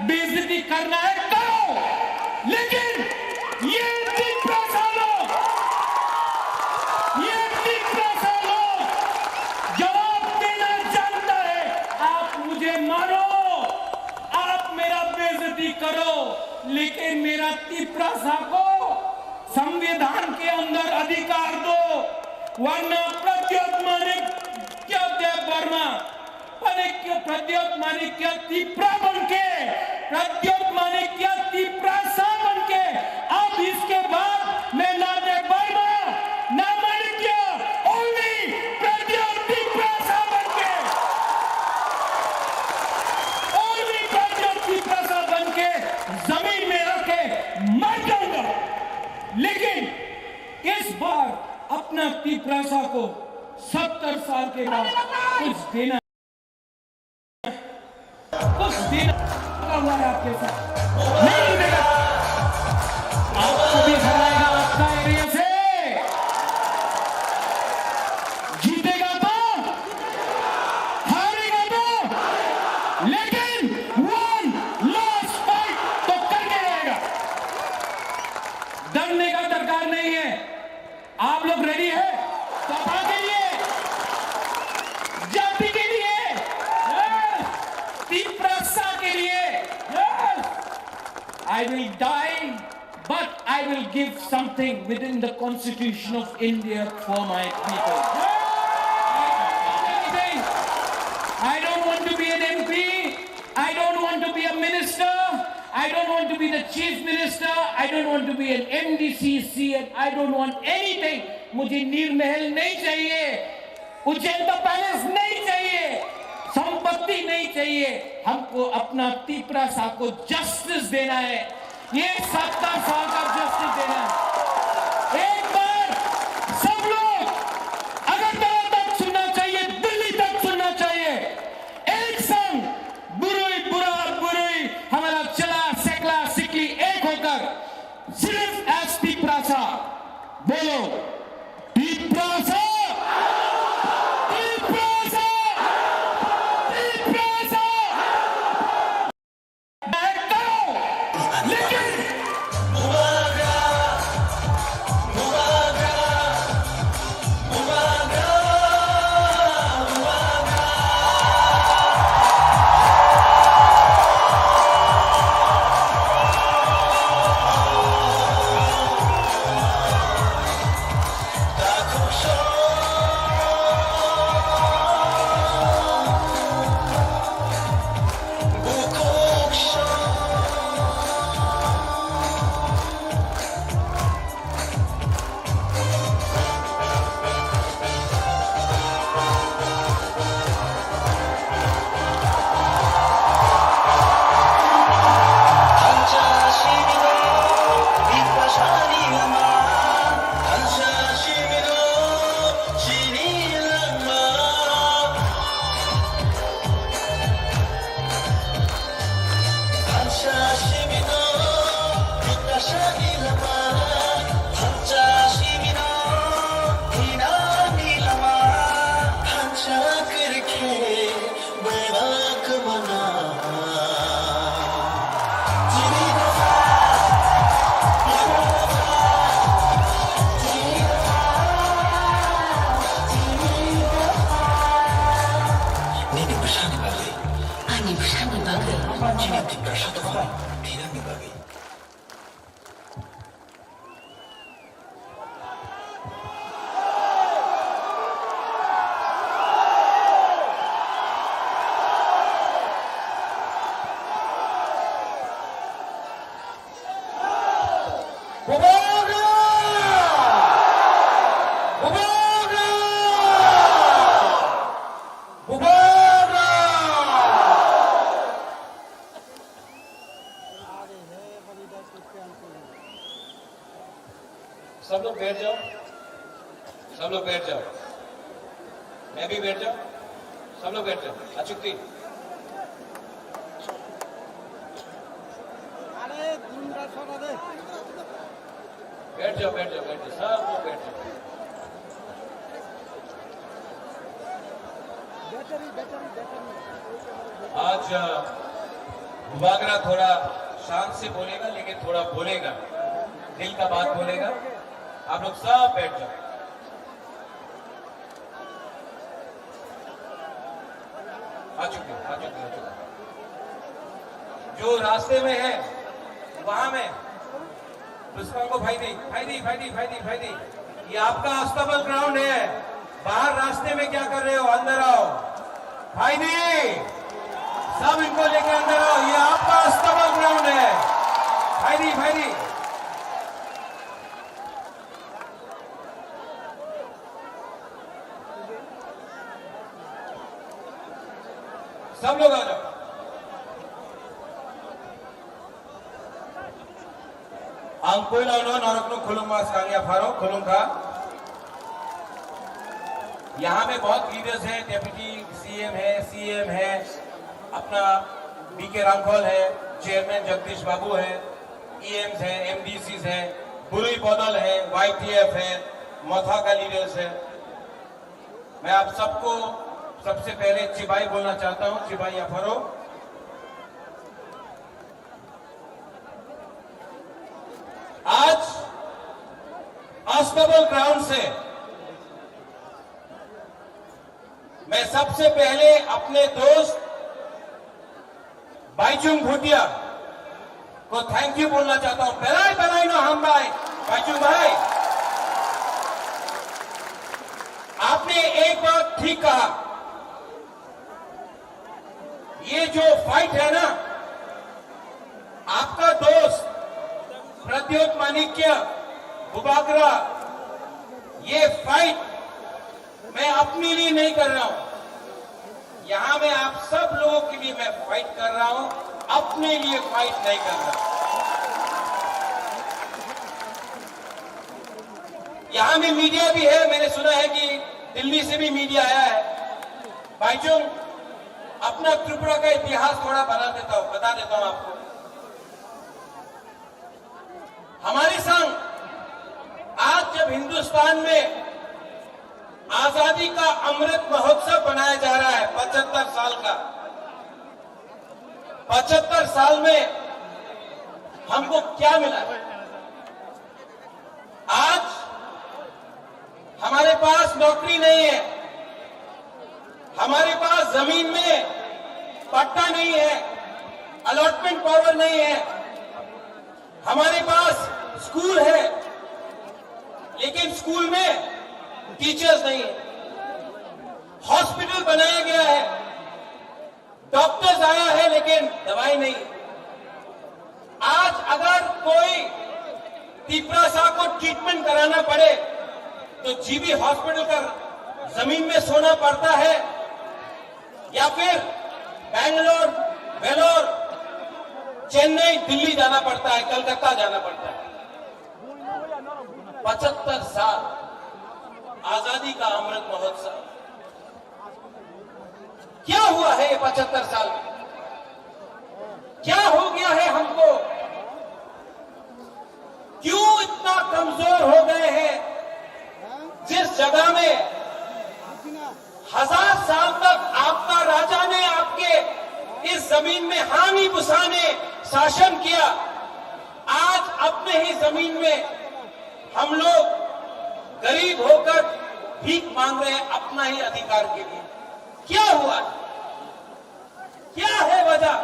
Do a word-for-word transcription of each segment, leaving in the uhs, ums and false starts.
बेइज्जती करना है करो, लेकिन ये तिपरासा लोग, ये तिपरासा लोग जवाब देना जानता है। आप मुझे मारो, आप मेरा बेइज्जती करो, लेकिन मेरा तिपरासा को संविधान के अंदर अधिकार दो, वरना प्रद्योत मानिक क्या देव वर्मा, मानिक क्या, प्रद्योत मानिक क्या तिपरा बन के, प्रद्योत मानिक क्या तिपरासा बन के, अब इसके बाद मैं ना देव वर्मा, ना मानिक क्या, only प्रद्योत तिपरासा बन के, only प्रद्योत तिपरासा बन के जमीन में आके मर जाऊंगा। लेकिन इस बार अपना तिपरासा को सत्तर साल के बाद कुछ देना, कुछ देना हुआ है आपके साथ। नहीं जीतेगा। आपको भी हराएगा आपका एरिया से। जीतेगा तो, हारेगा तो, लेकिन one last fight तो करके रहेगा। डरने का दरकार नहीं है। आप लोग रेडी है? सपा के लिए, जाति के लिए, तिपरासा के लिए। I will die, but I will give something within the Constitution of India for my people. I don't want to be an M P. I don't want to be a minister. I don't want to be the chief minister. I don't want to be an M D C, C M. I don't want anything. मुझे नीर महल नहीं चाहिए, उज्जैन का पैलेस नहीं चाहिए, संपत्ति नहीं चाहिए। हमको अपना तिपरासा को जस्टिस देना है। ये सत्तर साल का जस्टिस देना है। एक बार सब लोग अगरतला तक सुनना चाहिए, दिल्ली तक सुनना चाहिए। एक संग बुरुई, बुरा, बुरुई, हमारा चला, सेकला, सिकली एक होकर सिर्फ एस तिपरासा बोलो, तिपरासा, तिपरासा, तिपरासा। लेकिन Nini bwsani bagwi. Ani bwsani bagwi. Chini Tiprasa dophani thinangni bagwi. Bubagra! Bubagra! Bubagra! सब लोग बैठ जाओ, सब लोग बैठ जाओ, मैं भी बैठ जाओ, सब लोग बैठ जाओ। अचुक्ति। बैठ जाओ, बैठ जाओ, बैठ जाओ, सब लोग बैठ जाओ। आज, अ, बुबागरा थोड़ा शांत से बोलेगा, लेकिन थोड़ा बोलेगा, दिल का बात बोलेगा। आप लोग सब बैठ जाओ। आ चुके हो, आ चुके हो, आ चुके हो। जो रास्ते में है, वहां में पुष्पांगो भाईदी, भाईदी, भाईदी, भाईदी, भाईदी, ये आपका अस्तबल ग्राउंड है। बाहर रास्ते में क्या कर रहे हो? अंदर आओ भाईदी, सब इनको लेके अंदर आओ। ये आपका अस्तबल ग्राउंड है भाईदी, भाईदी। Ang puila no norokno khulumma swkang yapharo khulumkha. यहाँ में बहुत लीडर्स हैं, डेप्यूटी सीएम है, सीएम है, अपना बीके रांखल है, चेयरमैन जगदीश बाबू है, ईएम्स हैं, एमडीसीज हैं, बुरुई बदल है, वाईटीएफ है, मथा का लीडर्स है। मैं आप सबको सबसे पहले चिबाई बोलना चाहता हूं, चिबाई अफरो। आज अस्तबल ग्राउंड से मैं सबसे पहले अपने दोस्त बाइचुंग भूटिया को थैंक यू बोलना चाहता हूं। Belai belai no hambai, Bhaichung भाई। आपने एक बात ठीक कहा, ये जो फाइट है ना, आपका दोस्त प्रद्योत माणिक्य बुबागरा, ये फाइट मैं अपने लिए नहीं कर रहा हूं, यहां मैं आप सब लोगों के लिए मैं फाइट कर रहा हूं, अपने लिए फाइट नहीं कर रहा। यहां में मीडिया भी है, मैंने सुना है कि दिल्ली से भी मीडिया आया है। बाइचुंग, अपना त्रिपुरा का इतिहास थोड़ा बना देता हूं, बता देता हूं आपको। हमारे संग आज जब हिंदुस्तान में आजादी का अमृत महोत्सव मनाया जा रहा है, पचहत्तर साल का, पचहत्तर साल में हमको क्या मिला? आज हमारे पास नौकरी नहीं है, हमारे पास जमीन में पट्टा नहीं है, अलॉटमेंट पावर नहीं है, हमारे पास स्कूल है, लेकिन स्कूल में टीचर्स नहीं है। हॉस्पिटल बनाया गया है, डॉक्टर्स आया है, लेकिन दवाई नहीं। आज अगर कोई तिपरासा को ट्रीटमेंट कराना पड़े, तो जीबी हॉस्पिटल का जमीन में सोना पड़ता है, या फिर बैंगलोर, वेलोर, चेन्नई, दिल्ली जाना पड़ता है, कलकत्ता जाना पड़ता है। पचहत्तर साल आजादी का अमृत महोत्सव, क्या हुआ है ये पचहत्तर साल में? क्या हो गया है हमको? क्यों इतना कमजोर हो गए हैं? जिस जगह में हजार साल तक आपका राजा ने आपके इस जमीन में हानी पुसाने शासन किया, आज अपने ही जमीन में हम लोग गरीब होकर भीख मांग रहे हैं अपना ही अधिकार के लिए। क्या हुआ? क्या है वजह?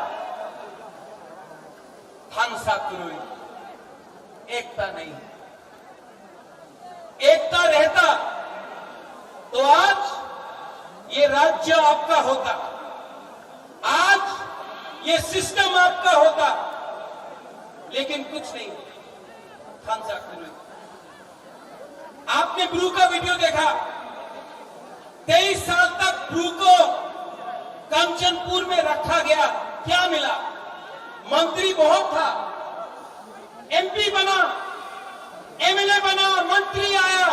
Thansa kwrwi, एकता नहीं। एकता रहता तो आज ये राज्य आपका होता, आज ये सिस्टम आपका होता, लेकिन कुछ नहीं। Thansa kwrwi। आपने ब्रू का वीडियो देखा, तेईस साल तक ब्रू को कंचनपुर में रखा गया, क्या मिला? मंत्री बहुत था, एमपी बना, एमएलए बना, मंत्री आया,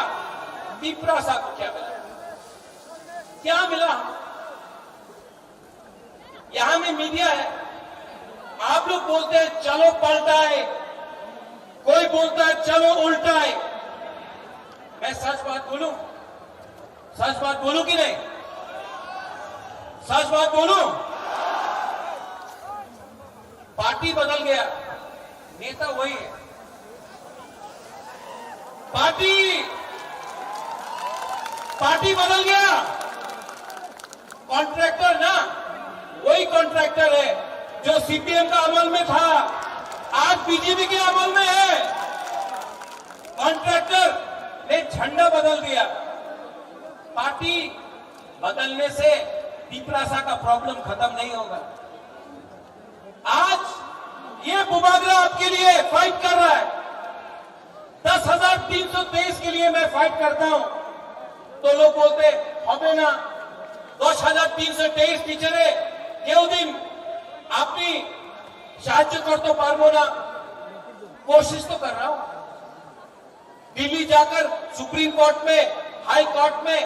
तिपरासा को क्या मिला? क्या मिला? यहां में मीडिया है, आप लोग बोलते हैं चलो पलटा है, कोई बोलता है चलो उल्टा है। मैं सच बात बोलूं, सच बात बोलूं कि नहीं? सच बात बोलूं? पार्टी बदल गया, नेता वही है। पार्टी, पार्टी बदल गया, कॉन्ट्रैक्टर ना वही कॉन्ट्रैक्टर है जो सीपीएम का अमल में था, आज बीजेपी के अमल में है। कॉन्ट्रैक्टर ने झंडा बदल दिया। पार्टी बदलने से तिपरासा का प्रॉब्लम खत्म नहीं होगा। आज ये बुबागरा आपके लिए फाइट कर रहा है। दस हजार तीन सौ तेईस के लिए मैं फाइट करता हूं, तो लोग बोलते, "হবে না, দশ হাজার তিনশো তেইশ টিচারে কেউ দিন আপনি সাহায্য করতে পারবো না।" कोशिश तो कर रहा हूं। दिल्ली जाकर सुप्रीम कोर्ट में, हाई कोर्ट में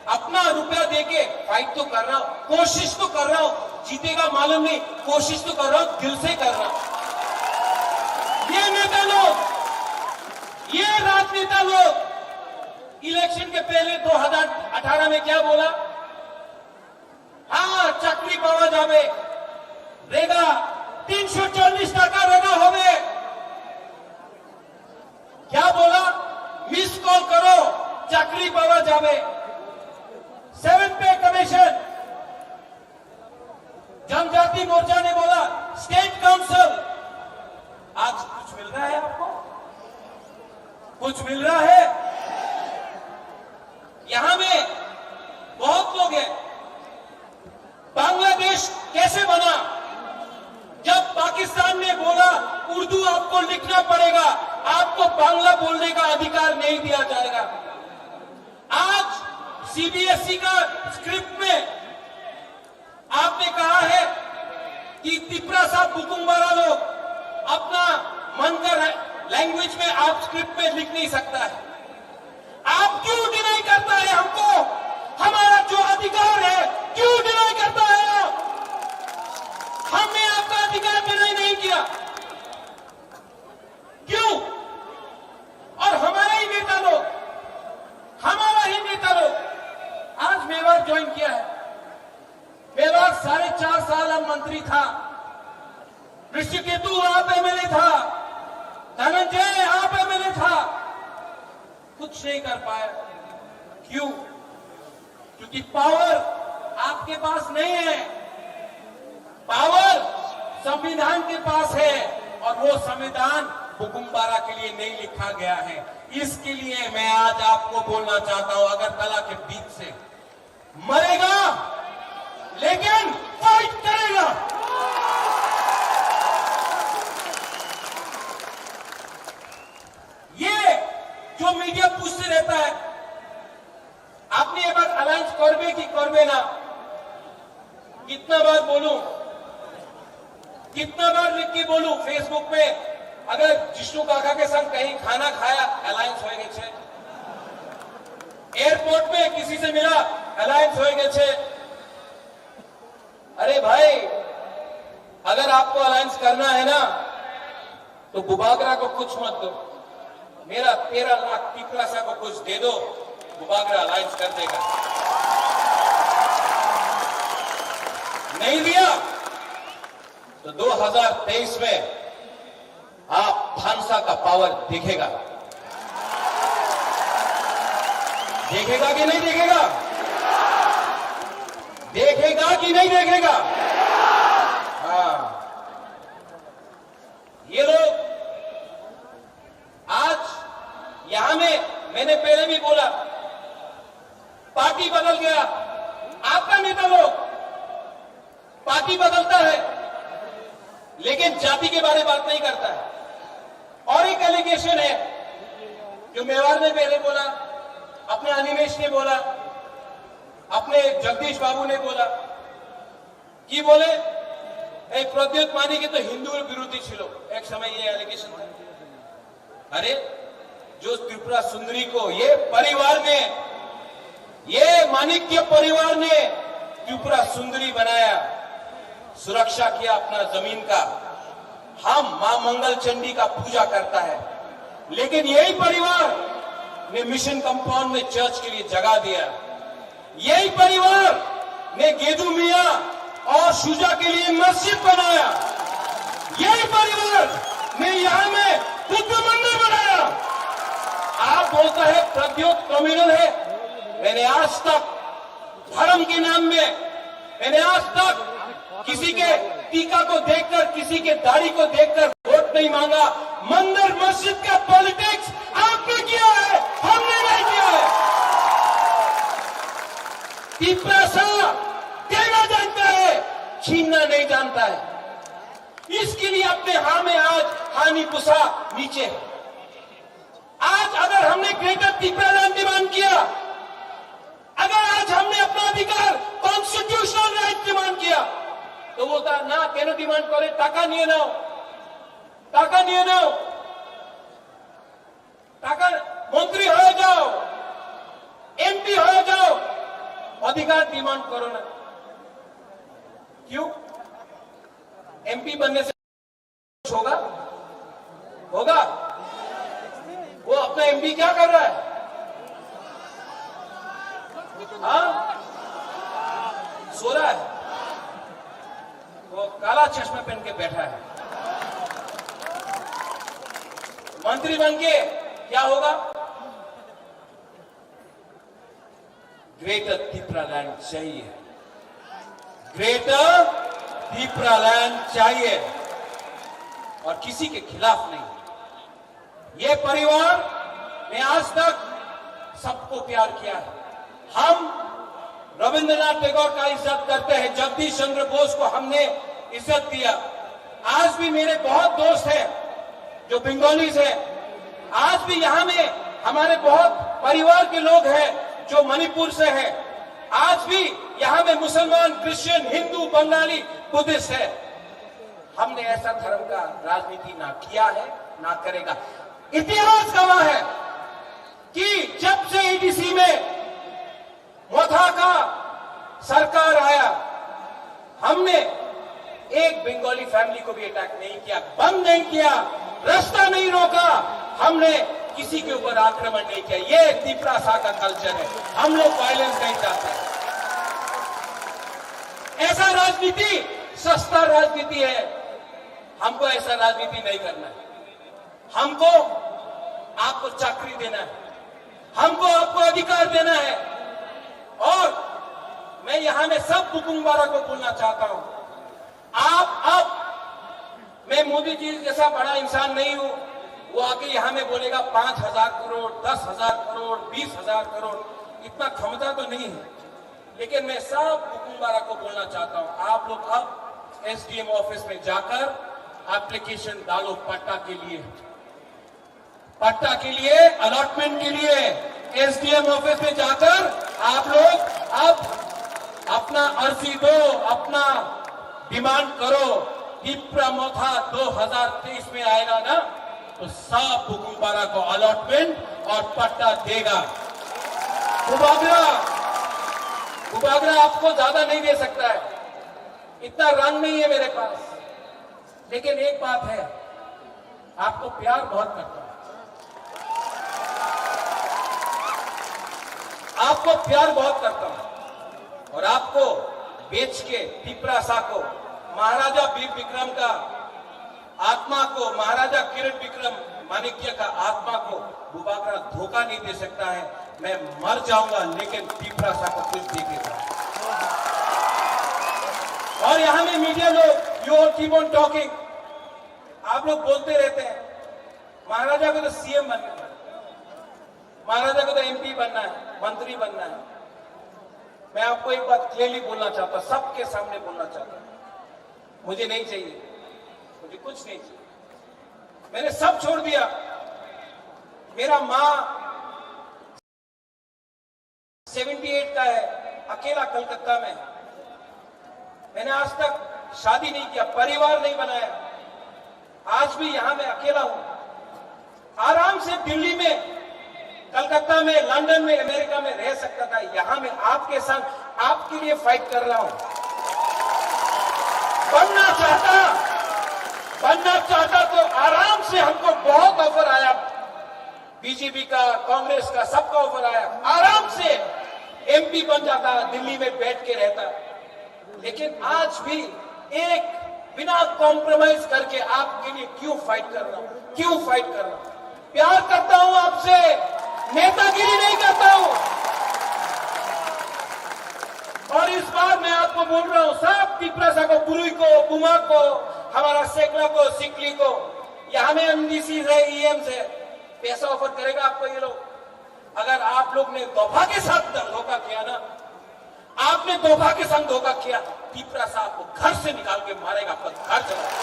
अपना रुपया देके फाइट तो कर रहा हूं, कोशिश तो कर रहा हूं। जीतेगा मालूम नहीं, कोशिश तो कर रहा हूं, दिल से कर रहा हूं। ये नेता लोग, ये राजनेता लोग इलेक्शन के पहले दो हज़ार अठारह में क्या बोला? হ্যাঁ, চাকরি পাওয়া যাবে। রেগা, তিনশো চল্লিশ টাকা রেগা হবে। क्या बोला? मिस कॉल करो, চাকরি পাওয়া যাবে। सेवन पे कमीशन, जनजाति मोर्चा ने बोला, स्टेट काउंसिल। आज कुछ मिल रहा है आपको? कुछ मिल रहा है? यहां में बहुत लोग हैं। बांग्लादेश कैसे बना? जब पाकिस्तान ने बोला, "उर्दू आपको लिखना पड़ेगा, आपको बांग्ला बोलने का अधिकार नहीं दिया जाएगा।" आज सीबीएसई का स्क्रिप्ट में आपने कहा है कि तिपरासा बुकुमबारा लोग अपना मन का लैंग्वेज में आप स्क्रिप्ट में लिख नहीं सकता है। आप क्यों डिनाई करता है हमको? हमारा जो अधिकार है, क्यों डिनाई करता है आप? हमने आपका अधिकार डिनाई नहीं किया, क्यों? और हमारा ही नेता लोग, हमारा ही नेता लोग आज मेवाड़ ज्वाइन किया है। मेवाड़ साढ़े चार साल हम मंत्री था, ऋषिकेतु आप एमएलए था, धनंजय आप एमएलए था, कुछ नहीं कर पाया। क्यों? क्योंकि पावर आपके पास नहीं है, पावर संविधान के पास है, और वो संविधान बुकुम्बारा के लिए नहीं लिखा गया है। इसके लिए मैं आज आपको बोलना चाहता हूं, अगरतला के बीच से मरेगा, लेकिन फाइट करेगा। ये जो मीडिया पूछते रहता है, আপনি এবার অ্যালায়েন্স করবে কি করবে না? कितना बार बोलूं, कितना बार लिख के बोलूं फेसबुक पे, अगर जिष्णु काका के संग कहीं खाना खाया, अलायंस होएगा छे। एयरपोर्ट में किसी से मिला, अलायंस होएगा छे। अरे भाई, अगर आपको अलायंस करना है ना, तो बुबागरा को कुछ मत दो, मेरा तेरह लाख तिपरासा को कुछ दे दो, बुबागरा अलायंस कर देगा। नहीं दिया तो दो हज़ार तेईस में आप भांसा का पावर दिखेगा, देखेगा कि नहीं देखेगा? देखेगा कि नहीं देखेगा? हाँ, ये लोग आज यहां में, मैंने पहले भी बोला, पार्टी बदल गया। आपका नेता लोग पार्टी बदलता है, लेकिन जाति के बारे में बात नहीं करता है। और एक एलिगेशन है जो मेवाड़ ने पहले बोला, अपने अनिमेश ने बोला, अपने जगदीश बाबू ने बोला, কি বলে, এই প্রদ্যুৎ মানিক্য তো হিন্দু বিরোধী ছিল এক সময়, ये एलिगेशन था। अरे, जो त्रिपुरा सुंदरी को ये परिवार ने, ये माणिक्य परिवार ने त्रिपुरा सुंदरी बनाया, सुरक्षा किया अपना जमीन का, हम मां मंगल चंडी का पूजा करता है, लेकिन यही परिवार ने मिशन कंपाउंड में चर्च के लिए जगह दिया। यही परिवार ने गेदू मियां और शुजा के लिए मस्जिद बनाया। यही परिवार ने यहाँ में बुद्ध मंदिर बनाया। आप बोलता है प्रद्योत कम्युनल है। मैंने आज तक धर्म के नाम में, मैंने आज तक किसी के टीका को देखकर, किसी के दाढ़ी को देखकर वोट नहीं मांगा। मंदिर मस्जिद का पॉलिटिक्स आपने किया है, हमने नहीं किया है। तिपरासा देना जानता है, छीनना नहीं जानता है। इसके लिए अपने हाँ में आज हानि पुसा नीचे है। आज अगर हमने ग्रेटर तिपरालैंड डिमांड किया, अगर आज हमने अपना अधिकार, कॉन्स्टिट्यूशनल राइट डिमांड किया, तो वो कहा, "ना, কেন ডিমান্ড করে? টাকা নিয়ে নাও, টাকা নিয়ে নাও, টাকা, মন্ত্রী হয়ে যাও, এমপি হয়ে যাও, অধিকার ডিমান্ড করো না।" क्यों? एमपी बनने से होगा? होगा? वो अपना एमपी क्या कर रहा है? हाँ? सो रहा है। वो काला चश्मा पहन के बैठा है। मंत्री बन के क्या होगा? ग्रेटर तिपरालैंड चाहिए, ग्रेटर तिपरालैंड चाहिए, और किसी के खिलाफ नहीं। ये परिवार ने आज तक सबको प्यार किया है। हम रविंद्रनाथ टैगोर का इज्जत करते हैं, जगदीश चंद्र बोस को हमने इज्जत दिया। आज भी मेरे बहुत दोस्त हैं जो बंगालीज हैं, आज भी यहाँ में हमारे बहुत परिवार के लोग हैं जो मणिपुर से हैं, आज भी यहाँ में मुसलमान, क्रिश्चियन, हिंदू, बंगाली, बुद्धिस्ट है। हमने ऐसा धर्म का राजनीति ना किया है, ना करेगा। इतिहास गवाह है कि जब से एडीसी में मोथा का सरकार आया, हमने एक बंगाली फैमिली को भी अटैक नहीं किया, बंद नहीं किया, रास्ता नहीं रोका, हमने किसी के ऊपर आक्रमण नहीं किया। ये तिपरासा का कल्चर है, हम लोग वायलेंस नहीं चाहते। ऐसा राजनीति सस्ता राजनीति है, हमको ऐसा राजनीति नहीं करना है। हमको आपको चाकरी देना है, हमको आपको अधिकार देना है। और मैं यहाँ में सब बुकुंग बारा को बोलना चाहता हूँ, आप अब, मैं मोदी जी जैसा बड़ा इंसान नहीं हूँ, वो आके यहाँ में बोलेगा पाँच हजार करोड़, दस हजार करोड़, बीस हजार करोड़, इतना क्षमता तो नहीं है। लेकिन मैं सब बुकुंग बारा को बोलना चाहता हूँ, आप लोग अब एसडीएम ऑफिस में जाकर एप्लीकेशन डालो पट्टा के लिए, पट्टा के लिए, अलॉटमेंट के लिए एसडीएम ऑफिस में जाकर आप लोग अब अपना अर्जी दो, अपना डिमांड करो। तिपरा मोथा दो हज़ार तेईस में आएगा ना, तो सब बुकुंग बारा को अलॉटमेंट और पट्टा देगा। बुबागरा, बुबागरा आपको ज्यादा नहीं दे सकता है, इतना रंग नहीं है मेरे पास, लेकिन एक बात है, आपको प्यार बहुत करता हूं, आपको प्यार बहुत करता हूं, और आपको बेच के तिपरासा को, महाराजा वीर विक्रम का आत्मा को, महाराजा किरण विक्रम माणिक्य का आत्मा को बुबागरा धोखा नहीं दे सकता है। मैं मर जाऊंगा, लेकिन तिपरासा को कुछ दे के जाऊंगा। और यहाँ में मीडिया लोग, you all keep on talking, आप लोग बोलते रहते हैं, महाराजा को तो सीएम बनना है, महाराजा को तो एमपी बनना है, मंत्री बनना है। मैं आपको एक बात क्लियरली बोलना चाहता हूं, सबके सामने बोलना चाहता हूं, मुझे नहीं चाहिए, मुझे कुछ नहीं चाहिए। मैंने सब छोड़ दिया। मेरा माँ सेवेंटी एट का है, अकेला कलकत्ता में। मैंने आज तक शादी नहीं किया, परिवार नहीं बनाया, आज भी यहाँ मैं अकेला हूँ। आराम से दिल्ली में, कलकत्ता में, लंदन में, अमेरिका में रह सकता था। यहाँ मैं आपके संग, आपके लिए फाइट कर रहा हूँ। बनना चाहता, बनना चाहता तो आराम से, हमको बहुत ऑफर आया, बीजेपी का, कांग्रेस का, सबका ऑफर आया, आराम से एमपी बन जाता, दिल्ली में बैठ के रहता। लेकिन आज भी एक बिना कॉम्प्रोमाइज करके आपके लिए क्यों फाइट कर रहा हूं, क्यों फाइट कर रहा हूं? प्यार करता हूं आपसे, नेतागिरी नहीं करता हूं। और इस बार मैं आपको बोल रहा हूं, सब तिपरासा को, बुरुई को, बुमा को, हमारा सेगला को, सिकली को, यहाँ में एमडीसी है, ईएम है, पैसा ऑफर करेगा आपको ये लोग। अगर आप लोग ने दोफा के साथ धोखा किया ना, आपने दोफा के संग धोखा किया, तिपरासा आपको घर से निकाल के मारेगा, आपका घर जला देगा।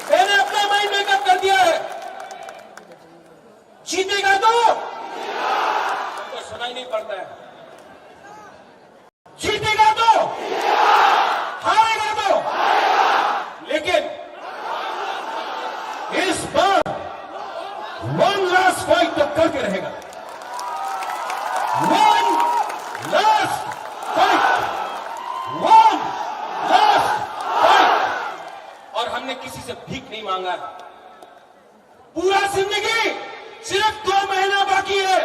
मैंने अपना माइंड मेकअप कर दिया है। जीतेगा तो? हमको सुनाई नहीं पड़ता है। जीतेगा तो, हारेगा तो, लेकिन इस बार वन लास्ट फाइट तो करके रहेगा। One last fight, one last fight. और हमने किसी से भीख नहीं मांगा है। पूरा जिंदगी, सिर्फ दो महीना बाकी है।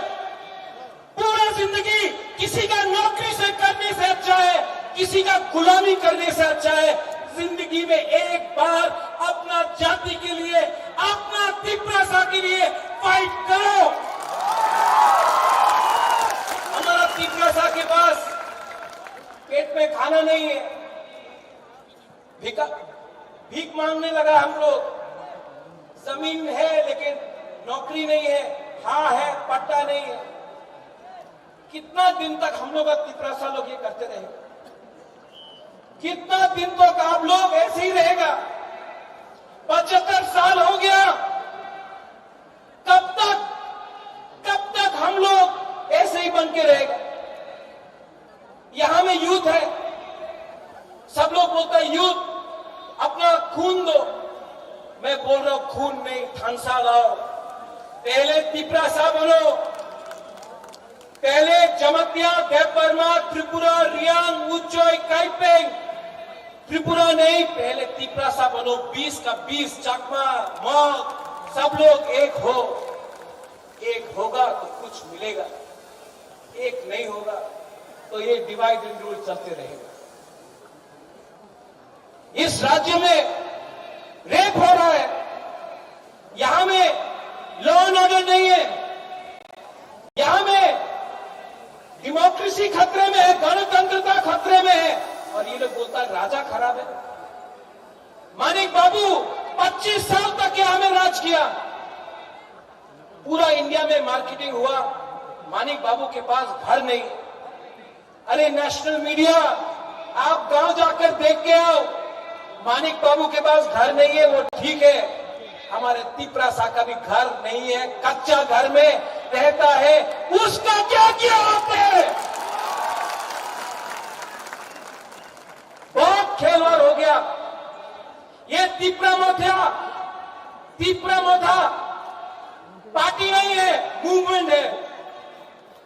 पूरा जिंदगी किसी का नौकरी से करने से अच्छा है, किसी का गुलामी करने से अच्छा है। जिंदगी में एक बार अपना जाति के लिए, अपना तिपरासा के लिए फाइट करो। हमारा तिपरासा के पास पेट में खाना नहीं है, भिका-, भीख मांगने लगा हम लोग। जमीन है लेकिन नौकरी नहीं है, हाँ है, पट्टा नहीं है। कितना दिन तक हम लोग, तिपरासा लोग ये करते रहेंगे? कितना दिन तक आप लोग ऐसे ही रहेगा? पचहत्तर साल हो गया, कब तक, कब तक हम लोग ऐसे ही बन के रहेगा? यहाँ में यूथ है, सब लोग बोलता है यूथ अपना खून दो, मैं बोल रहा हूँ खून नहीं, थानसा लाओ। पहले तिपरासा बनो, पहले जमतिया, देबबर्मा, त्रिपुरा, रियांग, उच्चई, काइपेंग, त्रिपुरा नहीं, पहले तिपरासा बनो। बीस का बीस, चकमा, मग, सब लोग एक हो। एक होगा तो कुछ मिलेगा, एक नहीं होगा तो ये डिवाइड एंड रूल चलते रहेगा। इस राज्य में रेप हो रहा है, यहाँ में लॉ एंड ऑर्डर नहीं है, यहाँ में डेमोक्रेसी खतरे में है, गणतंत्रता खतरे में है, और ये लोग बोलता है राजा खराब है। मानिक बाबू, पच्चीस साल तक यहाँ में राज किया, पूरा इंडिया में मार्केटिंग हुआ, मानिक बाबू के पास घर नहीं। अरे नेशनल मीडिया, आप गांव जाकर देख के आओ, मानिक बाबू के पास घर नहीं है, वो ठीक है, हमारे तिपरासा का भी घर नहीं है, कच्चा घर में रहता है, उसका क्या किया आपने? बहुत खेलवाड़ हो गया। ये तिपरा मोथा, तिपरा मोथा पार्टी नहीं है, मूवमेंट है।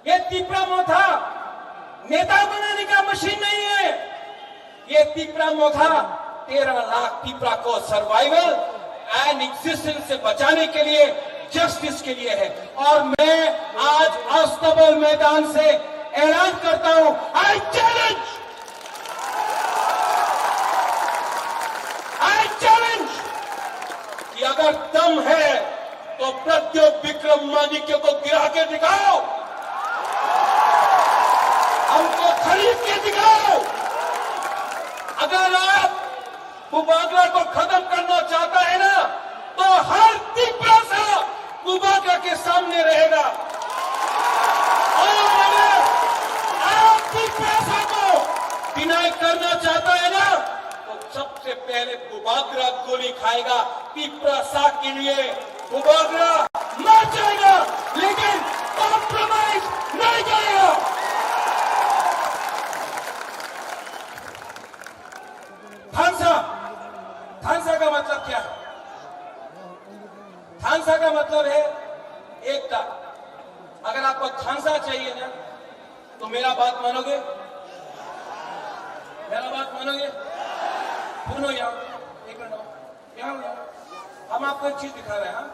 ये तिपरा मोथा नेता बनाने का मशीन नहीं है। ये तिपरा मोथा तेरह लाख तिपरा को सर्वाइवल एंड एग्जिस्टेंस से बचाने के लिए, जस्टिस के लिए है। और मैं आज अस्तबल मैदान से ऐलान करता हूं, आई चैलेंज, आई चैलेंज कि अगर दम है तो प्रद्योत विक्रम माणिक्य को गिरा के दिखाओ, हमको खरीद के दिखाओ। अगर आप बुबागरा को खत्म करना चाहता है ना, तो हर तिपरासा बुबागरा के सामने रहेगा। और अगर आप तिपरासा को डिनाई करना चाहता है ना, तो सबसे पहले बुबागरा गोली खाएगा, तिपरासा के लिए बुबागरा मर जाएगा, लेकिन कॉम्प्रोमाइज नहीं करेगा। थानसा, थानसा का मतलब क्या है? थानसा का मतलब है एकता। अगर आपको थानसा चाहिए ना, तो मेरा बात मानोगे? मेरा बात मानोगे? सुनो यहाँ, एक मिनट, यहाँ, यहाँ। हम आपको एक चीज दिखा रहे हैं, हाँ?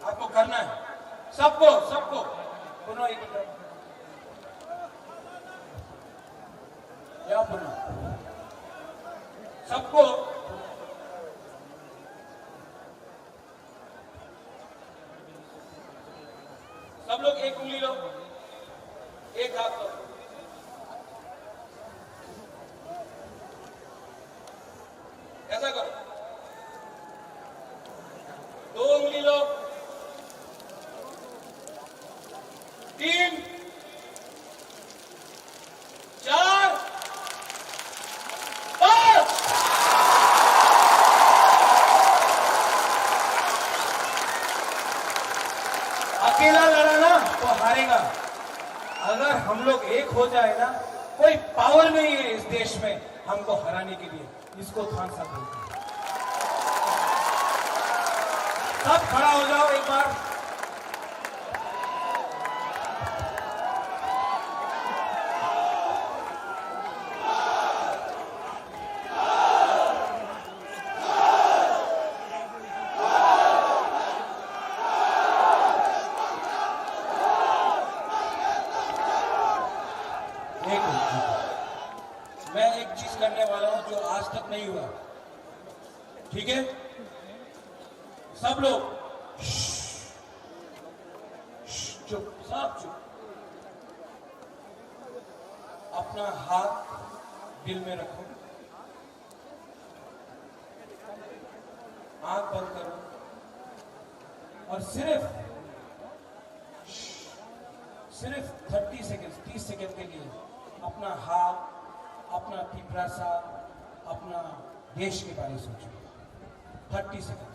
आपको करना है, सबको, सबको। सुनो एक मिनट, यहाँ सुनो। सबको, सब लोग एक उंगली लो, एक हाथ लो, ऐसा करो, दो उंगली लो, तीन, चार, पाँच। अकेला लड़ा ना तो हारेगा। अगर हम लोग एक हो जाए ना, कोई पावर नहीं है इस देश में हमको हराने के लिए। इसको थानसा बोलते हैं। सब खड़ा हो जाओ एक बार। एक मिनट। मैं एक चीज करने वाला हूं जो आज तक नहीं हुआ। ठीक है, सब लोग श्श, श्श, चुप, सब चुप। अपना हाथ दिल में रखो, आंख बंद करो और सिर्फ सिर्फ थर्टी सेकेंड्स, तीस सेकेंड के लिए अपना हाल, अपना तिपरासा, अपना देश के बारे में सोचो। Thirty seconds.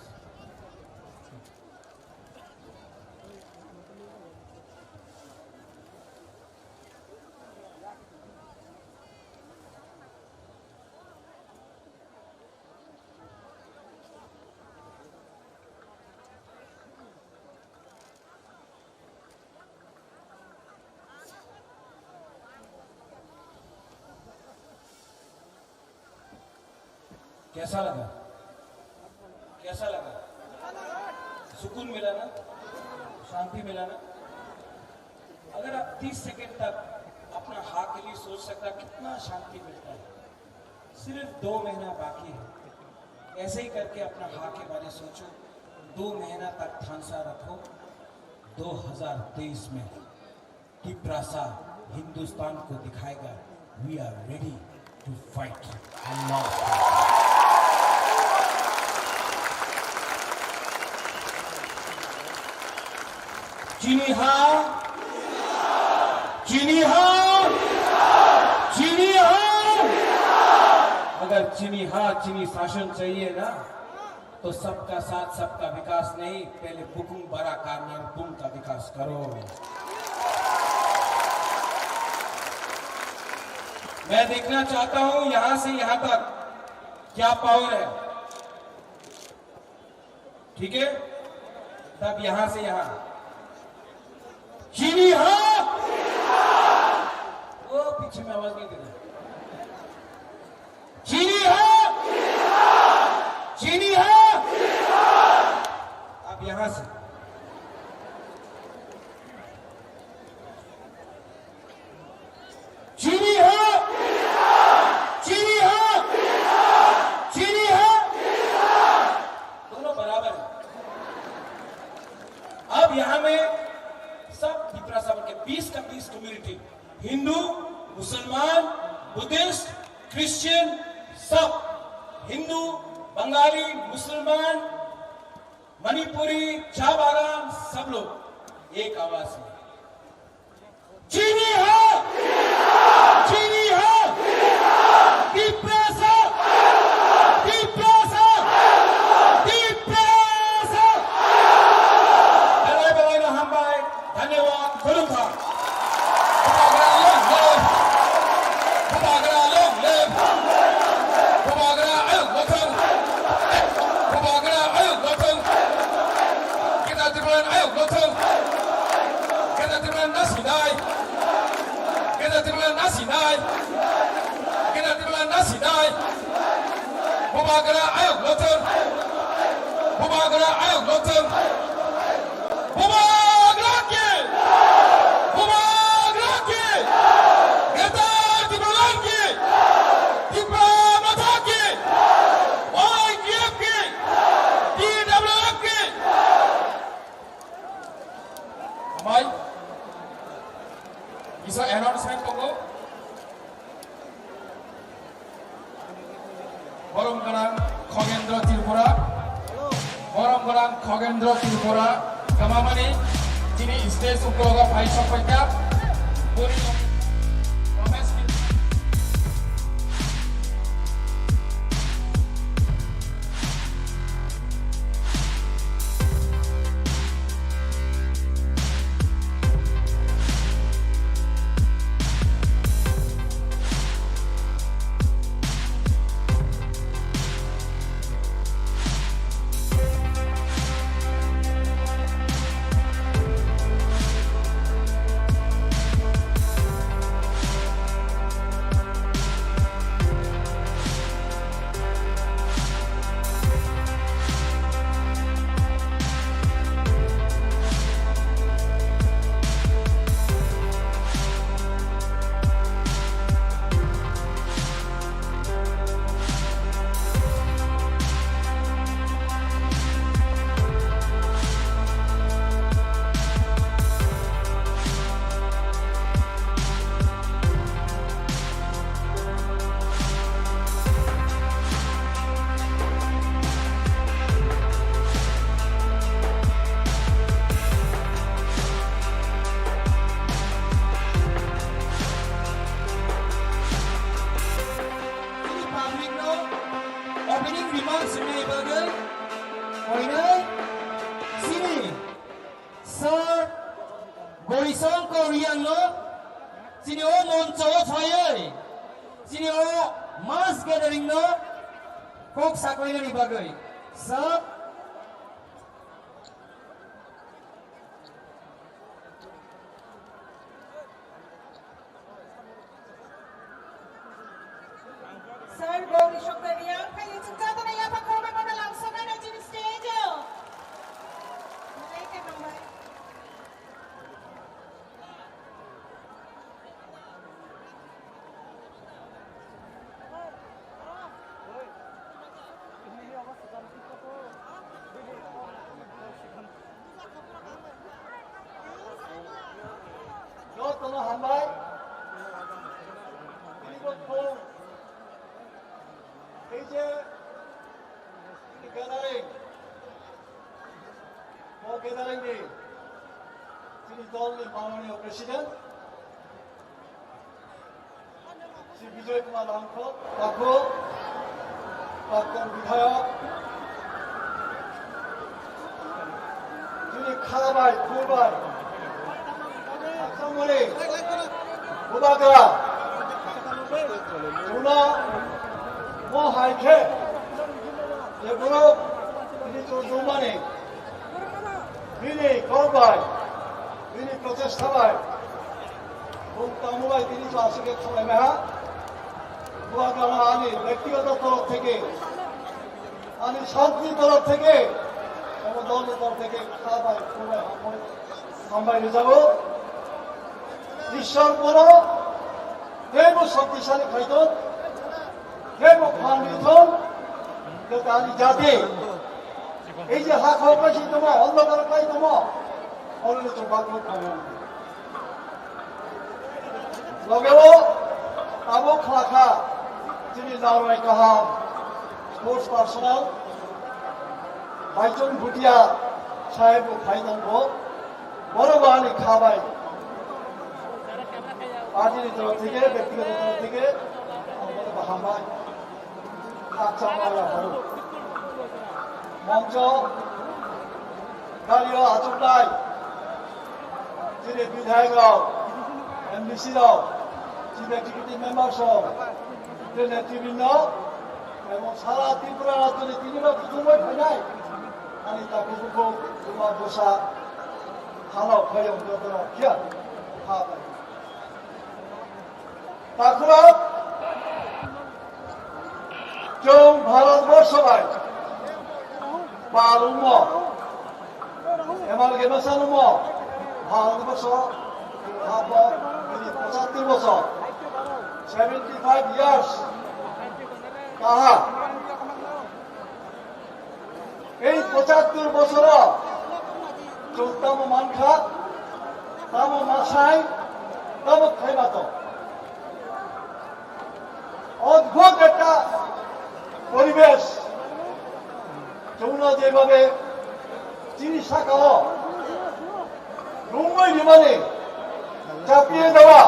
कैसा लगा? कैसा लगा? सुकून मिला ना? शांति मिला ना? अगर आप तीस सेकंड तक अपना हाँ के लिए सोच सकता, कितना शांति मिलता है। सिर्फ दो महीना बाकी है, ऐसे ही करके अपना हाँ के बारे सोचो। दो महीना तक थानसा रखो। दो हज़ार तेईस में तिपरासा हिंदुस्तान को दिखाएगा, we are ready to fight and not fight। चीनी हाँ, चीनी हाँ, चीनी हाँ। अगर चीनी हाँ, चीनी शासन चाहिए ना, तो सबका साथ, सबका विकास नहीं, पहले बुकुम बड़ा कार्नर बुम का विकास करो। मैं देखना चाहता हूं यहां से यहां तक क्या पावर है, ठीक है? तब यहां से यहां। चीनी हाँ, वो पीछे में आवाज नहीं दे रहा। चीनी हाँ, चीनी हाँ। अब यहां से चीनी हाँ, चीनी हाँ, चीनी हाँ। दोनों बराबर है। अब यहां में सब तिपरासा के बीस का बीस कम्युनिटी, हिंदू, मुसलमान, बुद्धिस्ट, क्रिश्चियन, सब हिंदू, बंगाली, मुसलमान, मणिपुरी, चाबाराम, सब लोग एक आवाज में चीनी हाँ, चीनी हाँ, तिपरासा, तिपरासा, Tiprasa. Belai belai no hambai, dhanyawad, khulumkha. Bubagra long live! Bubagra long live! Bubagra ayuk lothong! Bubagra ayuk lothong! Keta Tipraland ayuk lothong! Keta Tipraland nasinai! Keta Tipraland nasinai! Keta Tipraland nasinai! Bubagra ayuk lothong! Bubagra ayuk lothong! Bubagra ki! Bubagra ki! Greater Tipraland ki! Tipra Motha ki! Bai, kisa announcement tongo. Borom gwnang Khogendra Tripura, borom gwnang Khogendra Tripura, kwmamani chini stage uklogo phai sok paikha. Boni Ramesh Chini public no opening remarks rinai bagwi koinai chini Sir Gorishankar Reang no chini o moncho o phaiwi chini o mass gathering no kok saklainani bagwi. Sir, Sir Gauri Shankar Reang, phai chwng cha tana yapha khoroknwi mano lamsoknai no chini stage o. Malai khe hambai. Jotono hambai. Tini bo phone. Ei je tini gathering. Bo gathering ni tini dol ni mananiya president. Shri Bijoy Kumar Langkho, Langkho, Doctor Bidhayok, chini kha bai, khul bai, Aksamani, Bubagra, chwngno mo hai khe, je borok tini chwng nukmani, bini kok bai, bini prochesta bai, bung tamo bai tini chwng aswk khe khlai maiha. Bubagrano ani bektigoto torof theke, ani santni torof theke, ebo dolni torof theke kha bai, khul bai hambai, hambai rwjago. Ishwar bono teibo shoktisali khlai thung, teibo phan rwi thung, jate ani jati ei je ha khoroknwi si tongmo, ondhokar khlai tongmo, oroni chwng baklo thango. Logeo abo khlakha chini narwai kaham sports personnel Baichung Bhutia sahebo phai tongkho, borok bo ani kha bai. Party ni torof theke, bektigoto torof theke, ang bono bo hambai. Khakchangma yapharo. Moncho gario achuknai chini bidhayok rok, M D C rok, chief executive members rok, tei netribino, ebong sara Tripura rajyoni tini rok kuthumwi phainai ani takhuk bukhuk, buma bwsa, hano phaiyong joto rok phiya kha bai. Takhurok chwng Bharat borsho bai pal wngmo, amalgamation wngmo, Bharat borsho habo bini pochattor bochor, seventy five years kaha. Ei pochattor bochoro chwng tamo mankha, Sai, tabuk khai mato. অদ্ভুত একটা পরিবেশ। যমুনা যেভাবে চিনি শাখাও রুমই বিমানে চাপিয়ে দেওয়া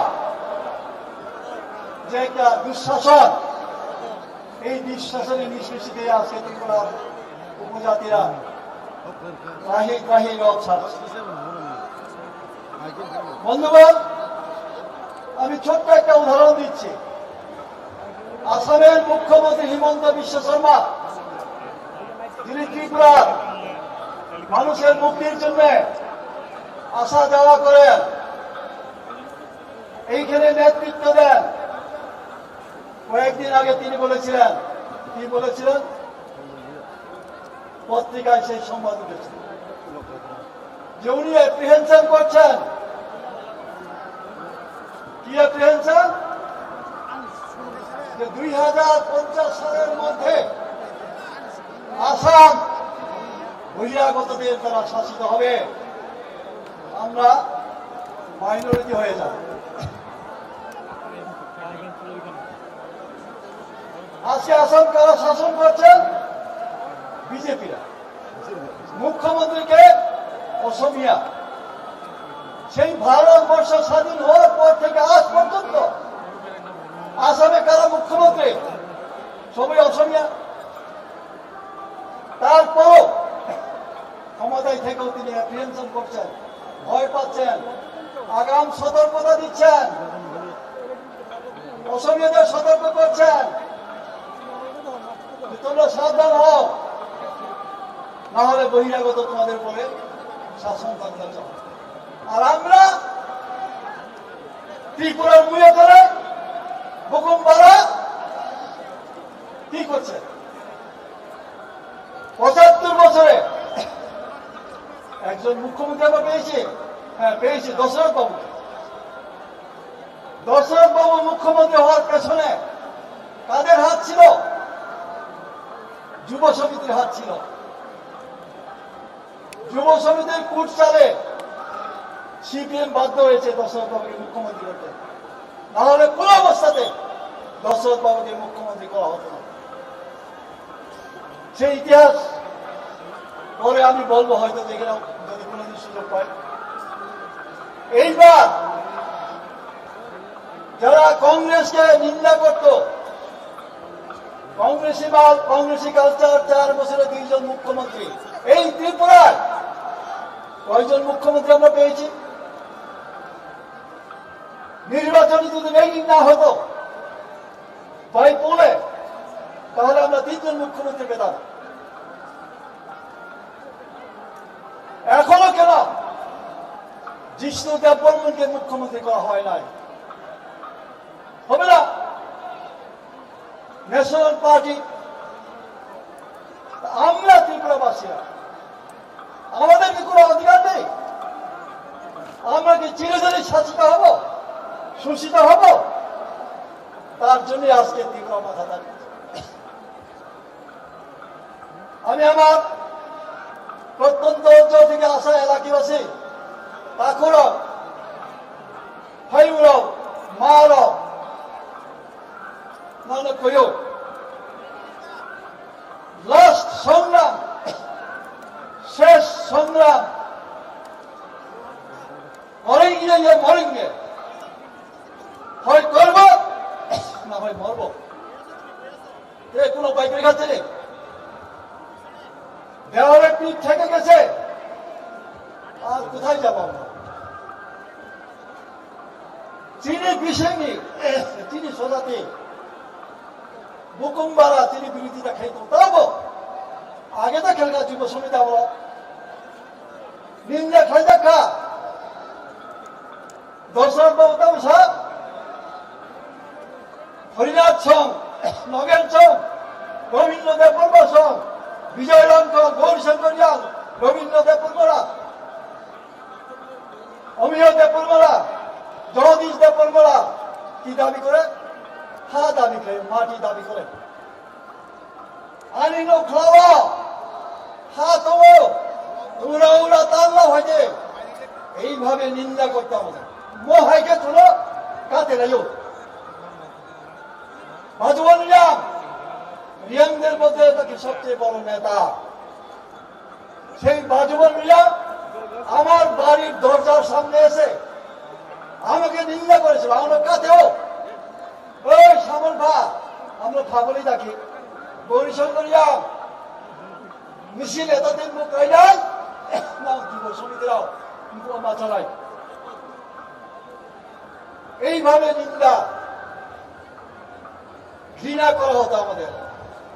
যে একটা দুঃশাসন, এই দুঃশাসনের নিঃশেষে আজকে ত্রিপুরার উপজাতিরা ত্রাহি ত্রাহি রব ছাড়ছে। বন্ধুগণ, আমি ছোট্ট একটা উদাহরণ দিচ্ছি। আসামের মুখ্যমন্ত্রী হিমন্ত বিশ্ব শর্মা, যিনি ত্রিপুরার মানুষের মুক্তির জন্য আসা যাওয়া করেন, এইখানে নেতৃত্ব দেন। কয়েকদিন আগে তিনি বলেছিলেন, কি বলেছিলেন? পত্রিকায় সেই সংবাদ উঠেছে যে উনি অ্যাপ্রিহেনশন করছেন। কি অ্যাপ্রিহেনশন? যে দুই হাজার পঞ্চাশ সালের মধ্যে আসাম বহিরাগতদের দ্বারা শাসিত হবে, আমরা মাইনরিটি হয়ে যাব। আজকে আসাম কারা শাসন করছেন? বিজেপিরা। মুখ্যমন্ত্রী কে? অসমীয়া। সেই ভারতবর্ষ স্বাধীন হওয়ার পর থেকে আজ পর্যন্ত আসামে কারা মুখ্যমন্ত্রী? সবাই অসমীয়া। তারপরও ক্ষমতায় থেকেও তিনি অ্যাপ্রিহেনশন করছেন, ভয় পাচ্ছেন, আগাম সতর্কতা দিচ্ছেন, অসমীয়াদের সতর্ক করছেন যে তোমরা সাবধান হও, না হলে বহিরাগত তোমাদের উপরে শাসন করতে চাও। আর আমরা ত্রিপুরার মুয়াতরে বুকুম বারা কি করছে? পঁচাত্তর বছরে একজন মুখ্যমন্ত্রী আমরা পেয়েছি, হ্যাঁ, পেয়েছি দশরথ বাবু। দশরথ বাবু মুখ্যমন্ত্রী হওয়ার পেছনে কাদের হাত ছিল? যুব সমিতির হাত ছিল। যুব সমিতির কুট চালে সিপিএম বাধ্য হয়েছে দশরথ বাবুকে মুখ্যমন্ত্রী করতে, না হলে কোনো অবস্থাতে দশরথ বাবুকে মুখ্যমন্ত্রী করা হতো না। সেই ইতিহাস পরে আমি বলবো হয়তো, দেখে নাও যদি কোনোদিন সুযোগ পাই। এইবার যারা কংগ্রেসকে নিন্দা করত, কংগ্রেসি মাল, কংগ্রেসি কালচার, চার বছরে দুইজন মুখ্যমন্ত্রী। এই ত্রিপুরায় কয়জন মুখ্যমন্ত্রী আমরা পেয়েছি? নির্বাচনে যদি র্যাঙ্কিং না হতো, বাই পোলে, তাহলে আমরা তিনজন মুখ্যমন্ত্রী পেতাম। এখনো কেন জিষ্ণু দেববর্মনকে মুখ্যমন্ত্রী করা হয় নাই? হবে না। ন্যাশনাল পার্টি, আমরা ত্রিপুরাবাসীরা, আমাদের কি কোনো অধিকার নেই? আমরা কি চিরদিনই শাসিত হব, শোষিত হব? তার জন্য আজকে ত্রিপুরা মাথা দাঁড়িয়েছে। আমি আমার প্রত্যন্ত অঞ্চল থেকে আসা এলাকাবাসী, তাকুরক, ভাইউরক, মারক, নানা কয়ো, লাস্ট সংগ্রাম, শেষ সংগ্রাম, করেঙ্গে ইয়া মরেঙ্গে, হয় করব না হয় মরব। এ কোনো বাইকের কাছে নেই। দেওয়ালে পিঠ থেকে গেছে, আর কোথায় যাব আমরা? চিনি বিশেনি, চিনি সোজাতে, বুকুমবারা চিনি বিরোধিতা খাইতো। তাও আগে তো খেলকা যুব সমিতি আমরা নিন্দা খাইতা খা। দর্শন বাবু তামসা, হরিনাথ সং, নগেন সং, রবীন্দ্র দেববর্মা সং, বিজয় লঙ্কর, গৌরীশঙ্কর রিয়াং, রবীন্দ্র দেববর্মারা, অমিয় দেববর্মারা, জগদীশ দেববর্মারা কি দাবি করে? হা দাবি করে, মাটি দাবি করে। Ani no khlawa, ha tongo, ura ura tanla hoite, এইভাবে নিন্দা করতে হবে। Mo hai khe chwngno kate laio. Bhagwan Riyang, Riyangদের মধ্যে নাকি সবচেয়ে বড় নেতা। সেই বাজুবন মিয়া আমার বাড়ির দরজার সামনে এসে আমাকে নিন্দা করেছিল। আমরা কাঁদেও, "ওই সামন ভা, আমরা ফাবলি ডাকি, গৌরীশঙ্কর ইয়া, মিছিল এতদিন মুখ কই নাই, না যুব সমিতিরাও কিন্তু আমার চালাই।" এইভাবে নিন্দা, ঘৃণা করা হতো আমাদের।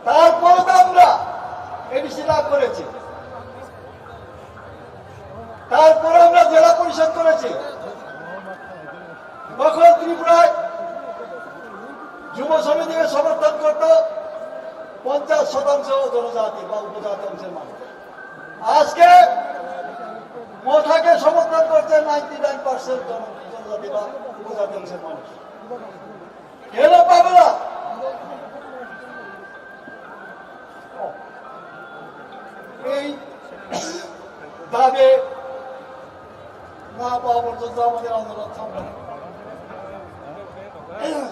তারপরে তো আমরা এডিসি লাভ করেছি, তারপরে আমরা জেলা পরিষদ করেছি। তখন ত্রিপুরায় যুব সমিতিকে সমর্থন করত পঞ্চাশ শতাংশ জনজাতি বা উপজাতি অংশের মানুষ। আজকে মথাকে সমর্থন করছে নাইনটি নাইন পার্সেন্ট জনজাতি বা উপজাতি অংশের মানুষ। কেন পাবে না? এই দাবি না পাওয়া পর্যন্ত আমাদের আন্দোলন থামবে না।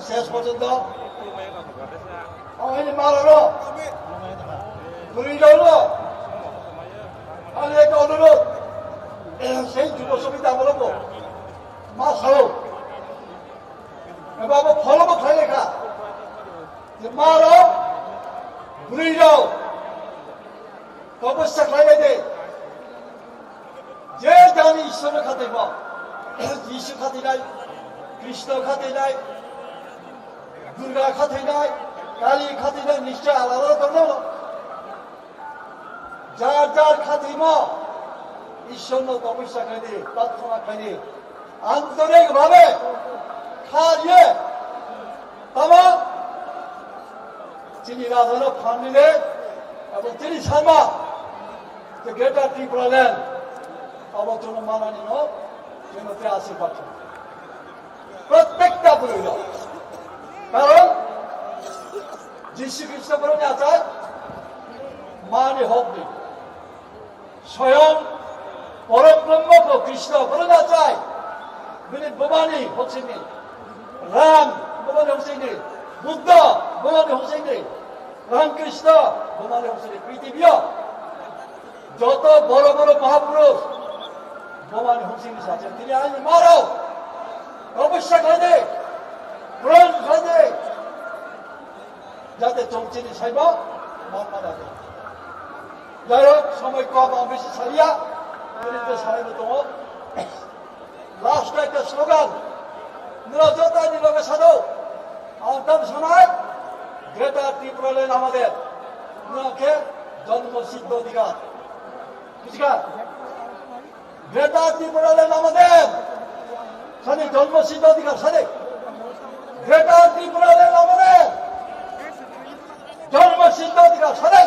শেষ পর্যন্ত আমি মারারও, গুলি ডাউনও, আমি একটা অনুরোধ, সেই যুব সমিতি আমলও মা সাও, এবার ফলও খাই লেখা, যে মারাও, গুলি ডাউন, তপস্যা খাই লেখে, যে জানি ঈশ্বর খাতে বা, যিশু খাতে নাই, কৃষ্ণ খাতে নাই, দুর্গা খাতে নাই, কালী খাতে নাই, নিশ্চয় আলাদা ধর্ম। যার যার খাতে মা, ঈশ্বর তপস্যা খাই দে, প্রার্থনা খাই দে, আন্তরিকভাবে খাইয়ে, তামা চিনি রাজানো ফান্ডিলে এবং চিনি শর্মা যে গ্রেটার ত্রিপুরা ল্যান্ড অবতরণ মানানি নো, যেন তে আশীর্বাদ হয়। প্রত্যেকটা বলে দাও। কারণ যীশু খ্রিস্ট বলে না চায়, মানি হক নেই। স্বয়ং পরম ব্রহ্ম কৃষ্ণ বলে না চায়, বিনি বোমানি হচ্ছেনি, রাম বোমানি হচ্ছেনি, বুদ্ধ বোমানি হচ্ছেনি, রামকৃষ্ণ বোমানি হচ্ছেনি। পৃথিবীও যত বড় বড় মহাপুরুষ বোমানি হচ্ছেনি সাথে তিনি আইন মারো, তপস্যা খাদে, প্রাণ খাদে, যাতে চলছে নি সাইব, মানবা লাগে। যাই হোক, সময় কম, আমি বেশি সারিয়া, এমনিতে সারাইব তোমার। লাস্ট একটা স্লোগান, নিরজতানি লগে সাধু, আওতাম শোনায়, গ্রেটার ত্রিপুরা ল্যান্ড আমাদের, ওনাকে জন্মসিদ্ধ অধিকার। বুঝলা? গ্রেটার ত্রিপুরা ল্যান্ড আমাদের। সাথে জন্মসিদ্ধ অধিকার সাথে। গ্রেটার ত্রিপুরা ল্যান্ড আমাদের। জন্মসিদ্ধ অধিকার সাথে।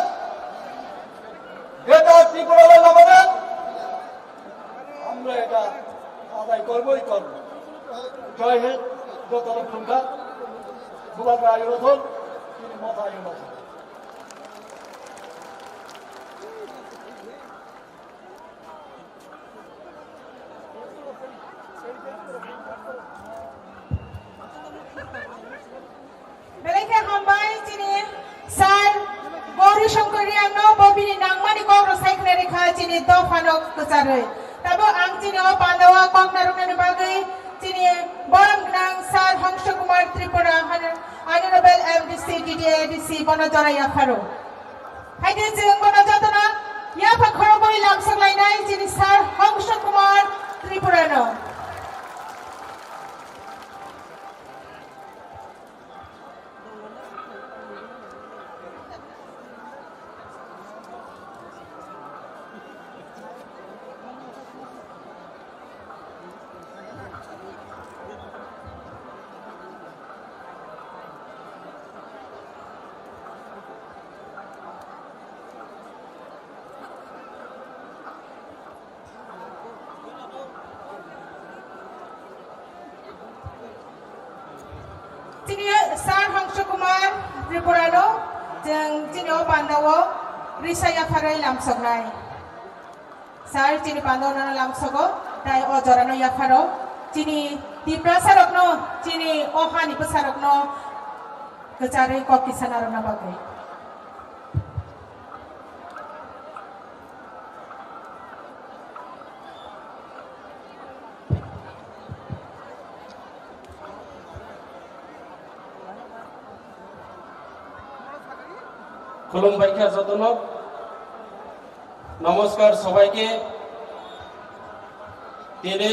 গ্রেটার ত্রিপুরা ল্যান্ড আমাদের। আমরা এটা আদায় করবই করব। জয় হিন্দ, যত রকম ভূমিকা, ভূমিকা আয়োজন, তিনি মাথা আয়োজন। Belai khe hambai chini sir Gauri Shankar Riyang no bo bini nangmani kok rok sai khna rikha chini dophano kwcharwi. Tabo ang chini o pandao kok narwknani bagwi chini borom gwnang sir Hongso Kumar Tripura, Honorable M D C, D D A, A D C bono jora yapharo. Haide chwng bono jotono yapha khorokbwi lamsok lainai chini sir Hongso Kumar Tripura no. Chini sir Hongso Kumar Tripura no, chwng chini o panda o risa yapharwi lamsoknai. Sir, chini panda o nono lamsogo, tai o jora no yapharo. Chini Tiprasa rokno, chini o hani bwsa rokno kwcharwi kok kisa narwkna bagwi. Khulumbai kha jotono. নমস্কার সবাইকে। Tini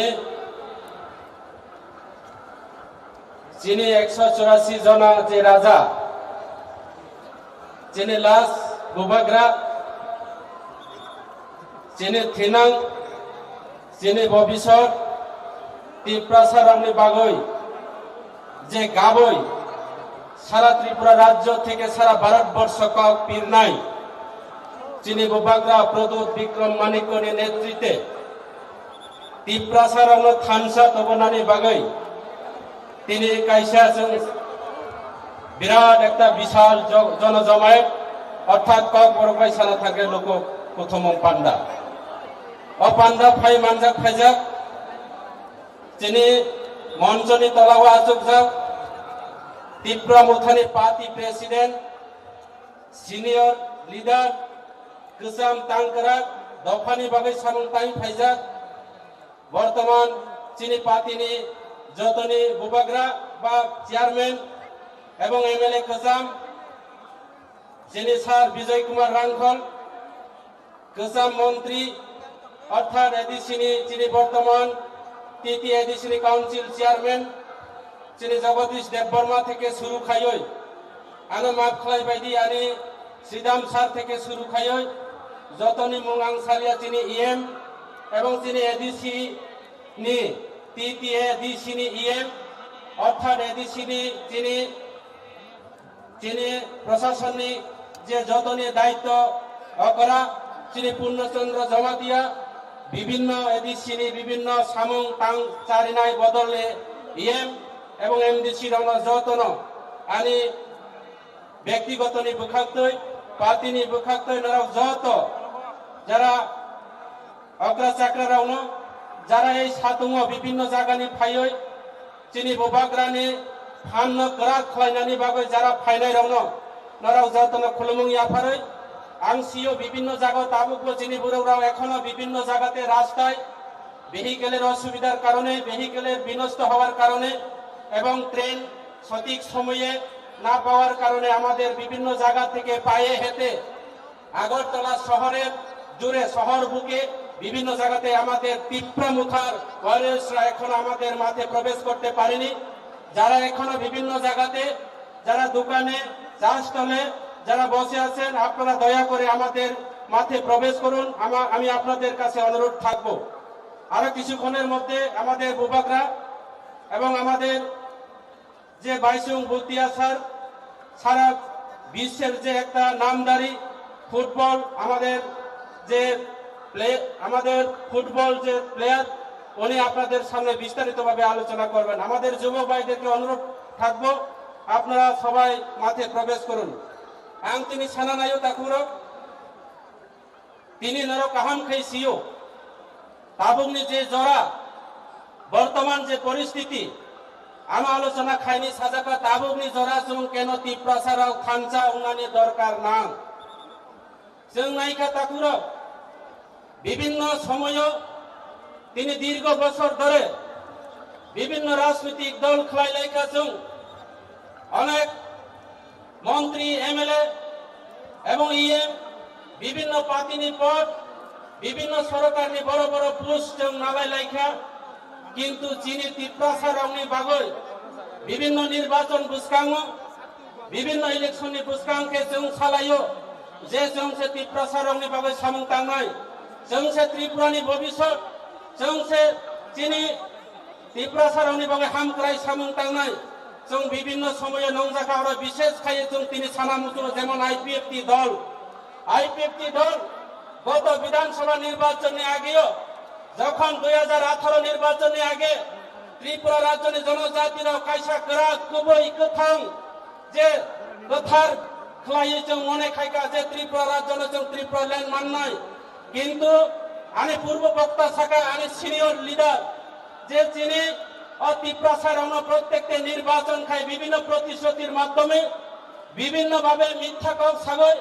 chini ekso churasi jona je raja, chini last bubagra, chini thinang, chini bobisor, Tiprasa rokni bagwi je gabwi sara Tripura rajyo theke sara Bharat borsho kok pirnai chini bubagra Pradyut Bikram Manikyani netritwe Tiprasa rokno thansa tobonani bagwi tini kaisa chwng birat ekta bisal jo-, jonojomayat orthat kok borok bai sana thangkhe luku kuthumung panda. O panda phai manjak phaijak chini monchoni tolao achukjak Tipra Mothani party president, senior leader, kwcham tangkrak dophani bagwi samung tang phaijak. Bortoman chini party ni jotoni bubagra ba chairman ebong M L A kwcham chini sir Bijoy Kumar Rangkhol, kwcham montri, orthat A D C ni chini bortoman T T A D C ni council chairman chini Jagadish Debbarma theke suru khaioi, ano maaf khlai baidi ani Sridham sir theke suru khaioi, jotoni mung ang salia chini E M ebong chini A D C ni T T A D C ni E M orthat A D C ni chini chini prasasonni je jotoni daitto okora chini Purno Chandra Jamatia bibinno A D C ni bibinno samung tang charinai bodole E M ebong M D C rokno jotono ani bektiguto ni bwkhaktwi, party ni bwkhaktwi norok joto jara okra chakra rokno jara ei satungo bibinno jagani phaioi chini bubagrani phanno kwrak khlainani bagwi jara phainairokno norok jotono khulumung yapharwi ang sio bibinno jaga tabukbo chini borok rok ekhono bibinno jagate rastai vehicle-er osubidhar karone, vehicle-er binosto howar karone ebong train sothik somoye na pawar karone amader bibinno jaga theke paye hete Agartala শহরের জুড়ে শহর বুকে বিভিন্ন জায়গাতে আমাদের তিপ্রা মুথার ওয়ারিয়র্সরা এখনো আমাদের মাঠে প্রবেশ করতে পারেনি। যারা এখনো বিভিন্ন জায়গাতে, যারা দোকানে, চা স্টলে যারা বসে আছেন, আপনারা দয়া করে আমাদের মাঠে প্রবেশ করুন। আমা-, আমি আপনাদের কাছে অনুরোধ থাকব, আরো কিছুক্ষণের মধ্যে আমাদের বুবাগরা এবং আমাদের যে বাইচুং ভুটিয়া স্যার, সারা বিশ্বের যে একটা নামধারী ফুটবল, আমাদের যে প্লে-, আমাদের ফুটবল যে প্লেয়ার, উনি আপনাদের সামনে বিস্তারিতভাবে আলোচনা করবেন। আমাদের যুবক ভাইদেরকে অনুরোধ থাকবো, আপনারা সবাই মাঠে প্রবেশ করুন। Ang tini sana naio takhurok, tini norok kaham khai sio. Tabukni je jora, bortoman je poristiti, ano alochona khaini sajaka tabukni jora chwng keno Tiprasa rok thansa wngnani dorkar nang. Chwng naikha takhurok, bibinno somoyo tini dirgo bosor dhore bibinno rajnitik dol khlai laikha chwng. Onek মন্ত্রী, এমএলএ এবং ইএম, বিভিন্ন পার্টিনি পদ, বিভিন্ন সরকারনি বড় বড় post chwng nalai laikha, কিন্তু chini Tiprasa rokni bagwi বিভিন্ন নির্বাচন bwskango, বিভিন্ন ইলেকশননি bwskang khe chwng salaio je chwng se Tiprasa rokni bagwi samung tangnai, chwng se Tripurani ভবিষ্যৎ, chwng se chini Tiprasa rokni bagwi hamkrai samung tangnai. Chwng bibinno somoyo nongjakha, oro bishesh khaiye chwng tini sana muchungo, jemon IPFT দল, আইপিএফটি দল গত বিধানসভা নির্বাচননি আগেও, যখন দুই হাজার আঠারো নির্বাচননি আগে ত্রিপুরা রাজ্যনি জনজাতিরাও kaisa kwrak kubui kwthang je kwthar khlaiwi chwng mone khaikha je Tripura rajyono chwng Tripura land mannai. কিন্তু ani পূর্ব বক্তা sakha, ani senior leader Je chini o Tiprasa rokno protekte nirbachon khai bibhinno protisrutir madhyome bibhinno bhabe mitha kok sagoi,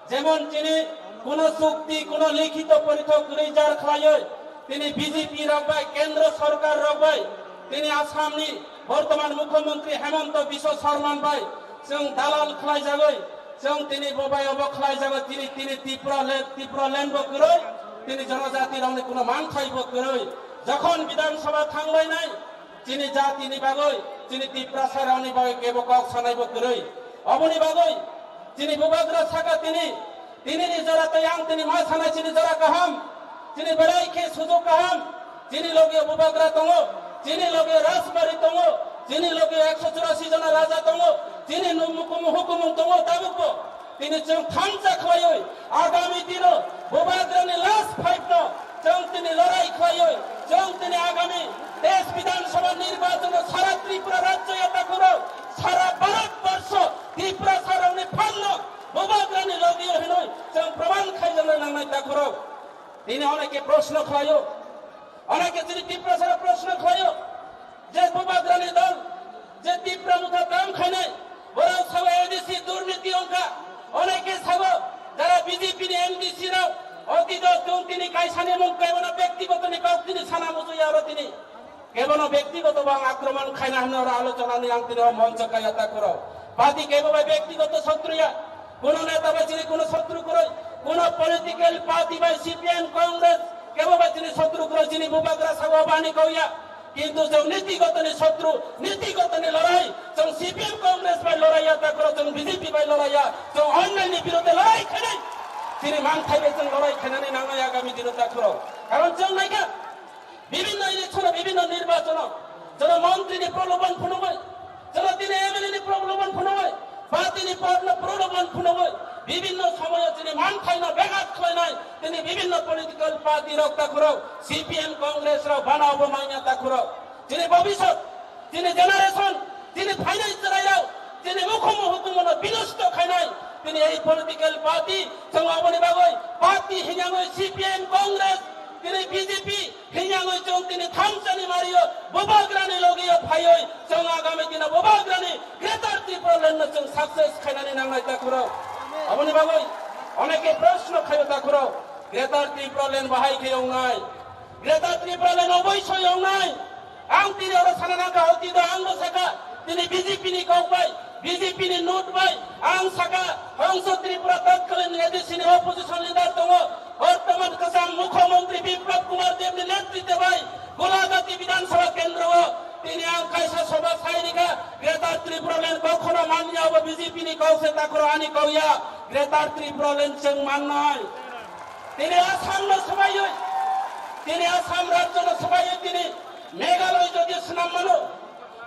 jemon chini kuno chukti, kuno likhito porithok kwrwi jar khlaioi, tini B J P rok bai, kendro sorkar rok bai, tini Assam ni bortoman mukhyamantri Hemanta Biswa Sarma bai chwng dalal khlai jagoi, chwng tini bo bai obo khlai jagoi, tini, tini Tripura le-, Tripura land bo kwrwi, tini jonojati rokni kuno manthai bo kwrwi. Jokhon Bidhan Sabha thanglainai, chini jatini bagwi, chini Tiprasa rokni bagwi kebo kok sanai bo kwrwi. Oboni bagwi chini Bubagra saka tini, tini ni jora tei ang tini ma sanai chini jora kaham, chini belai khe sujuk kaham, chini loge Bubagra tongo, chini loge Rajbari tongo, chini loge ekso churasi jona raja tongo, chini nu-, mukumu hukumu tongo tabukbo. Tini chwng thansa khlaiwi agami dino Bubagrani last fight no chwng tini lorai khlaiwi chwng tini agami teis Bidhan Sabha nirbachon no sara Tripura rajyo ya takhurok sara Bharat borsho Tiprasa rokni phanno Bubagrani logio hinwi chwng proman khaijana nangnai takhurok. Tini oneke proshno khlaio, oneke chini Tiprasara proshno khlaio, je Bubagrani dol, je Tipra Motha kam khainai, borok sao A D C durniti wngkha, oneke sao jara B J P ni M D C rok, otito chwng tini kaisani mung kaibono bektigoto ni kok tini sana muchungya oro tini. Kebono bektigoto bang akromon khaina hwnwi oro alochona ni ang tini o moncho kaya takhurok. Party kebo bai bektigoto sotru ya. Kuno neta bai chini kuno sotru kwrwi. Kuno political party bai C P M Congress kebo bai chini sotru kwrwi chini Bubagra sago bani kau ya. Kintu chwng nitigoto ni sotru, nitigoto ni lorai. Chwng C P M Congress bai lorai ya takhurok, chwng B J P bai lorai ya. Chwng onnai ni birodhe lorai khainai. Chini manthai bai chwng lorai khainani nangnai agami dino takhurok. Karon chwng naikha. Bibhinno election-o, bibhinno nirbachono, jono montri ni proloban phunugwi, jono tini M L A ni proloban phunugwi, party ni por-, no proloban phunugwi, bibhinno somoyo chini manthaino begat khlainai, tini bibhinno political party rok takhurok, C P M, Congress rok bana obo manya takhurok. Chini bobisot, chini generation, chini phainai chwrairok, chini mukhumu hukumono binosto khainai, tini ei political party, chwng oboni bagwi party hinangwi C P M, Congress, tini B J P, Hingyangwi chwng tini thamsani mario, Bubagrani logio phaiwi chwng agami dino Bubagrani Greater Tripura Land no chwng success khainani nangnai takhurok. Aboni bagwi oneke proshno khaio takhurok, Greater Tripura Land bahai khe wngnai? Greater Tripura Land oboisoi wngnai. Ang tini oro sana nangkha, otito angbo sakha, tini B J P ni kok bai, B J P ni note bai, ang sakha, Hongso Tripura tatkalin A D C ni opposition leader tongo, Bortoman kwcham Mukhyamantri Biplab Kumar Deb ni netritwe bai Golagati Bidhan Sabha Kendro o tini ang kaisa soba sai rikha, Greater Tripura Land kokhono manya, obo B J P ni kok se takhoro ani kok ya, Greater Tripura Land chwng mannai. Tini Assam no swbaiwi, tini Assam rajyo no swbaiwi tini Meghalaya jodi swnam mano,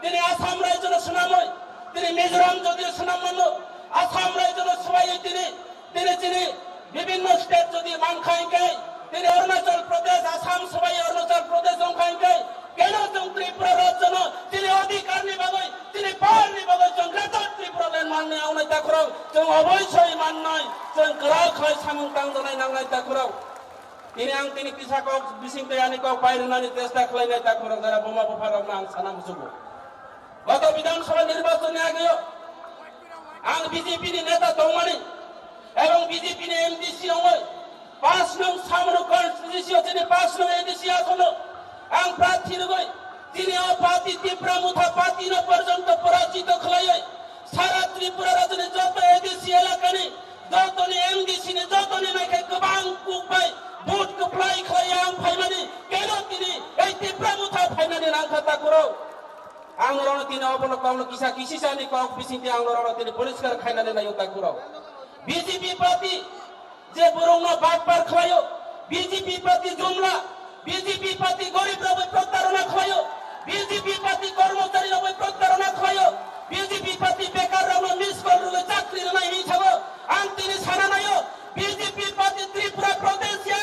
tini Assam rajyo no swnamwi, tini Mizoram jodi swnam mano, Assam rajyo no swbaiwi tini Tini chini bibhinno state jodi mankha hinkhe, tini Arunachal Pradesh, Assam swbai Arunachal Pradesh wngkha hinkhe, keno chwng Tripura rajyono chini adhikarni bagwi, chini powerni bagwi chwng Greater Tripura Land manwi wngnai takhurok, chwng oboisoi mannai, chwng kwrak khlai samung tangjaknai nangnai takhurok. Tini ang tini kisa kok bising tei ani kok pai rwnani chesta khlainai takhurok jara buma bupharokno ang sana muchugo. Goto Bidhan Sabha nirbachonni ageo ang B J P ni neta tongmani ebong B J P ni M D C wngwi pash nung Samru constituency o chini pash nung A D C asono ang prarthi rwgwi chini o party Tipra Motha party no porjonto porajito khlaiwi sara Tripura rajyoni joto A D C elakani jotoni M D C ni jotoni naikhe kwbang kuk bai vote kwplai khlaiwi ang phaimani keno tini ei Tipra Motha phainani nangkha takhurok. Ang norokno tini obono kokno kisa kisisani kok bisingtwi ang norokno tini poriskar khainani naio takhurok. B J P party je borokno bakpar khlaio, B J P party jumla, B J P party gorib rokbai protarona khlaio, B J P party kormochari rokbai protarona khlaio, B J P party bekar rokno miss call rwgwi chakri rwnai hinwi thango. Ang tini sana naio, B J P party Tripura Pradesh ya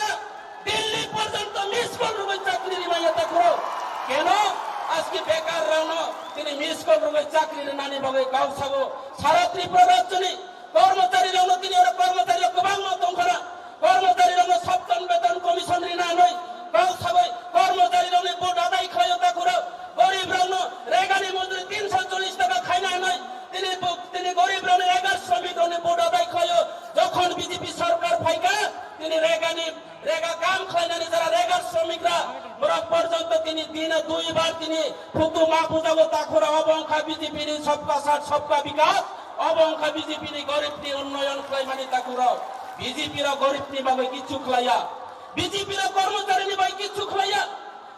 Delhi porjonto miss call rwgwi chakri rwmani takhurok. Keno aski bekar rokno tini miss call rwgwi chakri rwnani bagwi kok sago. Sara Tripura rajyoni kormochari rokno tini oro kormochari rok kwbangma tongkhana. Kormochari rokno Saptan Beton Commission rina hinwi kok sagwi kormochari rokni vote adai khlaio takhurok. Tini phutu ma pujago takhura, obo wngkha B J P ni sabka saath sabka bikas, obo wngkha B J P ni gorib ni unnoyon khlaimani takhura. B J P rok gorib ni bagwi kichu khlaiya, B J P rok kormochari ni bagwi kichu khlaiya,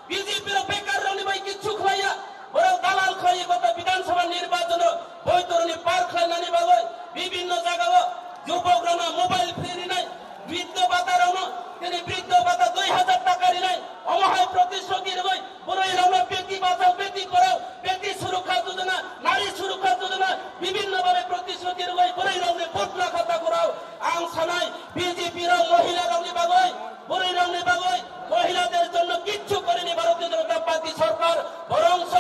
B J P rok bekar rok ni bagwi kichu khlaiya. Borok dalal khlaiwi gota Bidhan Sabha nirbachon o boitor ni par khlainani bagwi bibinno jagao jubok rokno mobile free rinai, briddo bata rokno tini briddo bata dui hajar taka rinai, omo hai protishruti rwgwi bwrwi rokno beti bachao, beti porao, beti surukha jojona, nari surukha jojona, bibinno bhabe protishruti rwgwi bwrwi rokni vote lakha takhurao. Ang sanai B J P rok mohila rokni bagwi, bwrwi rokni bagwi, মহিলাদের জন্য কিচ্ছু করেনি ভারতীয় জনতা পার্টি সরকার। বরঞ্চ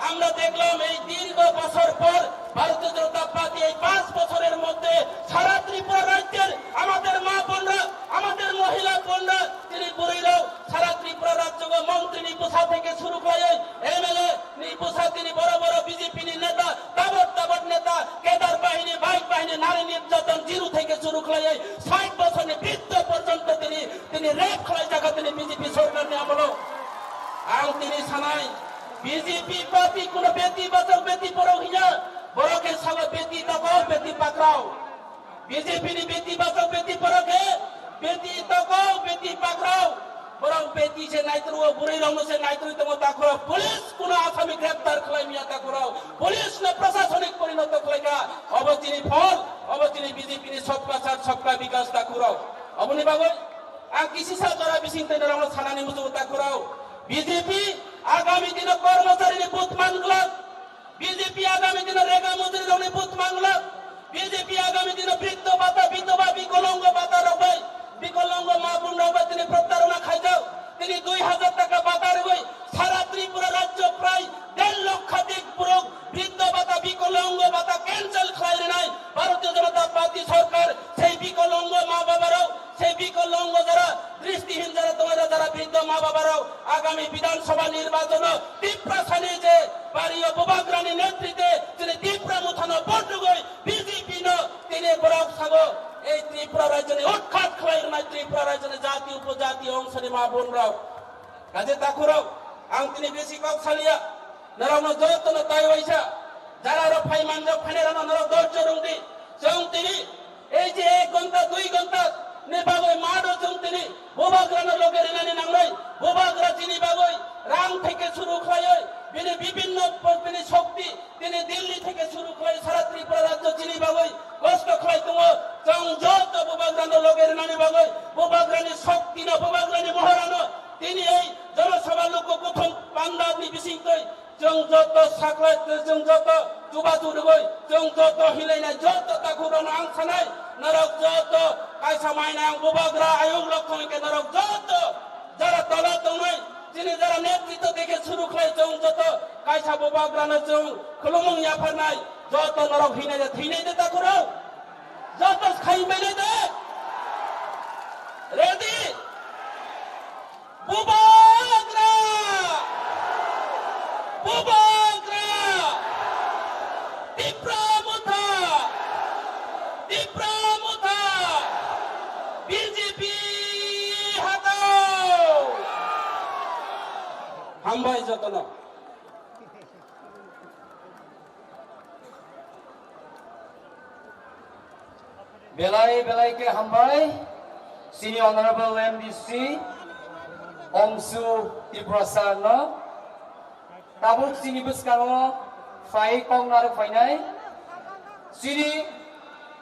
আমরা দেখলাম এই দীর্ঘ বছর পর ভারতীয় জনতা পার্টি এই পাঁচ বছরের মধ্যে সারা ত্রিপুরা রাজ্যের আমাদের মা বোনরা, আমাদের মহিলা বোনরা, তিনি বুড়িরাও সারা ত্রিপুরা রাজ্য মন্ত্রী নিপুষা থেকে শুরু করে এমএলএ নিপুষা, তিনি বড় বড় বিজেপি নেতা, তাবড় তাবড় নেতা, কেদার বাহিনী, বাইক বাহিনী, নারী নির্যাতন জিরো থেকে শুরু করে ষাট বছর বৃদ্ধ পর্যন্ত তিনি, তিনি রেপ খাওয়াই জায়গা তিনি বিজেপি সরকার নিয়ে আমলো। Ang tini sanai, B J P party kuno beti bachao beti porao hiya, borok khe sabo beti tokao beti pakrao. B J P ni beti bachao beti porao khe beti tokao beti pakrao. Borok beti se naitruo, bwrwi rokno se naitrwi tongo takhurao. Police kuno asami greptar khlai miya takhurao. Police no prasasonik porinoto khlaika. Obo chini phol, obo chini B J P ni sabka saath sabka bikas takhurao. Oboni bagwi ang kisisa jora bising tei norokno sanani muchungo takhurao. B J P agami dino kormochari ni but manglak. B J P agami dino rega mojuri rokni but manglak. B J P agami dino briddo bata, bidhoba, bikolongo bata rok bai, bikolongo ma bun rok bai tini protarona khaijak. Tini dui hajar taka bata rwgwi sara Tripura rajyo prai der lokhadik borok briddo bata, bikolongo bata cancel khlai rwnai Bharatiya Janata Party sorkar. Sei bikolongo ma baba rok, sei bikolongo jara dristihin jara tongo, jara briddo ma baba rok agami Bidhan Sabha nirbachono Tiprasani je pariyo Bubagrani netritwe chini Tipra Mothano vote rwgwi B J P no tini borok sago ei Tripura rajyoni utkhat khlai rwnai Tripura rajyoni jati upojati ongsoni ma bun rok. Kaje takhurok, ang tini besi kok saliya, norokno jotono tai waisa, jara rok phai manjak phainai rokno norok dorjo rwngdi, chwng tini ei je ek ghonta, dui ghonta ni bagwi mado chwng tini Bubagrano loge rinani nangnai, Bubagra chini bagwi rang theke suru khlaiwi, bini bibinno bini shokti, tini Delhi theke suru khlai sara Tripura rajyo chini bagwi kosto khlai tongo, chwng joto Bubagrano loge rinani bagwi, Bubagrani shoktino, Bubagrani mohorano, tini ei Jana Sabha Loku Kuthum Pandalni bisingtwi, chwng joto saklai, chwng joto chubachu rwgwi, chwng joto hilainai, joto takhukrokno ang sanai, norok joto kaisa mainai ang Bubagra ayuk lokthong hwnkhe norok joto jara tola tongnai, chini jara netritw dekhe suru khlai chwng joto kaisa Bubagrano chwng khulumung yapharnai, joto norok hinai de thwinai de takhurok, joto khaimbai de. Ready? Bubagra! Bubagra! Tipra Motha! Tipra Motha! B J P hatao! Hambai jotono. Belai belai khe hambai chini Honorable M D C Ongsu Tripura sir no. Tabuk chini bwskango phai kok narwk phainai chini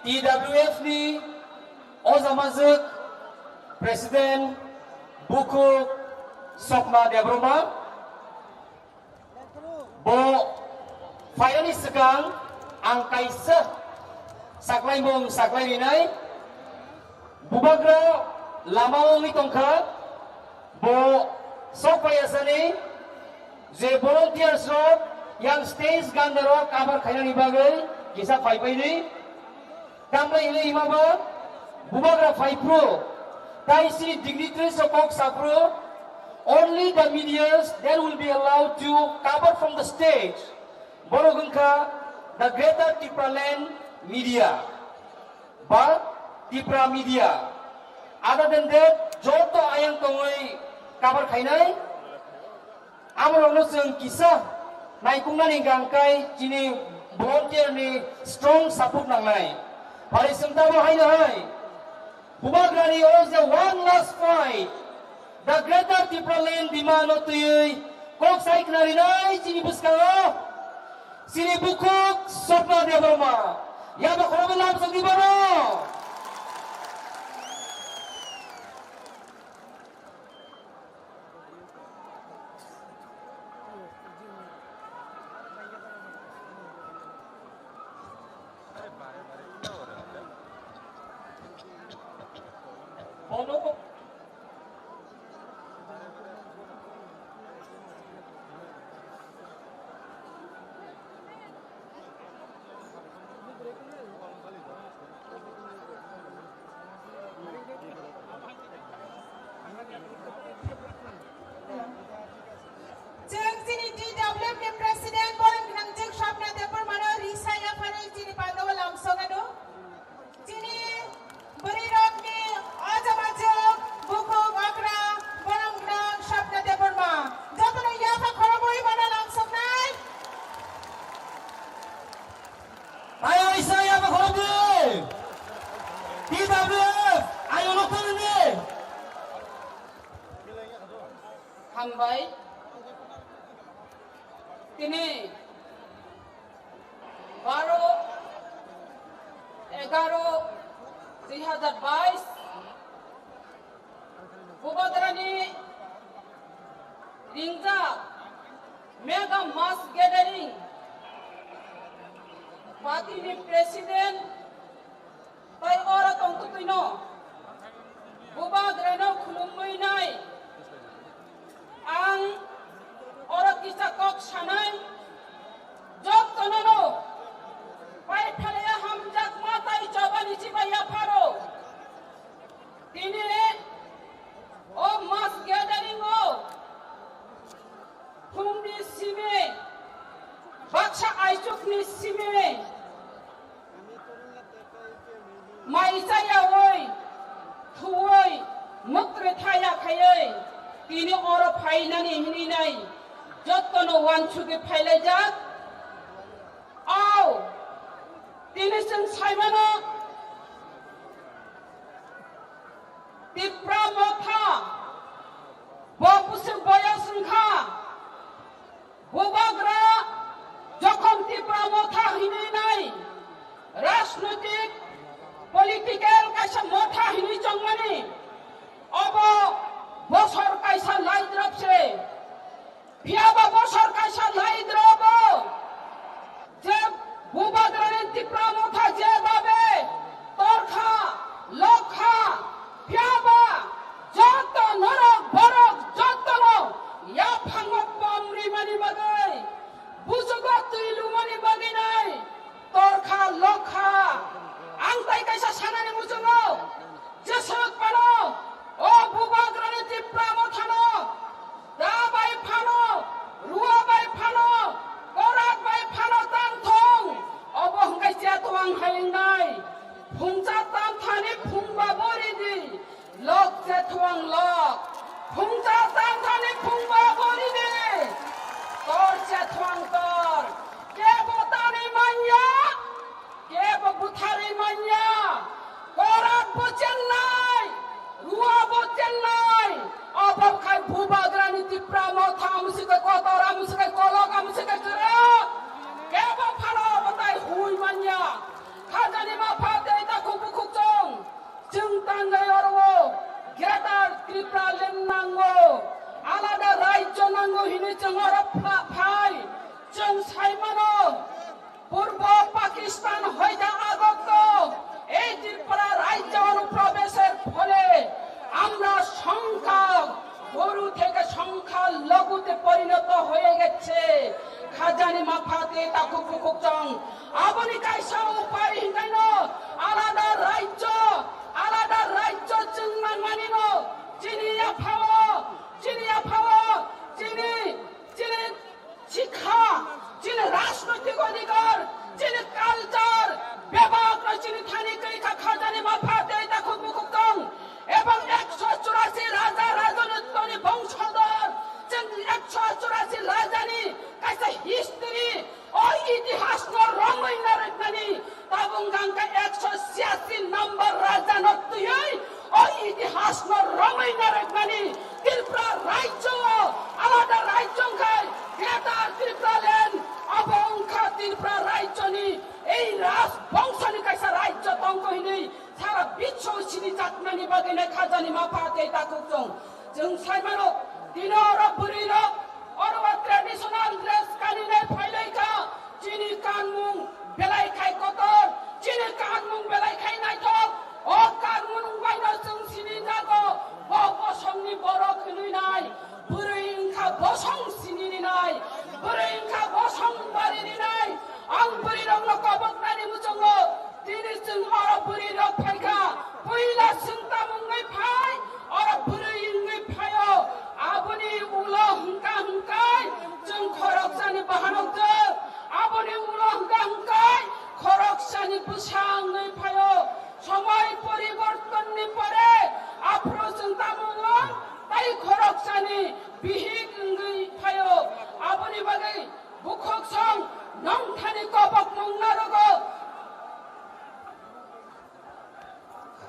T W F ni ojamajwk President Bukhuk Sokma Debbarma. Bo phaiyani swkang ang kaisa saklaimung saklai rinai. Bubagra lama wngwi tongkha. Bo sok phaiyasani je volunteers rok yang stage ganda rok cover khainani bagwi kisa phaipaini. Tambai hwnwi hima ba, Bubagra phai phru, tai chini dignitaries rok kok sa phru, only the medias that will be allowed to cover from the stage. Borok wngkha the Greater Tipraland media ba Tipra media. Other than that, joto ayang tongwi cover khainai. Amorokno chwng kisa naikungnani hwnkha hwnkhe chini volunteer ni strong support nangnai. Pari chwng tamo haino hai Bubagrani o je one last fight, the Greater Tipraland demand no twiwi kok sai khna rinai chini bwskango chini bukhuk Swapna Debbarma. Yaba khoroknwi lamsokni bono. Chwng chini T W F ni President borok gwnang chwng Swapna Debbarma no risa yaphani chini pandao lamsok ano. Chini bwrwi rok ni o jama chwng bukhuk okra borok gwnang Swapna Debbarma jotono yapha khorobwi mano lamsoknai. Ayo isa ya ba khorok di. T W F, ayo lokal ni. Hambai. Tini baro egaro dui hazar bais Bubagrani ringjak mega mass gathering party ni president tai oro tongtwtwino Bubagrano khulumwi nai ang oro kisa kok sanai jottono no pai phalaya hamjakma tai chobani chibai yapharo. Tini o mass gathering o phungni simi baksa aichukni simi mai chayawi thuwi mukre thaya khaywi tini oro phainani hininai jottono wansugwi phailaijak. Au tini chwng saimano Tipra Motha bo bwswk boyos wngkha. Bubagra jokhon Tipra Motha hinwi nai rajnoitik political kaisa motha hinwi chongmani obo bosor kaisa laidrop se. Phiyaba bosor kaisa laidrobo je Bubagrani Tipra Motha je babe torkha, lokha, phiyaba joto norok borok jotono yaphango pom rimani bagwi, bujugo twi lumani bagwi nai torkha, lokha. Ang tai kaisa sanani muchungo, jeswk phano o Bubagrani Tipra Mothano da bai phano, rua bai phano, korak bai phano tang thung. Obo hwnkhe chetwang hai wngnai. Phungcha tang thani phungba bo ridi, lok chetwang lok. Phungcha tang thani phungba bo ridi, tor chetwang tor. Kebo tani manya, kebo butharwi manya. Korak bo chennai, rua bo chennai. Obo khai Bubagrani Tipra Motha amsi kai kotor, amsi kai kolok, amsi kai kwrwk. Kebo phano obo tai hui manya. Khajani mapha tei takhuk bukhuk chong. Chwng tangai oro o Greater Tripura Land nango, alada rajyo nango hinwi chwng oro pha-, phai. Chwng sai mano, Purbo Pakistan hoite agokto ei Tripura rajyo onuprobeshor phole amra songkha goru theke songkha logutte porinoto hoye gecche. Khajani mapha tei takhuk bukhuk chong. Aboni kaisa upai hinkaino alada rajyo, alada rajyo chwng nangmanino chini yaphao, chini yaphao, chini, chini sikha, chini rajnoitik odhikar, chini culture, bebak no chini thani kwrwi kha. Khajani mapha tei takhuk bukhuk tong, ebong ekso churasi raja rajanitoni bongsodor, chwng ekso churasi Rajani kaisa history, o itihasno romwi narwknani tabuk hwnkha ekso siyasi number rajano twiwi o itihasno romwi narwknani Tripura rajyo alada rajyo wngkhai Greater Tripura Land, abo wngkha Tripura rajyoni ei raj bongshoni kaisa rajyo tongkho hinwi sara biswo sinijaknani bagwi nai khajani mapha tei takhuk chwng. Chwng sai mano, tini oro bwrwirok, oro o traditional dress kaninai phailaikha, chini kanmung belai khai kotor, chini kanmung belai khai naithok, o kanmung baino chwng sinijago, bo bosongni borok hinwi nai, bwrwi wngkha bosong sini rinai, bwrwi wngkha bosong bari rinai, ang bwrwirokno koboknani muchungo, Tini chwng oro bwrwi rok phaikha, puila chwng tamo wngwi phai, oro bwrwi wngwi phaio, aboni ulo hwnkha hwnkhe chwng khoroksani bahanok jwk, aboni ulo hwnkha hwnkhe khoroksani bwsa wngwi phaio. Somoi poribortonni pore aphuru chwng tamo wng, tai khoroksani bihik wngwi phaio, aboni bagwi Bukhuk song nongthani kobokmung narogo.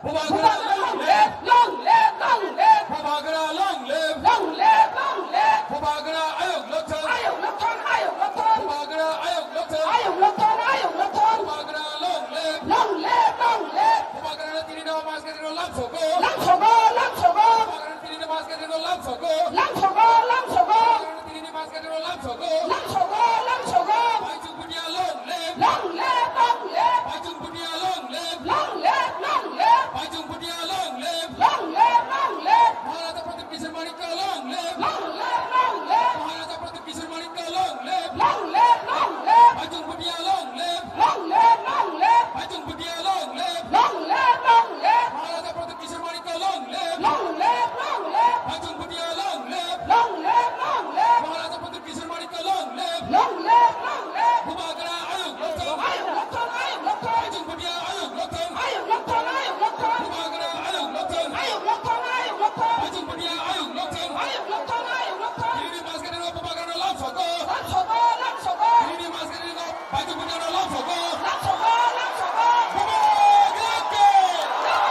Bubagra long live, long live, long live. Bubagra long live. Long live, long live. Bubagra ayuk lokthang. Ayuk lokthang, ayuk lokthang. Bubagra ayuk lokthang. Ayuk lokthang, ayuk lokthang. Bubagra long live. Long live, long live. Bubagra tini no mas gadri no lamsogo. Lamsogo, lamsogo. Bubagra tini no mas gadri no lamsogo. Lamsogo, lamsogo. Bubagra tini no mas gadri no lamsogo. Lamsogo, lamsogo. Baichung Bhutia long live. Long live, long live. Baichung Bhutia long live. Long live, long live. Baichung Bhutia long live. Long live, long live. Maharaja Pratap Kishore Manikya long live. Long live, long live. Maharaja Pratap Kishore Manikya long live. Long live, long live. Baichung Bhutia long live. Long live, long live. Baichung Bhutia long live. Long live, long live. Maharaja Pratap Kishore Manikya long live. Long live, long live. Baichung Bhutia long live. Long live, long live. Maharaja Pratap Kishore Manikya long live. Long live, long live. Bubagra ayuk lokthang. Ayuk lokthang, ayuk lokthang. Baichung Bhutia ayuk lokthang. Ayuk lokthang, ayuk lokthang. Bubagra ayuk lokthang. Ayuk lokthang, ayuk lokthang. Baichung Bhutia ayuk lokthang. Ayuk lokthang, ayuk lokthang. Tini ni mas gadri no Bubagra no lamsogo. Lamsogo, lamsogo. Tini ni mas gadri no Baichung Bhutia no lamsogo. Lamsogo, lamsogo. Bubagra ke. Jai.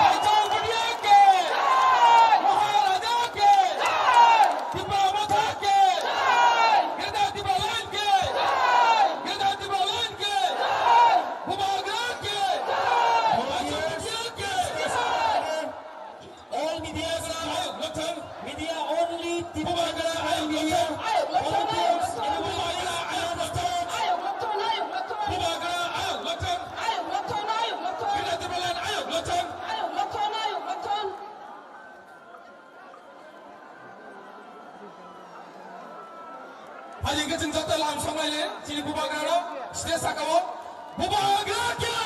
Baichung Bhutia ke. Jai. Maharaja ke. Jai. Tipra Motha ke. Jai. Greater Tipraland ke. Jai. Greater Tipraland ke. Jai. Bubagra ke. Jai. Baichung Bhutia ke. Jai. All media, ayuk lokthang. Media only, Bubagra ayuk lokthang. Ayuk lokthang, ayuk lokthang. Bubagra ayuk lokthang. Ayuk lokthang, ayuk lokthang. Bubagra ayuk lokthang. Ayuk lokthang, ayuk lokthang. Greater Tipraland ayuk lokthang. Ayuk lokthang, ayuk lokthang. Hai hwnkhe chwng joto lam songlaile chini Bubagra rok stage saka o. Bubagra ke!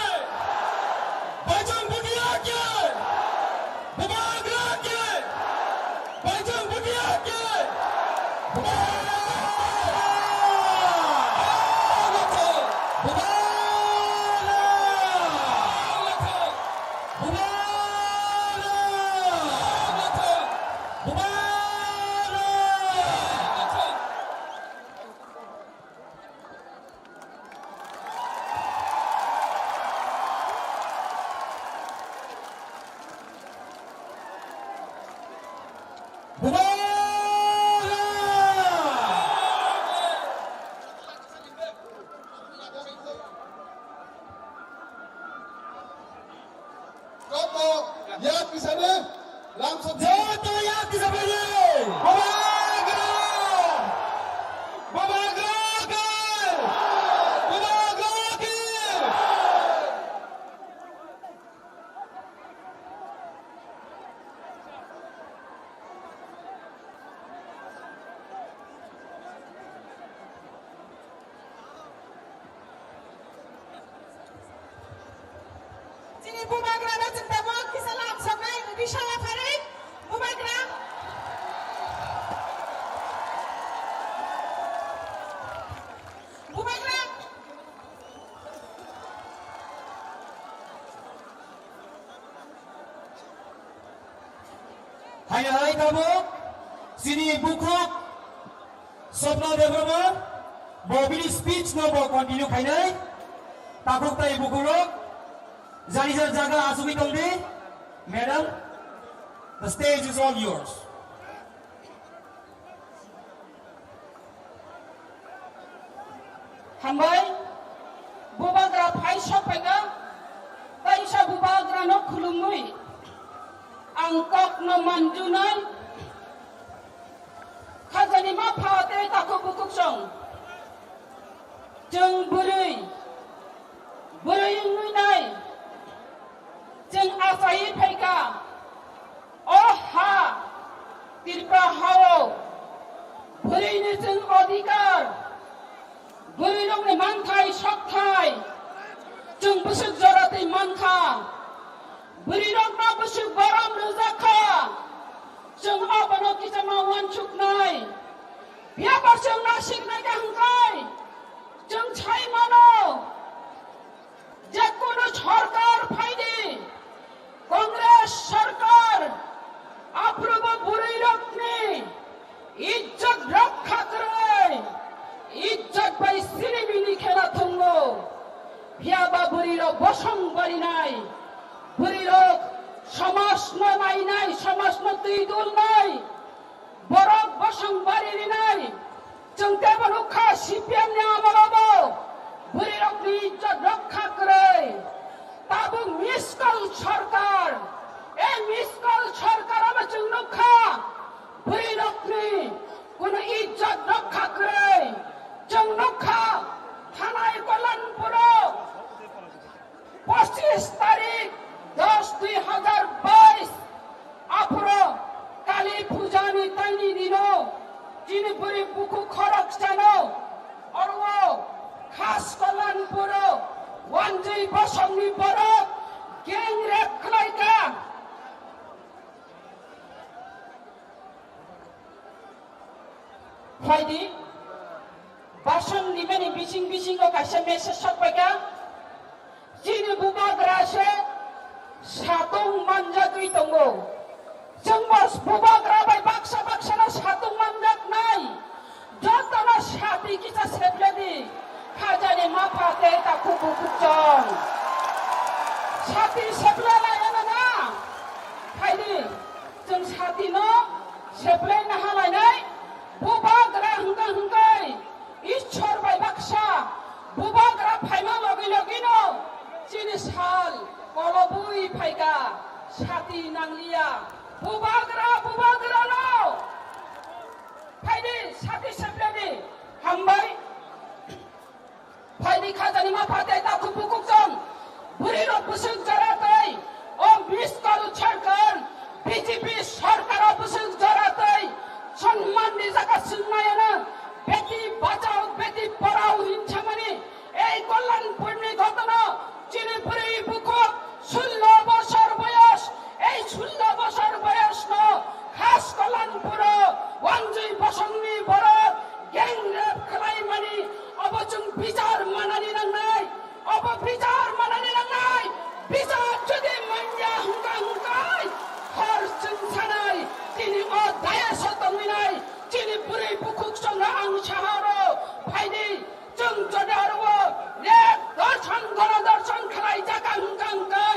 Baichung Bhutia ke! Bubagra ke! Baichung Bhutia ke! Bubagra! Bubagra! Bubagra! Bubagra! Bubagra! Joto yak tisani lamsok. Joto yak tisani. Bubagra! Bubagra ke! Bubagra ke! Chini Bubagra no chwng tabuk kisa lam soknai, Bisala Pharwi, Bubagra. Bubagra. Hai hai tabuk, chini bukhuk. Swapna Debbarma, bo bini speech no bo continue khainai. Takhuk tai bukhurok, jani jar jaga asugwi tongdi. Madam, the stage is all yours. Hambai, bubagra phai sok phaikha, taisa bubagrano khulumwi ang kokno manjunai. Khajani ma pha tei takhuk bukhuk song. Chwng bwrwi, bwrwi wngwi nai. Chwng achaiwi phaikha. O ha, Tripura hao, bwrwini chwng adhikar. Bwrwirokni manthai, sokthai, chwng bwswk jora twi mankha. Bwrwirokno bwswk borom rwjak kha. Chwng abono kichama uansuknai. Phiya ba chwng nasiknai kha hwnkhai, chwng sai mano, je kono sorkar phaidi, Congress sorkar, aphuru bo bwrwirokni ijjot rokha kwrwi, ijjot bai sinimini khela thwngo. Phiya ba bwrwirok bosong barinai, bwrwirok somajno nainai, somajno twi dulnai, borok bosong bari rinai. Chwng teibo nukha C P M ni amolobo bwrwirokni ijjot rokha kwrwi. Tabuk miskol sorkar, ei miskol sorkar abo chwng nukha bwrwirokni kono ijjot rokha kwrwi. Chwng nukha thanai Kollanpuro pochis tarik dos dui hazar bais, aphuru Kali Puja ni taini dino chini bwrwi bukhuk khoroksano oro Khas Kollanpuro wanjwi bosongni borok gang rape khlaikha. Phaidi, basong nimani bising bisingo kaisa message sokpaikha. Chini bubagra se satung manjagwi tongo. Chwngbo bubagra bai baksa baksano satung manjaknai. Jotono sati kisa sepledi. Khajani mapha tei takhuk bukhuk chong. Sati sepla lainani na? Phaidi. Chwng satino seplai nahalainai, bubagra hwnkha hwnkhe Ishwar bai baksa, bubagra phaima logi logino chini sal kolobwi phaikha, sati nangliya, bubagra, bubagrano phaidi sati sepladi, hambai. Phaidi khajani mapha tei takhuk bukhuk chong. Bwrwi rok bwswk jora tei o miskol sorkar, B J P sorkar o bwswk jora tei sonman ni jaga swngnai ano beti bachao, beti porao hinsamani ei Kollanpur ni ghotona chini bwrwi bukhuk sullo bosor boyos, ei sullo bosor boyosno Khas Kollanpuro wanjwi bosongni borok gang rape khlaimani, obo chwng bichar manani nangnai, obo bichar manani nangnai, bichar jodi manya hwnkha hwnkhe hor chwng sanai, chini o dayas o tongwinai, chini bwrwi bukhuk chwngno ang saharo phaidi. Chwng jodi aro rek dorshon, gono dorshon khlai jaka hwnkha hwnkhe,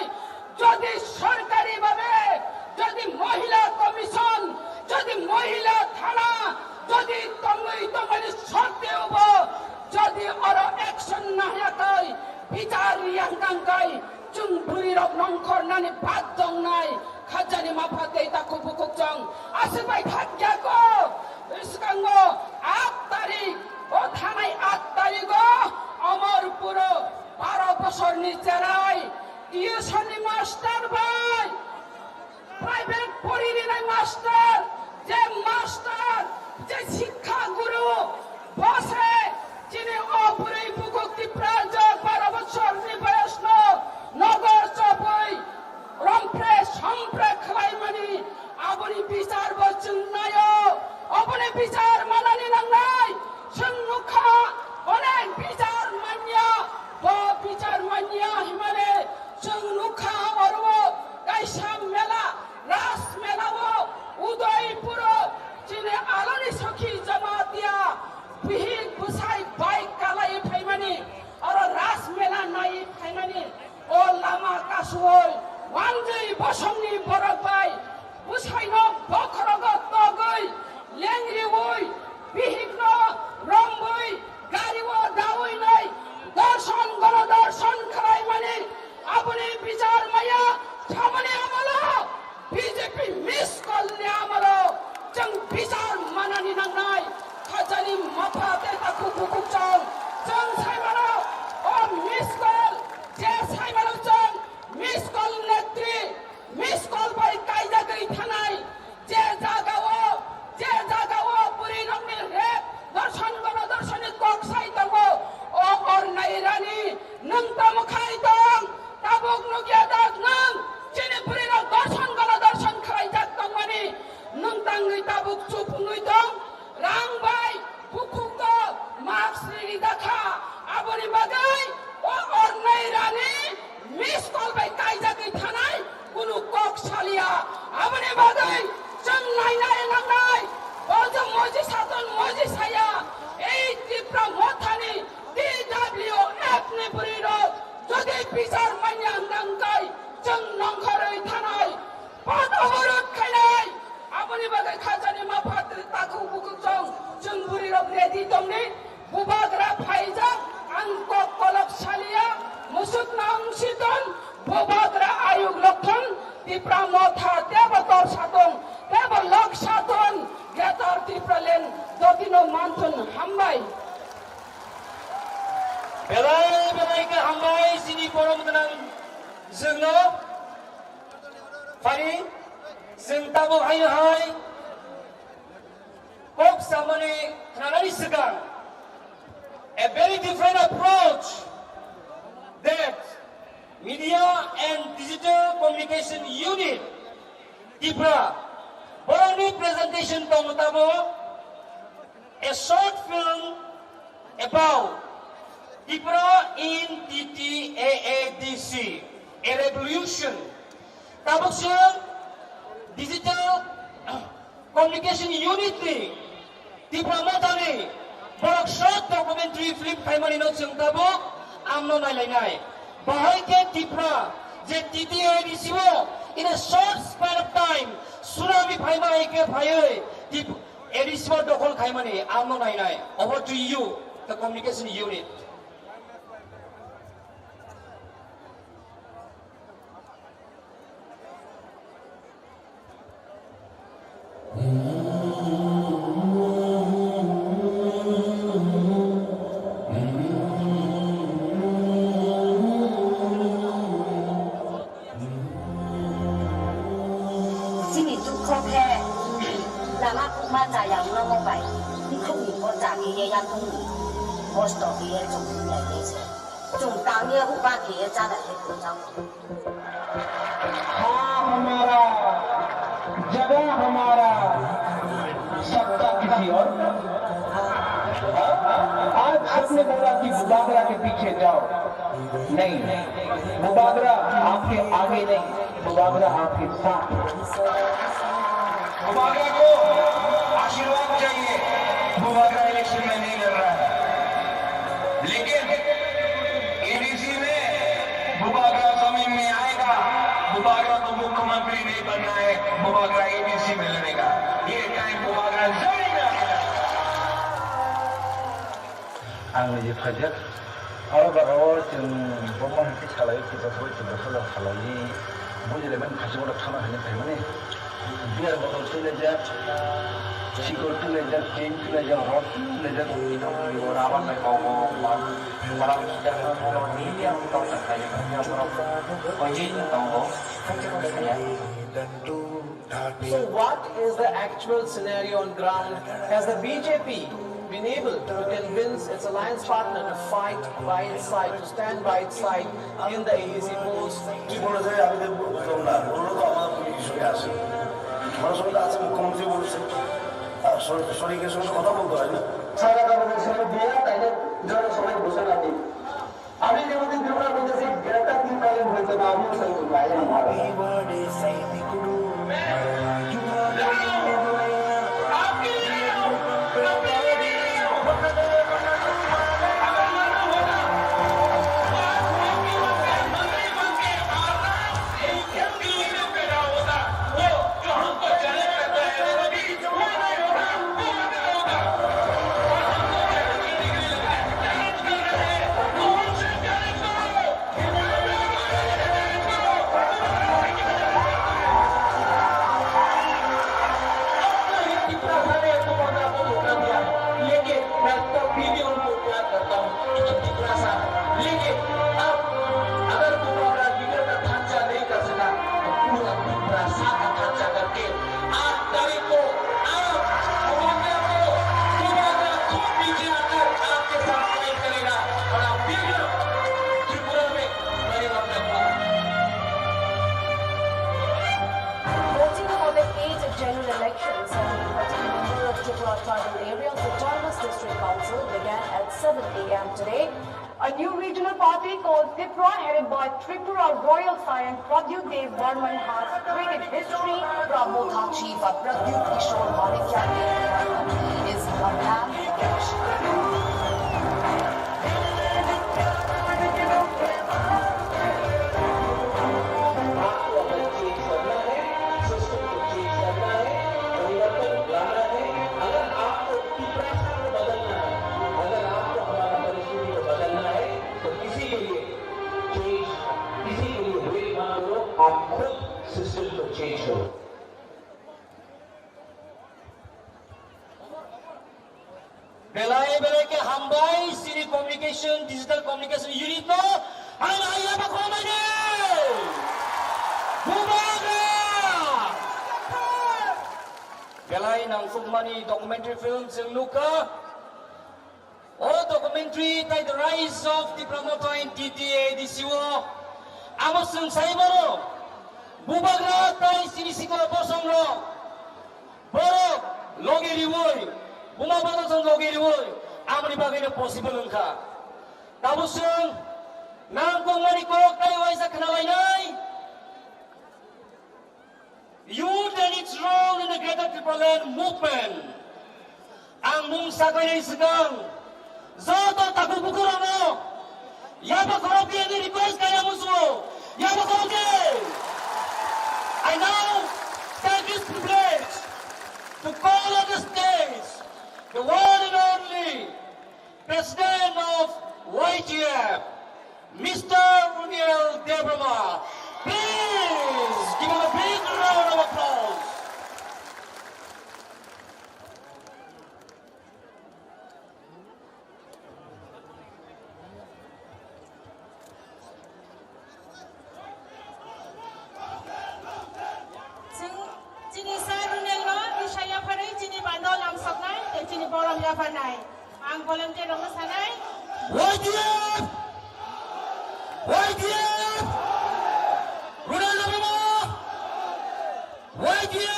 jodi sorkari babe, jodi mohila commission, jodi mohila thana, jodi tongwi tongmani sotteo bo, jodi aro action nahya khai, bichar riya hwnkha hwnkhe, chwng bwrwi rok nongkhor nani bad dongnai, khajani mapha tei takhuk bukhuk chwng aswk bai thakya ko. Bwskango aat tarik, o thanai aat tarigo Amarpuro baro bosorni cherai tuition ni master bai, private poririnai master, je master, je sikha guru, bose chini o bwrwi bukhuk Tiprajwk baro bosorni boyosno nogo chobwi rompre sompre khlaimani, aboni bichar bo chwng naio, oboni bichar manani nangnai. Chwng nukha onek bichar manya, bo bichar manya himale chwng nukha oro kaisa mela, Ras Mela o Udaipuro chini aloni sokhi Jamatia Rijak kha, aboni bagwi o Ornai Rani miss call bai kaijagwi thanai kunu kok saliya. Aboni bagwi chwng nainai nangnai, bo je moji saton moji saya, ei Tipra Mothani T W F ni bwrwirok jodi bichar manya nangkai, chwng nongkhorwi thanai, pot oborot khainai. Aboni bagwi khajani mapha takhuk bukhuk chwng, chwng bwrwirok ready tongni. Bubagra phaijak, ang kok kolok saliya, musuk nang siton, bubagra ayuk lokthon, Tipra Motha tebo tor satong, tebo lok saton, Greater Tipraland dotino manthon. Hambai. Belai belai khe hambai chini borom gwnang chwngno. Phari, chwng tabuk haino hai kok samani khnanani swkang, a very different approach that Media and Digital Communication Unit Tripura, borokni presentation tongo tabuk, a short film about Tripura in T T A A D C, a revolution. Tabuk chwng digital communication unit ni Tipra Mothani borok short documentary film khaimani no chwng tabuk amno nailainai. Bahai khe Tipra je T T A A D C o in a short span of time tsunami phaima hai khe phaiwi Tip-, A D C o dokhol khaimani amno nainai. Over to you, the communication unit. Chini dukho khe lama kukma chaya wngma bai, bukhukni bo chagwi ya yakungni kosto khe chwng thwngya khe se. Chwng tangya hukba khe ya chada khe kwchao. हाँ हमारा, जगह हमारा, सत्ता किसी और। आज सबने बोला कि बुबागरा के पीछे जाओ, नहीं, बुबागरा आपके आगे नहीं, बुबागरा आपके साथ। बुबागरा को आशीर्वाद चाहिए, बुबागरा इलेक्शन में नहीं लड़ रहा है, लेकिन एडीसी में बुबागरा जमीन में आएगा, बुबागरा को मुख्यमंत्री नहीं बनना है, बुबागरा एडीसी में लड़ेगा, ये टाइम बुबागरा जमीन में आएगा। Ang nije phaijak. Aro baga o chwng bomo hai khe salai, kisa soi chwng salai, bujile mani khasi bono thana hwnwi phaimani. Beer bottle twi laijak, sikor twi laijak, chain twi laijak, rod twi laijak. Rabar bai kok bo, ba, bara kisa khe ni ya kok ta khai, ya borok koi jin tongo. So what is the actual scenario on ground? Has the B J P been able to convince its alliance partner to fight by its side, to stand by its side in the A D C polls? কি বলেছে আমি তো বুঝলাম না, বললো তো আমার কোনো কিছু আছে, আমার সঙ্গে তো আছে, মুখ্যমন্ত্রী বলছে, আর সর-, সৈনিকের সঙ্গে কথা বলতে হয় না। সারা কারণে সবাই বিয়া তাইলে জনসভায় ঘোষণা দিই। আমি যেমন ত্রিপুরা বলতেছি, গ্রেটার তিন তারিখ হয়েছে না, আমিও সেই বাইরে। A M today. A new regional party called Tipra, headed by Tripura Royal Scion Pradyut Dev Barman, has created history. Prabodh Hachi by Pradyut Kishore Manikya Dev Barman is a land. आप खुद सिस्टम को चेंज करो। Belai belai khe hambai chini communication, digital communication unit no, ang ayaba khoroknai de. Bubagra! Belai nangkukmani documentary film chwng nukha. O documentary tai The Rise of Tipra Motha in T T A D C o amo chwng sai mano, Bubagra tai chini sikla bosong rok, borok logi riwi, buma bana song logi riwi, amoni bagwi no possible wngkha. Tabuk chwng nangkukmani kok tai waisa khnalainai. Youth and its role in the Greater Tipraland movement. Ang mung sakani swkang joto takhuk bukurokno yaba khoroknwi ani request kaya musuo, yaba khoroknwi. I now take this privilege to call on the stage the one and only President of Y T F, Mister Runiel Debbarma. Please give him a big round of applause. Chwng chini sir Runel no kisa yapharwi chini bando lamsoknai tei chini borom yapharnai. Ang volunteer rokno sanai. Y T F! Y T F! Runel Debbarma! Y T F!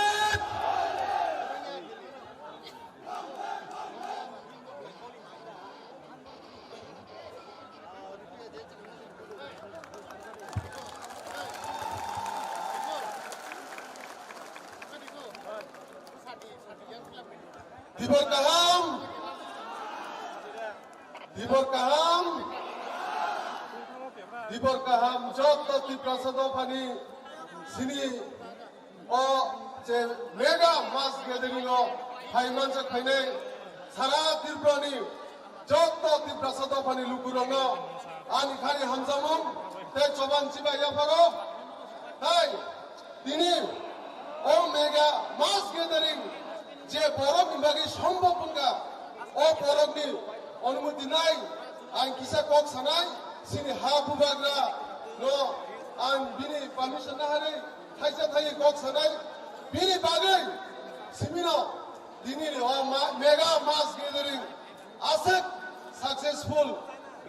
Tibor kaham, tibor kaham, tibor kaham, joto Tiprasa dophani sini o je mega mass gathering o phai manjak phainai sara Tripura ni joto Tiprasa dophani lukurokno ani khani hamjakmung tei chobang chibai yapharo. Tei tini o mega mass gathering je borokni bagwi sombhob wngkha, o borokni onumoti nai ang kisa kok sanai, sini ha bubagra no ang bini permission naharwi thaisa thaiwi kok sanai, bini bagwi simino dinini o ma-, mega mass gathering aswk successful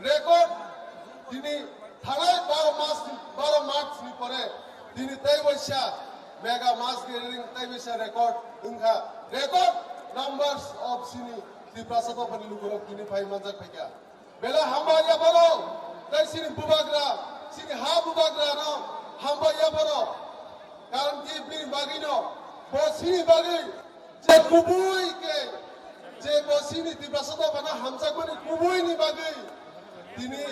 record tini thanai baro mas ni, baro March ni pore tini tei waisa mega mass gathering tei waisa record wngkha, record numbers of sini Tiprasa dophani lukurok tini phai manjak phaikha. Belai hambai yapharo, tei sini bubagra, sini ha bubagra no hambai yapharo. Karon ki bini bagwi no, bo sini bagwi je kubui ke, je bo sini Tiprasa dophano hamjakmani kubui ni bagwi tini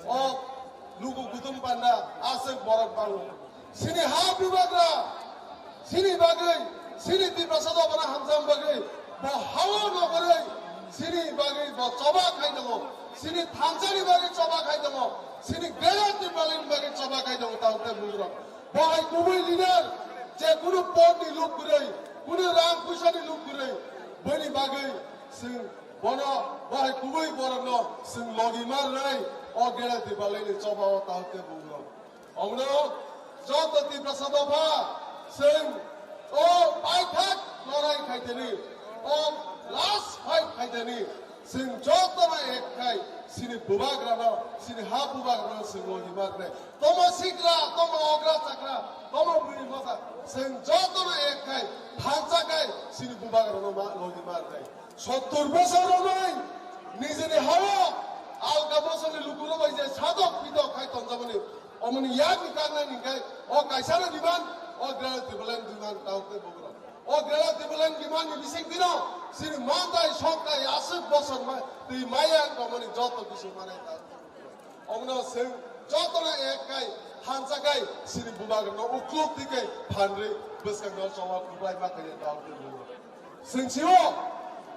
o lugu kutum panda aswk borok bango. Sini ha bubagra, sini bagwi, sini Tiprasa dophano hamjak bagwi, bo hao nogorwi, sini bagwi bo choba khai tongo, sini thansani bagwi choba khai tongo, sini Greater Tipraland bagwi choba khai tongo, tao tei bugrok. Bo hai kubui leader, je kunu pod ni luk kwrwi, kunu rang puisa ni luk kwrwi, boni bagwi chwng bono, bo hai kubui borok no chwng logi ma rwnai, o Greater Tipraland ni choba o tao tei bugrok. Omono joto Tiprasa dopha chwng o paithak lorai khaitani, o last fight khaitani, chwng jotono ek khai sini bubagrano, sini ha bubagrano chwng logi ma rwnai. Tomo sikla, tomo ogra chakra, tomo bwrwi motha, chwng jotono ek khai thansa khai sini bubagrano ma logi ma rwnai. Sottur bosor romwi nijini hao Bosongni lukurok bai je sadok pitok khai tongjamani, omoni yakni kangnani hingkai o kaisano demand, o Greater Tipraland demand tao khe bugrok. O Greater Tipraland demand ni bising dino sini mantai soktai aswk bosor ma twi maya wngmani joto bising manai tao. Omno seng jotono ek kai thansa kai sini bubagrokno ukluk twi kai phanrwi bwskangno choba kublai ma khaina tao khe bugrok. Seng sio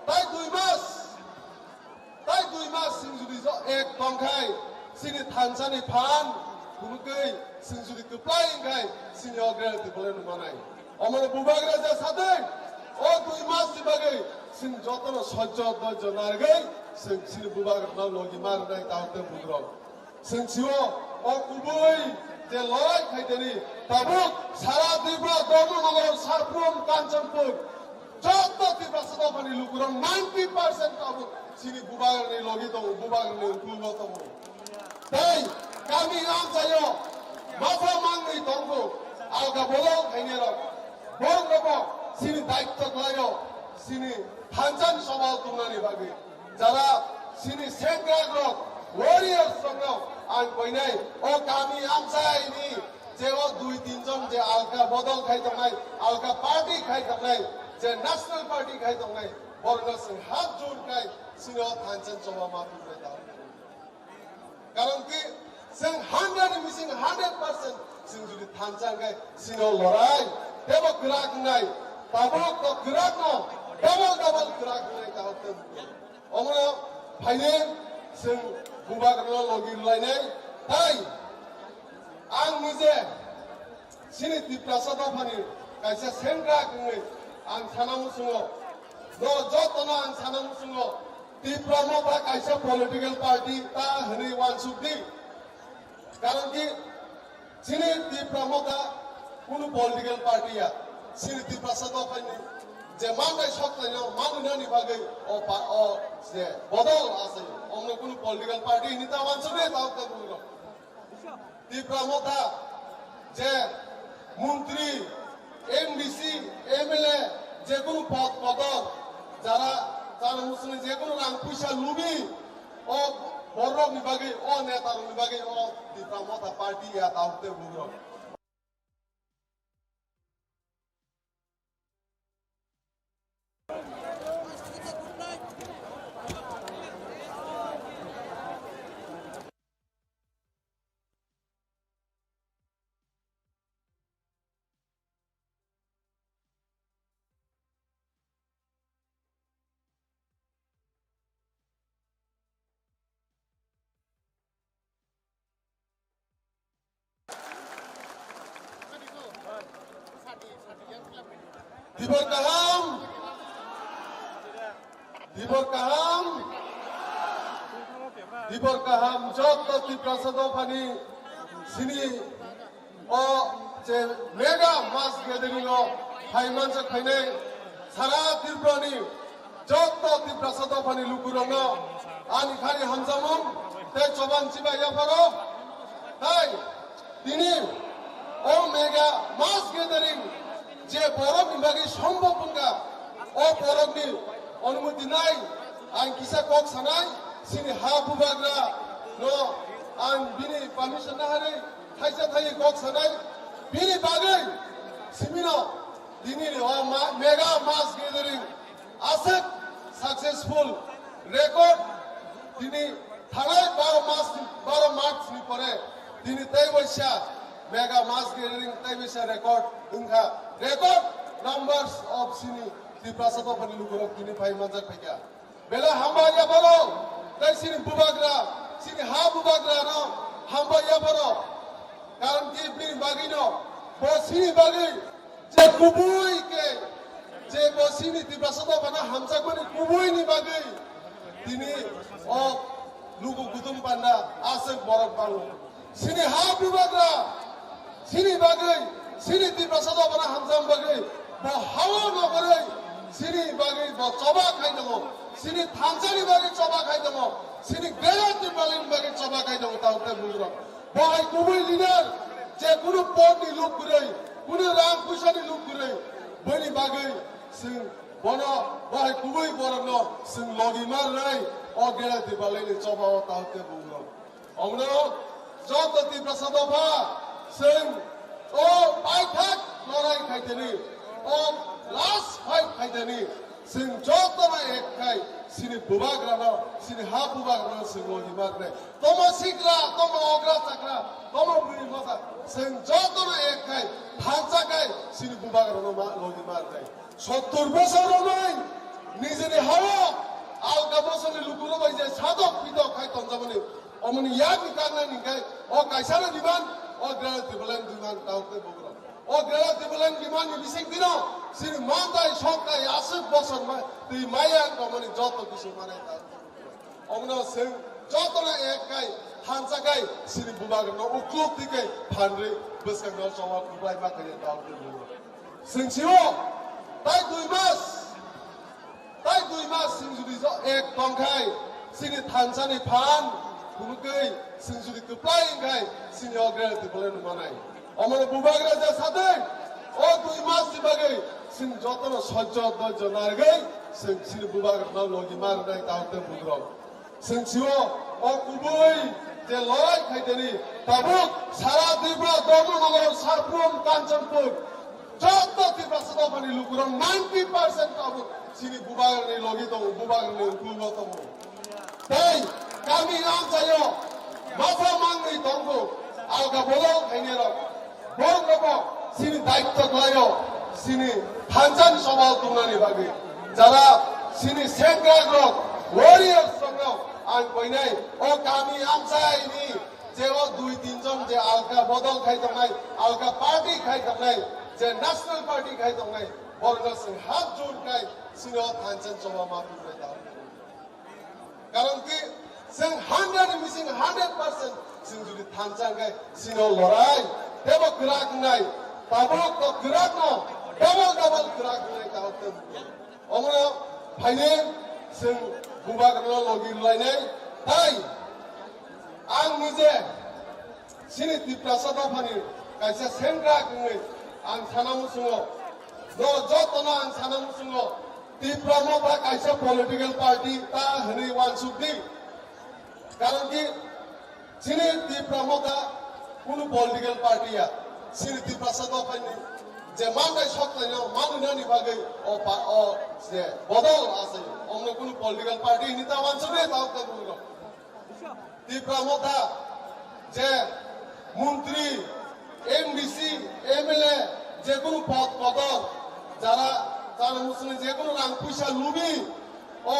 tai dui mas Tai dui mas sing judi jo ek tongkhai, sini thansani phan phunukgwi sing judi kwplai wngkhai, sini o Greater Tipraland manai. Omono bubagra ja sadeng, o dui mas ni bagwi sing jotono sojjo dojjo nargwi sing sini bubagrano logi marnai tao te bugrok. Sing sio o kubui je lorai khaitani tabuk sara Tripura, Dharmanagar, Sarpum, Kanchanpur, Joto Tiprasa dophani lukurok ninety percent tabuk sini bubagrani logi tongo, bubagrani ukulungo tongo. Tei kami amchaio masa mangwi tongo, alka bolong khainirok. Borokno bo sini daitto khlaio, sini thanchani sobao tongnani bagwi. Jara sini sengkrakrok, warriors rokno ang koinai o kami amchaini je o dui tin jon je alka bodol khai tongnai, alka party khai tongnai, je national party khai tongnai, borokno chwng hat jun khai sini o thanchani choba ma tubunai tao. Karon ki chwng hundred ni bising hundred percent chwng jodi thansa hwnkhe sini o lorai tebo kwrak wngnai, tabuk to kwrak no double double kwrak wngnai tao tei. Omono phaine chwng bubagrano logi rwlainai. Tai ang nije chini Tiprasa dophani kaisa sengkrak wngwi ang sana muchungo, no jotono ang sana muchungo, Tipra Motha kaisa political party ta hwnwi uansukdi. Karon ki chini Tipra Motha kunu political party ya, chini Tiprasa dophani je mantai soktaino manwinani bagwi o pa-, o je bodol asai, omno kunu political party hwnwi ta uansukdi, ta uansukdi. Tipra Motha je montri, M D C, M L A, je kunu pod, podok, jara, jara musuni je kunu rang puisa lubi, o borok ni bagwi, o neta rok ni bagwi, o Tipra Motha party ya ta hukte bugrok. Tibor kaham, tibor kaham, tibor kaham, joto Tiprasa dophani sini o je mega mass gathering o phai manjak phainai sara Tripura ni joto Tiprasa dophani lukurokno ani khani hamjakmung tei choban chibai yapharo. Tai tini o mega mass gathering je borok ni bagwi sombhob wngkha, o borok ni onumoti nai ang kisa kok sanai, sini ha bubagra no ang bini permission naharwi thaisa thaiwi kok sanai, bini bagwi simino tini o ma-, mega mass gathering aswk successful record tini thanai baro mas ni, baro March ni pore tini tei waisa mega mass gathering tei waisa record wngkha, record numbers of sini Tiprasa dophani lukurok tini phai manjak phaikha. Belai hambai yapharo, tei sini bubagra, sini ha bubagra no hambai yapharo. Karon ki bini bagwi no, bo sini bagwi je kubui khe, je bo sini Tiprasa dophano hamjakmani kubui ni bagwi tini o lugu kutum panda aswk borok bango. Sini ha bubagra, sini bagwi, sini Tiprasa dophano hamjak bagwi, bo hao nogorwi, sini bagwi bo choba khai tongo, sini thansani bagwi choba khai tongo, sini Greater Tipraland bagwi choba khai tongo, tao tei bugrok. Bo hai kubui leader, je kunu pod ni luk kwrwi, kunu rang puisa ni luk kwrwi, boni bagwi chwng bono, bo hai kubui borokno chwng logi ma rwnai. O Greater Tipraland ni choba o tao te bung rok. Omno joto Tiprasa dopha, chwng o paithak lorai khaitani, o last fight khaitani, chwng jotono ek khai, chini bubagrano, chini ha bubagrano chwng logi ma rwnai. Tomo sikla, tomo ogra chakra, tomo bwrwi masa, chwng jotono ek khai, thansa khai, chini bubagrano ma logi ma rwnai. Sottor bosor romwi nijini hao alka bosorni lukurok bai je sadok pitok khai tongjamani, omoni yakni karnani hingkai o kaisano diman, o Greater Tipraland diman, taukte bugrok. O Greater Tipraland dimanni bising dino chini mantai soktai aswk bosor ma twi maya wngkha omoni joto kisu manai taukte bugrok. Omno chwng jotono ek kai, thansa kai, chini bubagrano ukluk twi kai phanrwi bwskangno choba kwplai ma khainai taukte bugrok. Chwng sio, tai dui mas, tai dui mas chwng jodi jo ek tongkhai, chini thansani phan phunukgwi chwng jodi kwplai wngkhai, chini o Greater Tipraland nukmanai. Omono bubagra ja satwi, o dui mas ni bagwi chwng jotono sojjo dojjo narwgwi chwng chini bubagrano logi ma rwnai taukte bugrok. Chwng sio o kubui je lorai khaitani tabuk sara Tripura, Dharmanagar, Saprum, Kanchanpur, joto Tiprasa dophani lukurok ninety percent tabuk chini bubagrani logi tongo, bubagrani uklungo tongo. Tei kami amchaio masa mangwi tongo, alka bolong khainai rok. Borok rokno chini daitto khlaio, chini thansani sobao tongnani bagwi. Jara chini sengkrak rok, warriors rokno ang koinai o kami amchaini je o dui tin jon je alka bodol khai tongnai, alka party khai tongnai, je national party khai tongnai, borokno chwng hat jur khai chini o thansan choba ma tongnai ta. Karon ki, chwng hundred ni bising hundred percent chwng jodi thansa hwnkhe chini o lorai tebo kwrak wngnai, tabuk to kwrak no double double kwrak wngnai tabuk tei. Omono phaine chwng bubagrano logi rwlainai, tai ang nije chini Tiprasa dophani kaisa sengkrak wngwi ang sana muchungo, no jotono ang sana muchungo, Tipra Motha kaisa political party ta hwnwi uansuk di. Karon ki chini Tipra Motha kunu political party ya, chini Tiprasa dophani je mantai soktaino manwinani bagwi o pa-, o je bodol asai, omno kunu political party hwnwi ta uansuk di, ta uansuk di. Tipra Motha je montri, M D C, M L A, je kunu pod kotor, jara chana muchungni je kunu rang puisa lubi, o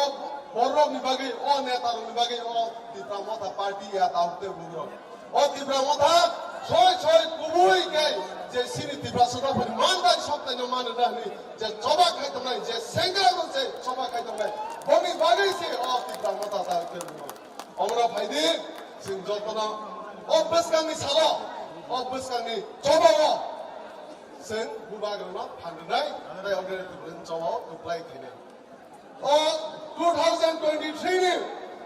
borokni bagwi, o netarokni bagwi o Tipra Motha party ya tabuk tei bugrok. O Tipra Motha soi soi kubui khe je chini Tiprasa dophani mantai soktaino mano da hwnwi je choba khai tongnai, je sengkrak je choba khai tongnai, boni bagwi se o Tipra Motha tabuk tei bugrok. Omoro phaidi, chwng jotono o bwskangni salo, o bwskangni chobao chwng bubagrano phan rwnai, tei o Greater Tipraland chobao kwplai khainai. O two thousand twenty-three ni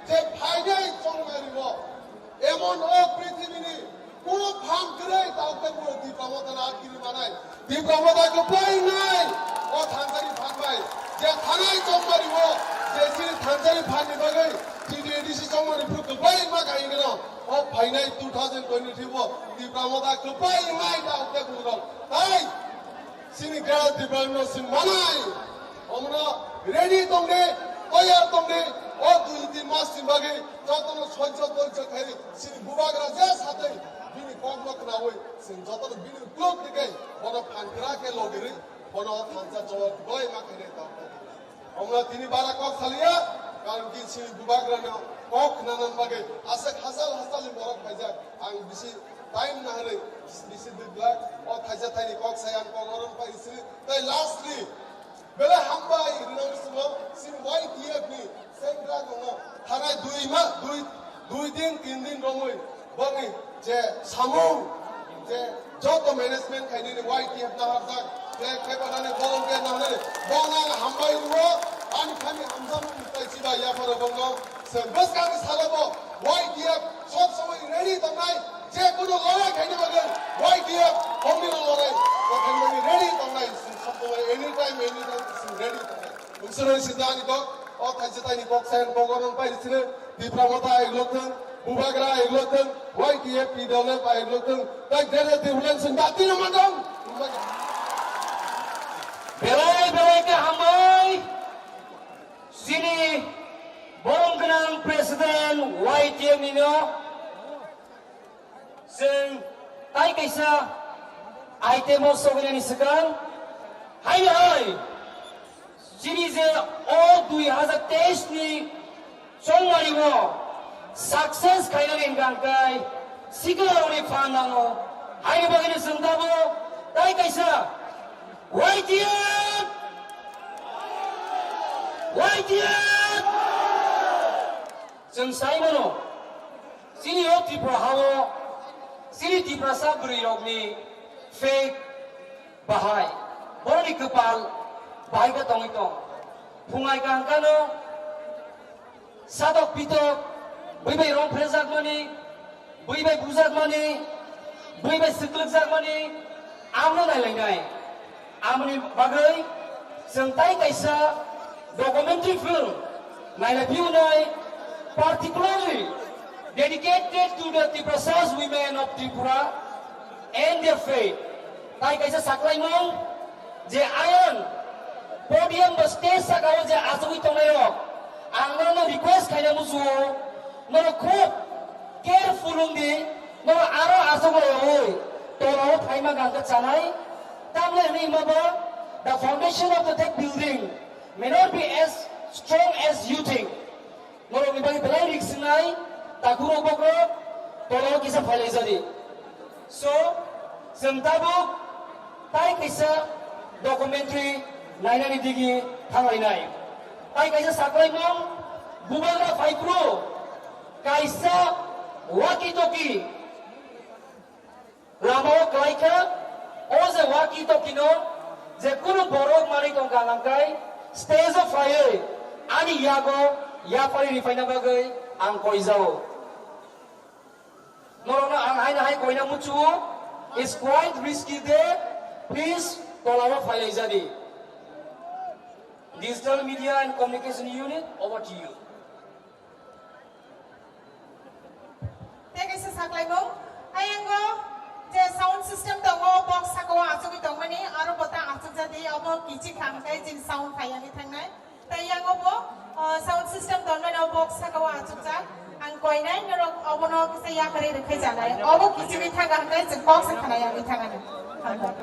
je phainai chongmari o emon o prithibini Kunu phan kwrwi tao khe bo Tipra Motha no atkiri manai. Tipra Motha kwplai wngnai. O thansani phan bai. Je thanai chongmari o, je chini thansani phan ni bagwi chini A D C chongmari phuru kwplai wngma kha hwnwi no. O phainai two thousand twenty-three o Tipra Motha kwplai wngnai tao khe bo rok. Tai Chini Greater Tipraland no chwng manai. Omono ready tongdi, toyar tongdi. O dui tin mas ni bagwi jotono sojjo dojjo khai chini bubagra je satwi bini kokno khnaui chwng jotono bini uklok digwi bono phan kwrak khe logirwi bono o thansa cholo doi ma khainai tamo. Omla tini bara kok saliya, karon ki chini bubagrano kok khnanan bagwi aswk hachal hachalni borok phaijak. Ang bisi time naharwi bisi dwglak, o thaisa thaini kok sai ang kok orom pai sri. Tai lastly, belai hambai rwna muchungo chini Y T F ni sengkrak rokno thanai dui ma, dui, dui din, tin din romwi bongni je samung, je joto management khainani Y T F naharjak, flag khepanani, volunteer naharnani, bongno ang hambai rwo, ani thani hamjakmung tai chiba yapharo bongno, se bwskangni salobo Y T F sob somoi ready tongnai, je kono lorai khaina bagwi Y T F bongni lorai khaina bagwi ready tongnai, sob somoi anytime, anytime ready tongnai. Bwswrwng sijani kok, o thaisa Tani kok sayan kok orang pai sini, Tipra Motha aiglothwng, Bubagra aiglothwng, Y T F T W F aiglothwng, tai Greater Tipraland sing dati no mandong. Belai belai khe hambai, chini borom gwnang President Y T F ni no. Chwng tai kaisa item o sogwinani swkang, hai hai, chini je o dui hazar teis ni chongmani o success khainani hwnkha hwnkhe sikla rokni phan nango, haini bagwino chwng tabuk tai kaisa Y T F, Y T F. Chwng sai mano, chini o Tripura hao, chini Tiprasa bwrwi rokni fake bahai, borokni kwpal bahai khe tongwi tong. Phungai kaham kano, satok pitok, bwi bai rong pherjakmani, bwi bai bujakmani, bwi bai swklwkjakmani, amno nailainai. Amoni bagwi chwng tai kaisa documentary film naina phiyunai, particularly dedicated to the Tiprasas women of Tripura and their faith. Tai kaisa saklaimung je ayang podium ba stage saka o je achugwi tongnai rok, ang norokno request khaina muchungo, norok khub careful wng di, norok aro achugwi rwui tola o phaima gangkha chanai. Tamni hwnwi hwnba bo, the foundation of the that building may not be as strong as you think. Norokni bagwi belai risk wngnai, takhurok bokrok tolao kisa phailaijadi. So, chwng tabuk tai kaisa documentary nainani digi thanglainai. Tai kaisa saklaimung, bubagra phaiphuru kaisa walkie talkie lama o kwlai kha, o je walkie talkie no je kunu borok manwi tong kha hwnkhe stage o phaiwi ani yago yapharwi ripaina bagwi ang koijao. Norokno ang haino hai koina muchungo, it's quite risky day, please tolao phailaijadi. Digital Media and Communication Unit, over to you. Tei kaisa saklaimung, ayango je sound system tongo, box sakao achugwi tongmani, aro bo ta achukjadi, obo kichik kha hwnkhe chini sound phaiya wngwi thangnai. Tei yango bo, o, sound system tonmani, o box sakao achugjak. Ang koinai norok obono kisa yakarwi rwkhai janai. Obo kichigwi thangkha hwnkhe chwng kok se khna yangwi thangani. Hambai.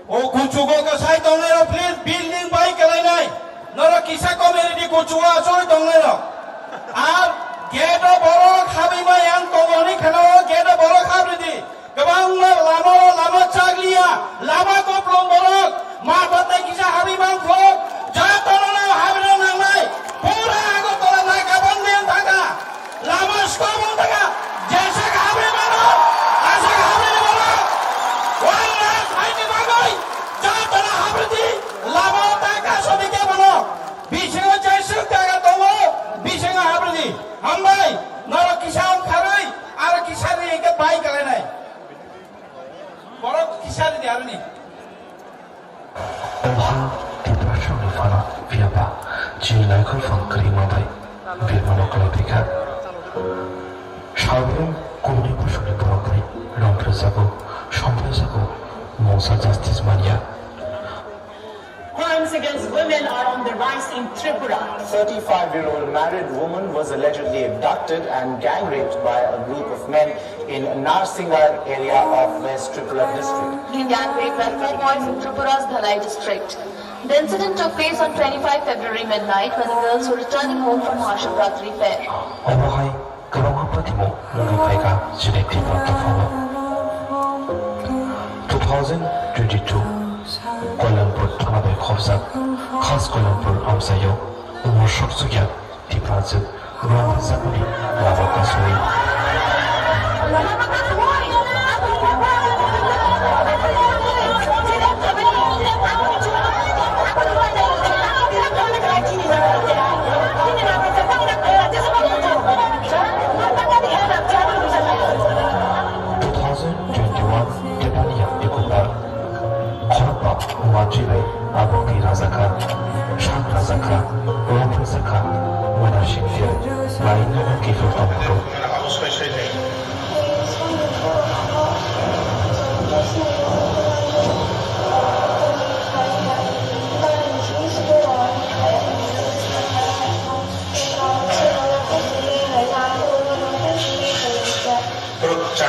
O kuchugo kwsai tongnai rok, please, building bai kwlainai. Norok kisa community kuchugo achoi tongnai rok. Ar gate o borok habwi ma yang tongo hwnwi khna o, gate o borok habridi. Kwbangma lama o lama chakliya, lama koplong borok, ma batai kisa habwi mangkho, jotono no habwi nangnai. Pura Agartala nai kabang men thangkha. Lama stop wng thangkha, jesa kha habri mano, asa kha habri mano. One lakh phaini bagwi jotono habri di, lama o ta kaso di kebono. Bisingo jeswk jaga tongo, bisingo habri di. Hambai, norok kisa wng kharwi, aro kisa ri hwnkhe bai kalainai. Borok kisa ri di aroni. Oha Tiprasani phano phiyaba chini naikhor phang kwrwima bai birmano kwlai phaikha. Salbrem kubuni busuni borok bai romphrejago, somphrejago, mungsa justice manya. Crimes against women are on the rise in Tripura. Thirty-five-year-old married woman was allegedly abducted and gang raped by a group of men in Narsingar area of West Tripura district. Being gang raped by four boys in Tripura's Dhalai district. The incident took place on twenty-five February midnight when the girls were returning home from Mahashivratri fair. Obo hai kwbangma patimung wngwi phaikha chini Tripura dophano. Two thousand twenty-two Koilampur thana bai khorjak khas Koilampur amchaio umor sokchukya Tiprajwk romjakmani lama kasui. Two thousand twenty-one Tepania Ecuador. Khorokba mantri bai aboni rajakha, sak rajakha, rom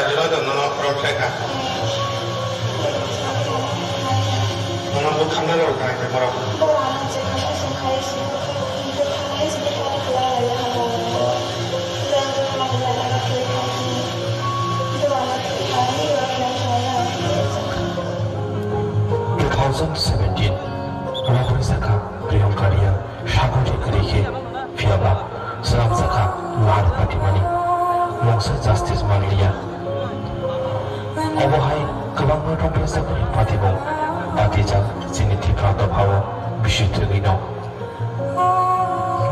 Jora jora nono rok khlai kha. Nono bo khamna rok kha khe borok. Two thousand seventeen, Rongphre sakha Priyanka Riya sakori kwrwi khe, phiyaba slam sakha lar patimani mungsa justice manliya. Obo hai kwbangma Rongphre sakni patibung patijak chini Tripura dophao bisi thwgwino.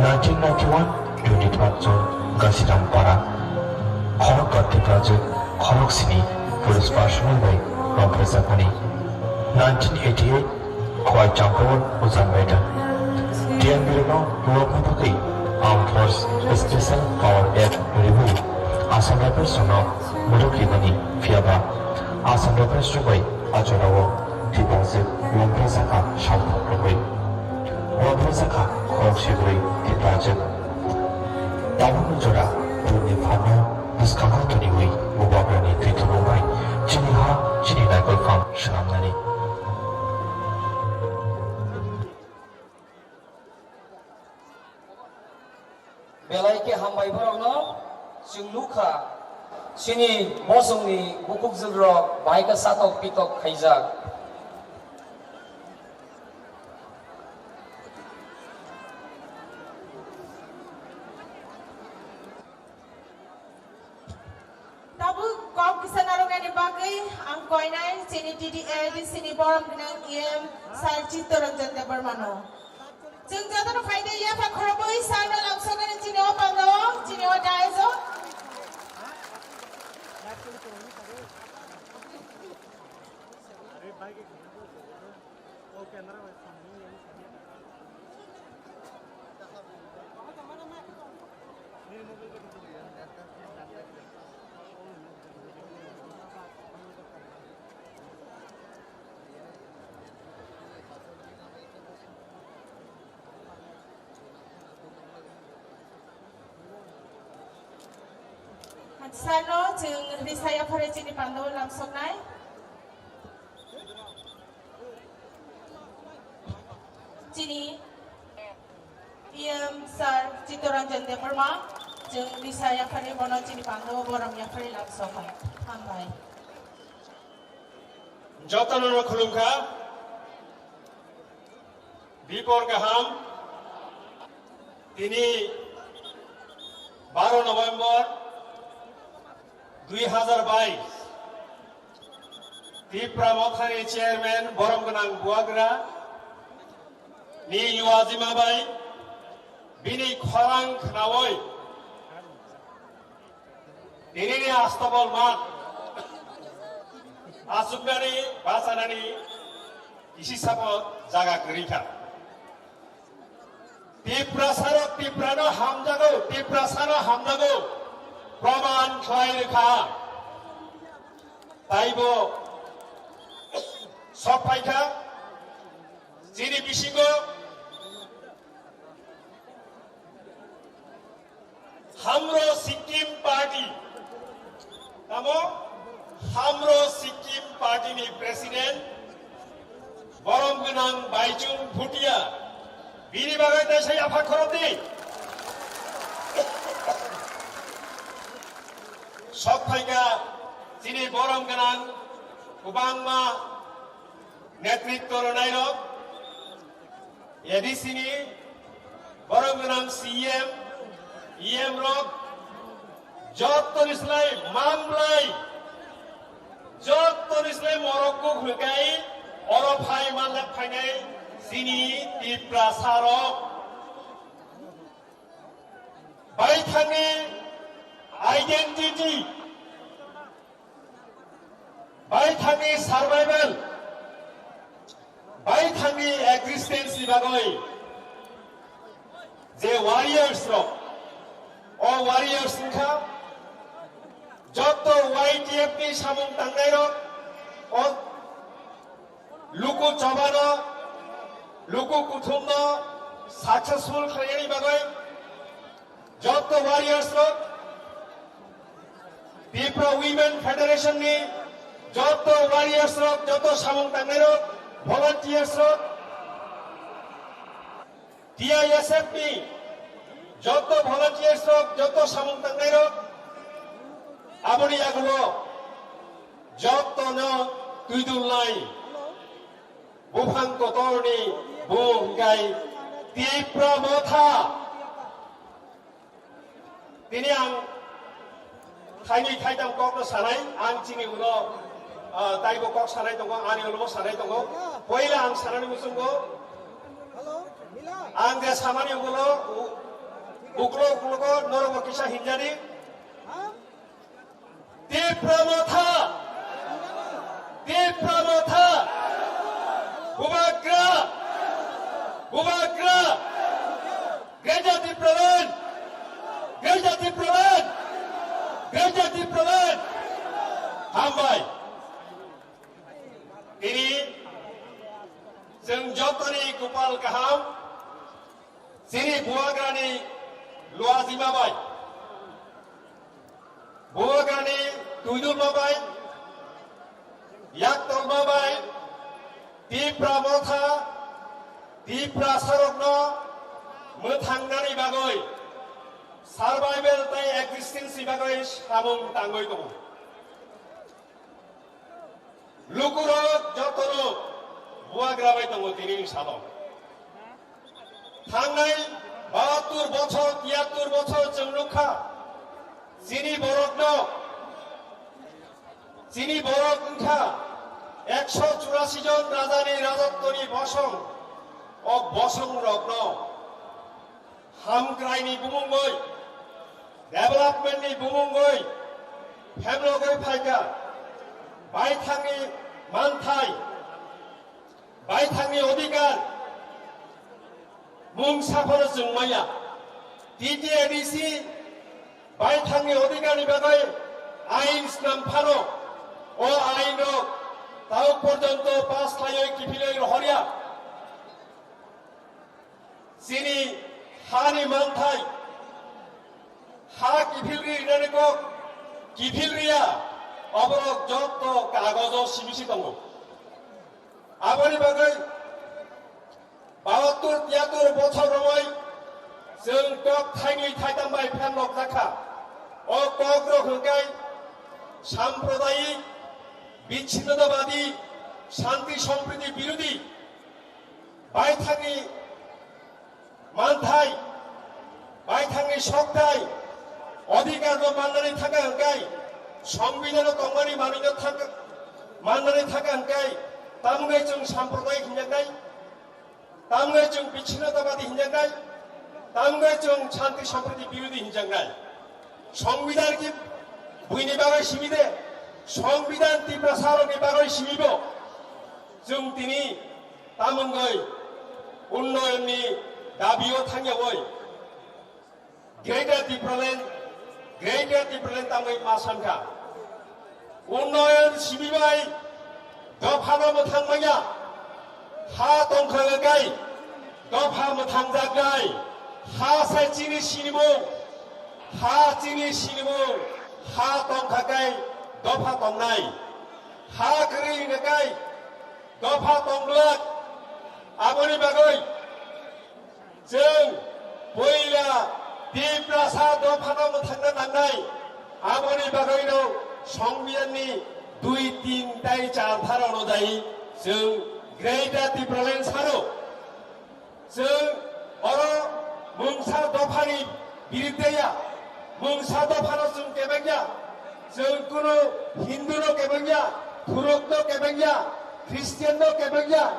Nineteen ninety-one, twenty-third June, Gasiram Para, khorok Tiprajwk, khorok sini police personnel bai rongphrejakmani. Nineteen eighty-eight, Khowai Champawal Ujan Maidang. T M Birno lokna bagwi Armed Force Special Power Act rwui Assam Rifles rokno mwrwk rimani, phiyaba Assam Rifles rok bai a jorao Tiprajwk rongphre sakha saltham rwui. Rongphre sakha khorok sibrwi Tiprajwk. Tabukni jora buini phanno bwskango toniwi Bubagrani twi thumung bai chini ha, chini naikolphang swnamnani. Belai khe hambai borokno chwng nukha, chini bosongni bukukjwkrok bahai khe satok pitok khaijak. Tabuk kok kisa narwknani bagwi ang koinai chini T D A D C ni borom gwnang E M Sir Chittaranjan Debbarmano. Chwng jotono phaidi yapha khorobwi sir no lamsoknani chini o pandao, chini o dais o. Sano chwng risa yaphare chini pandao lamsoknai. Chini P M Sir Chittaranjan Debbarma, chwng risa yaphare bono chini pandao borom yaphare lamsokha. Hambai. Jotono no khulumkha. Dipor kaham. Tini baro November dui hazar bais, Tipra Mothani Chairman borom gwnang Bubagra ni yuajima bai bini khorang khnaui tinini astabol mat achuknani bachanani isi sapo jaga kwrwi kha. Tiprasarok Tiprano hamjago, Tiprasano hamjago, proman khlai rwkha. Taibo sok phaikha, chini bisingo Hamro Sikkim Party, tamo Hamro Sikkim Party ni President, borom gwnang Baichung Bhutia, bini bagwi teisa yapha khorokdi. Sok phaikha chini borom gwnang kwbangma netritwo rwnairok, A D C ni borom gwnang C M, E M rok, jottoni slai mamlai, jottoni slai morok kuk hwkai, oro phai manlak phainai chini Tiprasa rok. Baithangni identity, baithangni survival, baithangni existence ni bagwi je warriors rok, o warriors wngkha jotto Y T F ni samung tangnai rok, o Luku chobano, luku kuthumno successful khlainani bagwi jotto warriors rok, Tipra Women Federation ni joto warriors rok, joto samung tangnai rok, volunteers rok, T I S F ni joto volunteers rok, joto samung tangnai rok, aboni yagulo joto no twidulnai buphang kotor ni bung hingkai Tipra Motha. Tini ang thaini thaitam kok no sanai, ang chini ulo, ah, taibo kok sanai tongo, ani ulo bo sanai tongo. Poila ang sanani muchungo, ang je samani ulo, u-, uklo uklogo norok bo kisa hinjani. Tipra Motha! Tipra Motha! Bubagra! Bubagra! Greater Tipraland! Greater Tipraland! Greater Tipraland! Hambai! Tini chwng jotoni kupal kaham, chini Bubagrani luajima bai, Bubagrani twidulma bai, yaktolma bai, Tipra Motha, Tiprasarokno mwthangnani bagwi, survival tei existence ni bagwi samung tangwi tongo. Lukurok jotono Bubagra bai tongo tinini salo. Thangnai bahattur bochor, tiyattur bochor chwng nukha. Chini borokno, chini borok wngkha ekso churasi jon rajani rajottoni bosong. O bosongrokno hamkraini bumungwi, development ni bumungwi phemlogwi phaikha. Baithangni manthai, baithangni odhikar mungsa phano chwng maya. T T A D C baithangni odhikarni bagwi ain snam phano o ain rok tao porjonto pass khlaiwi kiphilwi rohorya. Chini hani manthai, ha kiphilwi rinani kok kiphilriya, oborok jotto kagojo simi si tongo. Aboni bagwi bahattur tiyattur bochor romwi chwng kok thainwi thaitam bai phenlok jakha. O kok rok hwnkhe sampradayik, bichinnotabadi, shanti sompriti birodhi, baithangni manthai, baithangni sokthai, odhikarno mannani thangkha hwnkhe, Songbidano tongmani manwino thangkha, mannani thangkha hwnkhe, tamungwi chwng sampradayik hinjaknai, tamungwi chwng bichinnotabadi hinjaknai, tamungwi chwng shanti sompriti birodhi hinjaknai. Songbidhan ki buini bagwi simi de, Songbidhan Tiprasarokni bagwi simi bo. Chwng tini tamungwi unnoyonni dabio thangyawi Greater Tipraland, Greater Tipraland tamwi ma sankha. Unnoyon simi bai dophano mwthang manya, ha tongkha kai dopha mwthang jaknai, ha sai chini sinimung, ha chini sinimung, ha tongkha kai dopha tongnai, ha kwrwi hwnkha kai dopha tongglak. Aboni bagwi chwng puila Tiprasa dophano mwthangna nangnai. Aboni bagwino Songbidhanni dui, tin tei char dhara onujai chwng Greater Tipraland sano. Chwng oro mungsa dophani birudde ya, mungsa dophano chwng kebeng ya, chwng kunu Hindu no kebeng ya, Thurok no kebeng ya, Christian no kebeng ya,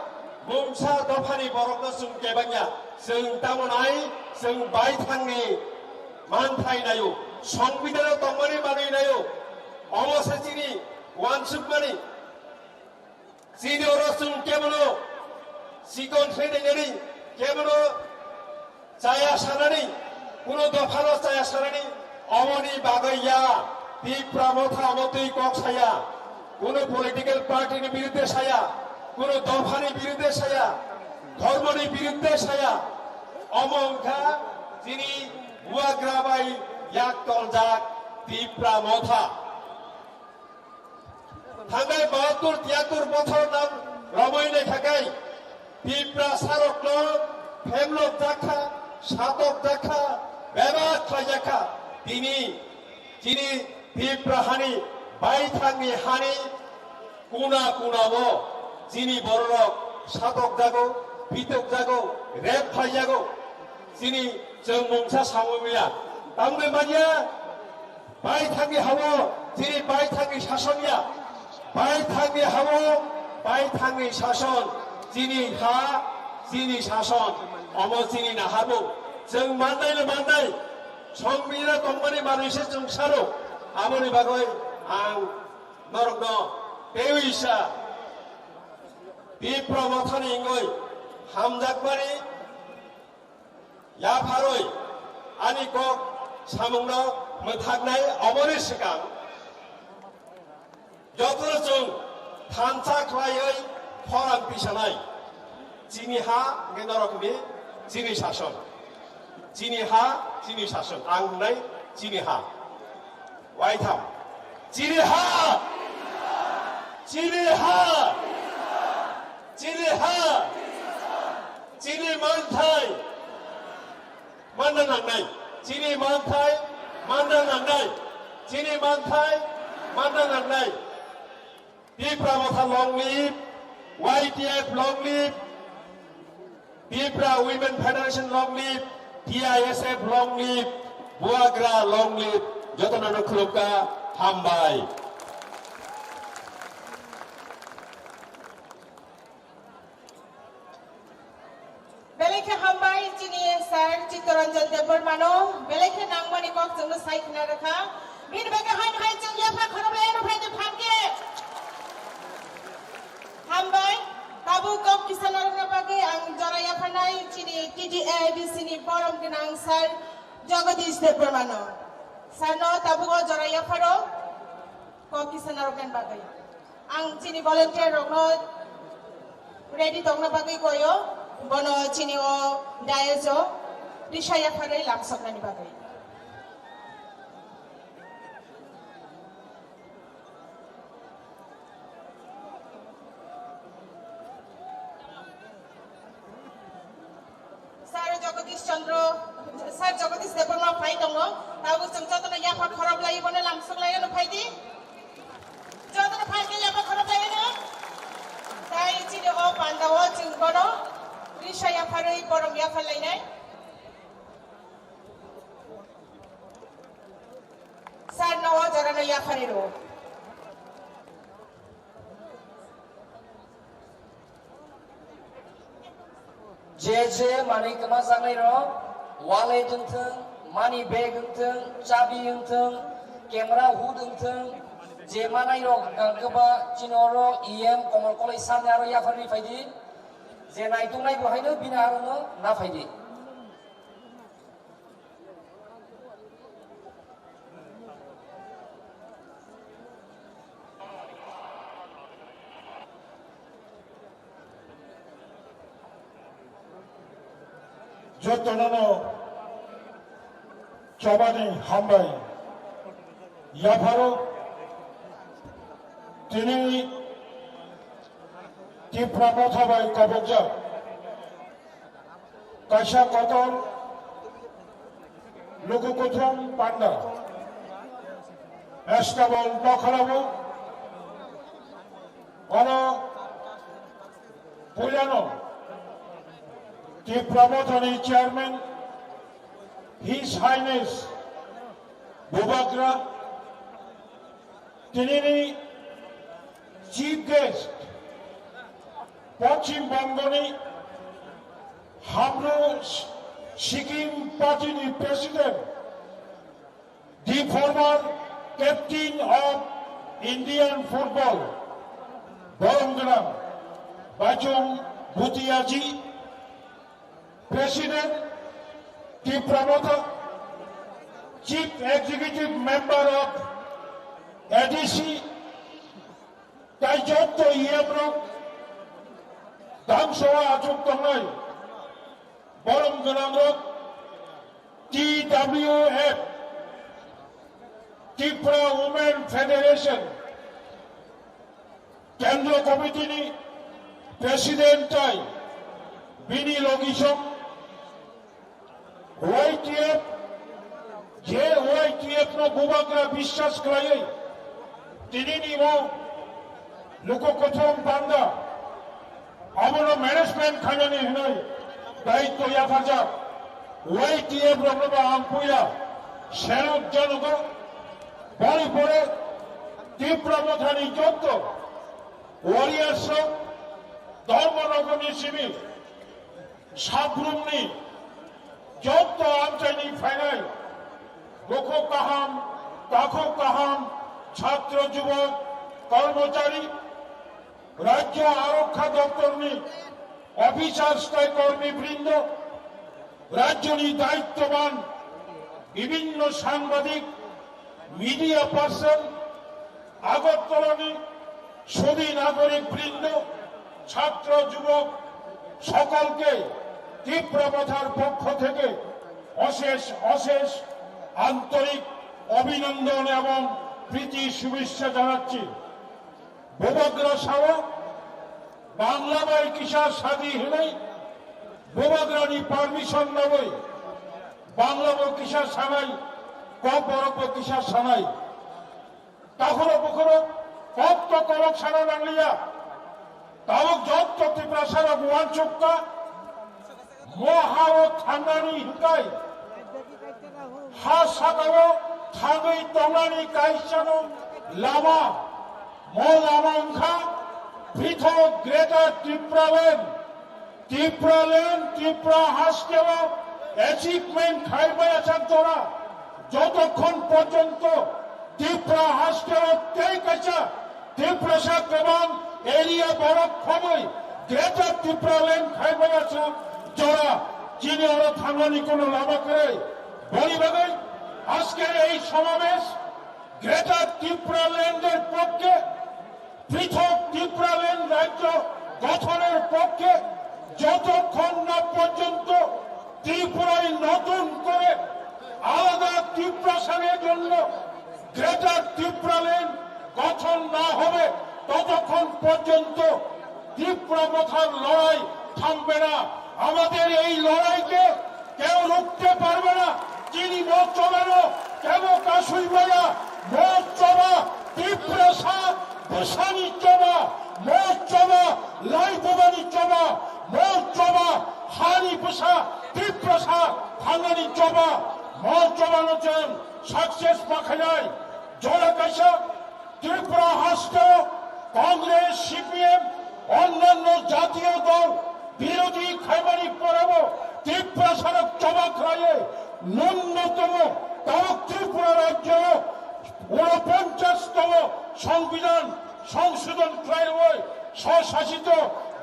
mungsa dophani borok no chwng kebeng ya. Chwng tamo nai, chwng baithangni manthai naio, Songbidhano tongmani manwi naio, omo se chini uansukmani. Chini oro chwng kebono chikon khlai nainani, kebono chaya sanani, kuno dophano chaya sanani, omoni bagwi ya. Tipra Motha omo twi kok saya, kuno political party ni birudde saya, kuno dophani birudde saya, dhormoni birudde saya. Omo wngkha chini bubagra bai yak toljak Tipra Motha. Thangnai bahattur tiyattur bothor nang romwi naikhakai Tipra sarokno phemlok jakha, satok jakha, bebak khlai jakha. Tini chini Tipra hani baithangni hani kuna kuna o chini bororok satok jago, pitok jago, rep khlai jago. Chini chwng mungsa samwi maya. Tamni manya Baithangni hao chini baithangni sason ya. Baithangni hao baithangni sason. Chini ha, chini sason. Omo chini naharmung. Chwng mannai le mannai. Songmina tongmani manwi se chwng saro. Aboni bagwi ang norokno teiwi sa. Bipra mothani wngwi hamjakmani Yapharwi ani kok samungno mwthaknai oboni swkang jotono chwng thansa khlaiwi khorang tisanai. Chini ha hwnkhe norokni chini sason. Chini ha chini sason. Ang hwnai chini ha. Waitham. Chini ha! Chini ha! Chini ha! Chini manthai! Manna nangnai! Chini manthai! Manna nangnai! Chini manthai! Manna nangnai! Tipra Motha long live, Y T F long live, Tipra Women Federation long live, T I S F long live, Buagra long live, jotono no khulumkha, hambai. Belai khe hambai chini sir Chittaranjan Debbarmano, belai khe nangmani kok chwngno sai khna rwkha. Bini bagwi haino hai chwng yapha khorok lai ano phaidi phan khe. Hambai, tabuk kok kisa narwkna bagwi ang jora yapharnai chini T T A D C ni borom gwnang sir Jagadish Debbarmano. Sir no tabuk o jora yapharo kok kisa narwknani bagwi. Ang chini volunteer rokno ready tongna bagwi koyo, bono chini o dais o risa yapharwi lamsoknani bagwi. Sir Jagadish Chandra, Sir Jagadish Debbarma phai tongo. Tabuk chwng jotono yapha khorok lai, bono lamsok lai, ano phai di. Jotono phai khe yapha khorok lai, ano. Tai chini o panda o chwng bono risa yapharwi borom yapha lainai. Sir no o jorano yapharwi rwo. Je je manwi kwmajaknai rok, wallet wngthwng, money bag wngthwng, chabi wngthwng, camera hood wngthwng, je manai rok ang kwba chini oro E M Komol Koloi sir ni aro yapharwi phaidi, je naituknai bo haino bini aro no na phaidi. Jotono no chobani hambai. Yapharo tini Tipra Motha bai kobokjak kaisa kotor luku kuthum panda Estabol Nokharabo ono puilano Tipra Mothani chairman His Highness Bubagra, tinini chief guest Poschim Bongoni Hamru Sikkim Party ni President, the former captain of Indian football, Borom Gwnang Baichung Bhutiaji, President Tipra Motha, Chief Executive Member of A D C, tai jotto E M rok, dangsoa achuk tongnai, borom gwnang rok, T W F, Tipra Women Federation, Kendro Committee ni President tai bini logisong Y T F, je Y T F no bubagra biswas khlaiwi tini ni mo luko kothom bangda abono management khainani hinwi daitto yapharjak Y T F rokno ba ang puila salute janugo. Boni pore Tipra Mothani jotto warriors rok, Dharmanagarni simi, Sabrumni jotto amchaini phainai, bukhuk kaham, takhuk kaham, chhatro jubok, kormochari, Rajya Arokha Doptorni officers tai kormi brindo, rajyoni daittoban bibhinno sangbadik, media person, Agartalani sudhi nagorik brindo, chhatro jubok, সকলকে ত্রিপুরা মথার পক্ষ থেকে অশেষ অশেষ আন্তরিক অভিনন্দন এবং প্রীতি শুভেচ্ছা জানাচ্ছি। Bubagra sao, Bangla bai kisa sadi hinwi, bubagrani permission nawi, Bangla bo kisa sanai, kokborok bo kisa sanai. Takhurok bukhurok kok to kolok sana nangliya. Tabuk jotto Tiprasarok uansukha, mo ha-o thangnani hinkhai, ha saka-o thangwi tongnani kaisano lama, mo lama wngkha Prithok Greater Tipraland. Tipraland, Tipra hasteo achievement khai maya chak jora, jotokhon porjonto Tipra hasteo tei kaisa Tiprasa kwbang area borok khobwi Greater Tipraland khai maya chak jora, chini oro thangnani kono lama kwrwi. Boni bagwi ajker ei somabesh Greater Tipraland er pokkhe, পৃথক ত্রিপুরাল্যান্ড রাজ্য গঠনের পক্ষে যতক্ষণ না পর্যন্ত ত্রিপুরায় নতুন করে আলাদা তিপ্রাসানের জন্য গ্রেটার ত্রিপুরাল্যান্ড গঠন না হবে, ততক্ষণ পর্যন্ত ত্রিপুরা মথার লড়াই থামবে না। আমাদের এই লড়াইকে কেউ রুখতে পারবে না। Chini mo chobano kebo kasui maya, mo choba Tiprasa bwsani choba, mo choba lai bubani choba, mo choba hani bwsa Tiprasa thangani choba, mo chobano chwng success ma khainai. Jora kaisa Tripura haste Congress, C P M, অন্যান্য জাতীয় দল বিরোধী খাইমানি পরেও তিপ্রাসারক জমা খাইয়ে ন্যূনতম তারক ত্রিপুরা রাজ্য ঊনপঞ্চাশতম সংবিধান সংশোধন খাইয়ে স্বশাসিত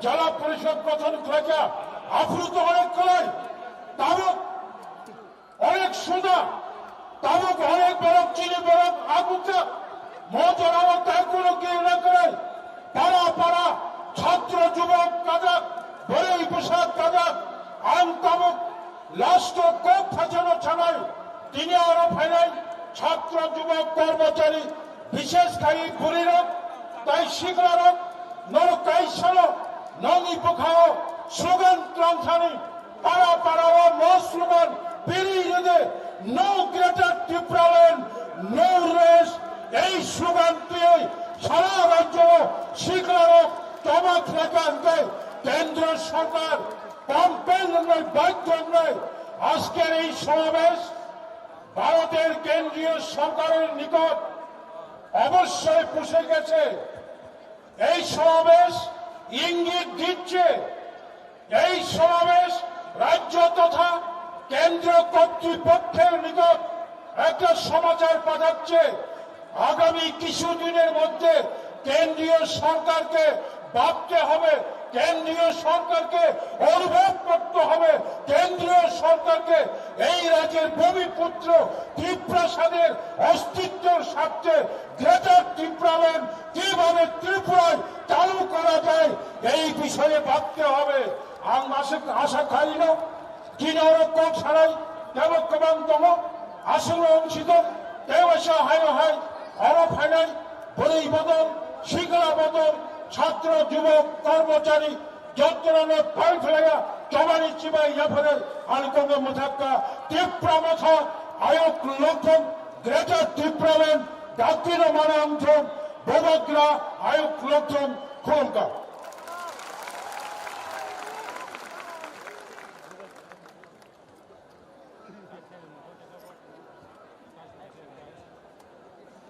জেলা পরিষদ গঠন খাইয়া আপ্লুত অনেক কলাই Tarak Onek suda, tabuk onek borok chini borok abuka, motor abo tai kuno kiri na kwrwi, para para, chhatro jubok kajak, bwrwi bwsa kajak, ang tabuk last o kok phaisano sanai, tini oro phainai chhatro jubok kormochari, bishesh khai bwrwirok tai siklarok norok kaisano nongni bwkhao slogan twlang thani para para o mo slogan piri rwdi, "No Greater Tipraland, no rest." Ei slogan twiwi sara rajyo siklarok toma khlaka hwnkhe kendro sorkar campaign wngnai, baidhyo wngnai. Ajker ei somabesh ভারতের কেন্দ্রীয় সরকারের নিকট অবশ্যই পৌঁছে গেছে। এই সমাবেশ ইঙ্গিত দিচ্ছে, এই সমাবেশ রাজ্য তথা কেন্দ্র কর্তৃপক্ষের নিকট একটা সমাচার পাঠাচ্ছে। আগামী কিছু দিনের মধ্যে কেন্দ্রীয় সরকারকে ভাবতে হবে, কেন্দ্রীয় সরকারকে অনুভব করতে হবে, কেন্দ্রীয় সরকারকে এই রাজ্যের ভূমিপুত্র তিপ্রাসাদের অস্তিত্বের স্বার্থে গ্রেটার ত্রিপুরাল্যান্ড কিভাবে ত্রিপুরায় চালু করা যায়, এই বিষয়ে ভাবতে হবে। Ang masuk asa khaino, chini oro kok sanai tebo kwbang tongo, aswk wng sidok, tei waisa haino hai oro phainai bwrwi bodol, sikla bodol, Chhatro, jubok, kormochari, jotono no pai phlaiya, chobani chibai yaphare, ani kongo mwthakka, Tipra Motha, ayok lokthom, Greater Tipraland, daktino mana wngthom, bobagra, ayok lokthom, khulumkha.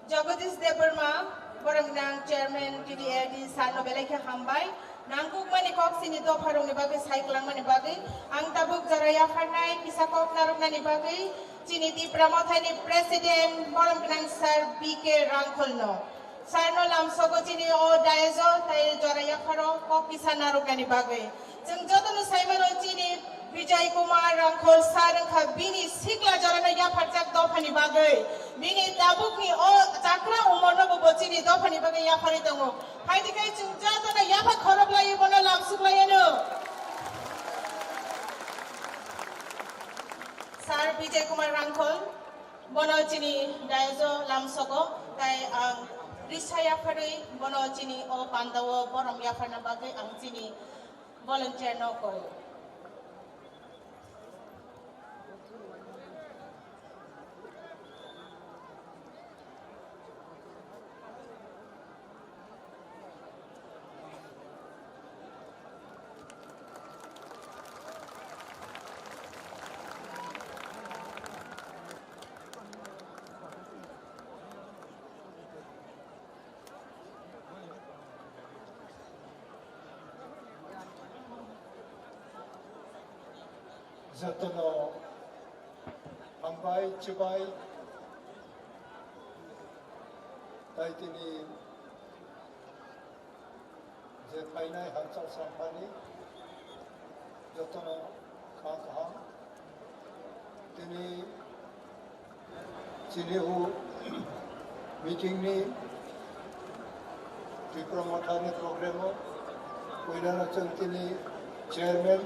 Jagadish Debbarma, borok nang Chairman T D L D sir no belai khe hambai. Nangkukmani kok chini dopharokni bagwi sai kwlangmani bagwi. Ang tabuk jora yapharnai kisa kok narwknani bagwi chini Tipra Mothani President borok nang Sir B K Rangkhol no. Sir no lamsogo chini o dais o tai jora yapharo kok kisa narwknani bagwi. Chwng jotono sai mano chini Vijay Kumar Rangkhol sir wngkha bini sikla jorano yapharjak dophani bagwi. Bini tabukni o chakra umorno bo, bo chini dophani bagwi yapharwi tongo. Phaidi khai chwng jotono yapha khoroplaiwi bono lamsuklaiyano. Sir Vijay Kumar Rangkhol, bono chini dais o lamsogo, tai ang risa yapharwi bono chini o pandao borom yapharna bagwi ang chini volunteer no koi. Jotono hambai, chibai, tai tini je phainai hachal samphani jotono kha kaham. Tini chini o meeting ni Tipra Motha ni program o puilano chwng tini chairman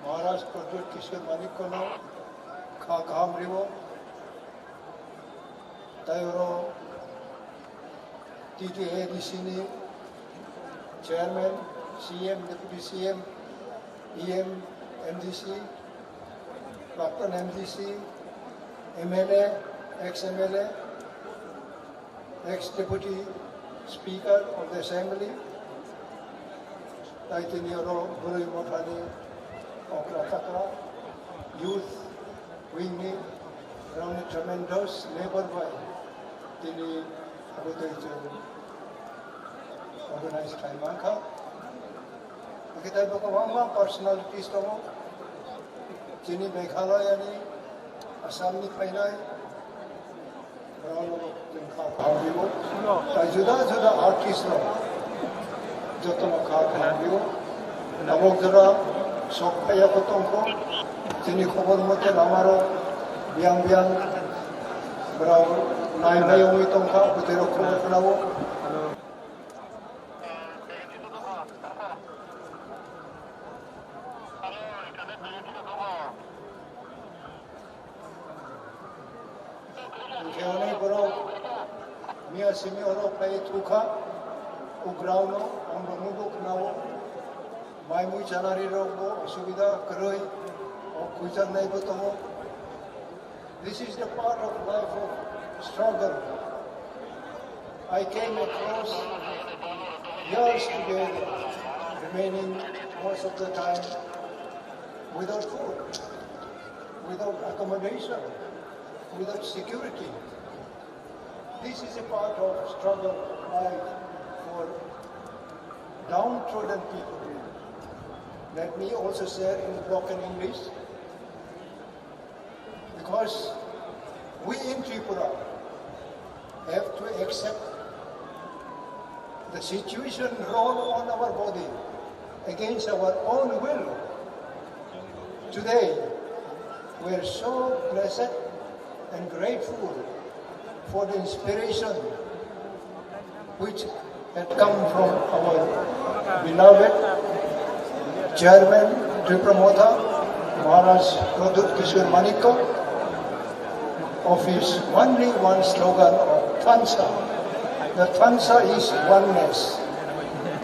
Maharaj Pradyut Kishore Manikya no kha kaham riwo. Tai oro T T A D C ni chairman, C M, deputy C M, E M, M D C, Prakton M D C, M L A, ex M L A, ex deputy speaker of the assembly, tai tini oro Bwrwi Mothani okra chakra youth wing ni rangni tremendous labor bai tini abo tei chwng organize khai mankha. Hwnkhe tei bo kwbangma personalities tongo. Chini Meghalaya ni, Assam ni phainai, borok no bo chwng kha kaham rwo. Tai juda juda artist rok joto no kha kaham rwo. Tabok jora sok phaiya bo tongkho. Chini khobor mote lama rok biyang biyang borok nai bai wngwi tongkha, bwtwi rok khobor khwnao. Hwnkhe hwnwi borok miya simi oro phai thukha, ugrao no, ang bo nugo khwnao, mai mui chanari rok bo osubida kwrwi, o khuijaknai bo tongo. This is the part of life of struggle. I came across years together, remaining most of the time without food, without accommodation, without security. This is a part of struggle life for downtrodden people. Let me also share in broken English. Because we in Tripura have to accept the situation roll on our body against our own will. Today, we are so blessed and grateful for the inspiration which had come from our beloved chairman, Tipra Motha, Maharaj Pradyut Kishore Manikya, of his only one slogan of Thansa. The Thansa is oneness.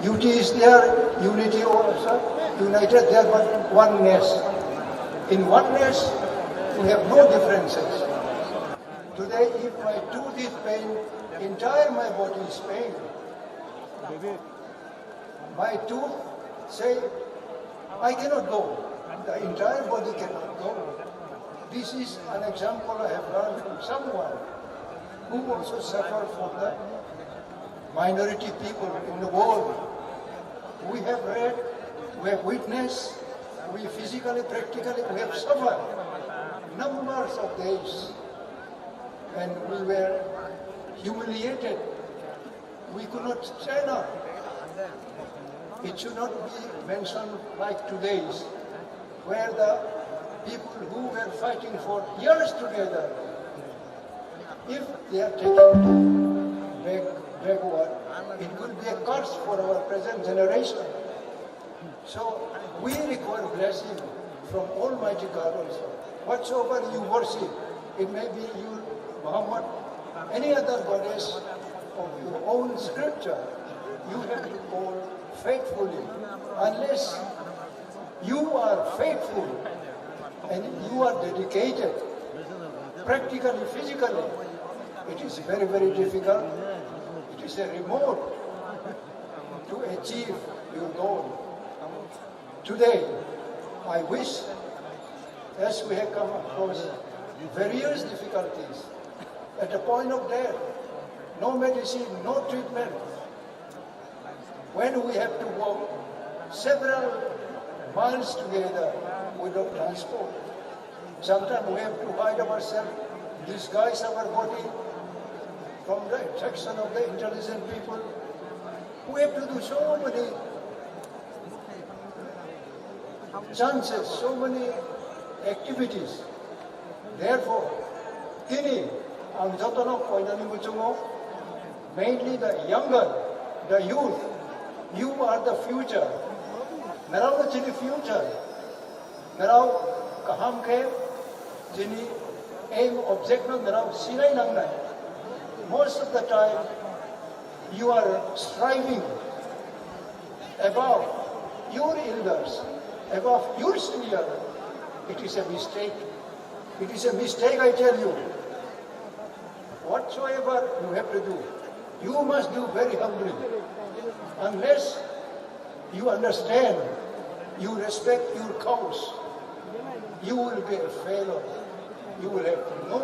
Unity is there, unity also, united there, but oneness. In oneness, we have no differences. Today, if my tooth is pain, entire my body is pain. My tooth say, "I cannot go." The entire body cannot go. This is an example I have learned from someone who also suffered for the minority people in the world. We have read, we have witnessed, we physically, practically, we have suffered numbers of days, and we were humiliated. We could not stand up. It should not be mentioned like today's, where the people who were fighting for years together, if they are taken back, backward, it could be a curse for our present generation. So we require blessing from Almighty God also. Whatsoever you worship, it may be you, Muhammad, any other goddess of your own scripture, you have to call faithfully. Unless you are faithful and you are dedicated, practically, physically, it is very, very difficult. It is a remote to achieve your goal. Today, I wish, as we have come across various difficulties, at the point of death, no medicine, no treatment, when we have to walk several miles together without transport, sometimes we have to hide ourselves, disguise our body from the attraction of the intelligent people. We have to do so many chances, so many activities. Therefore, tini ang jotono koinani muchungo, mainly the younger, the youth, you are the future. Narao no chini future. Narao kaham khe chini aim object no narao sinai nangnai. Most of the time, you are striving above your elders, above your senior, it is a mistake. It is a mistake, I tell you. Whatsoever you have to do, you must do very humbly. Unless you understand, you respect your cause, you will be a failure. You will have no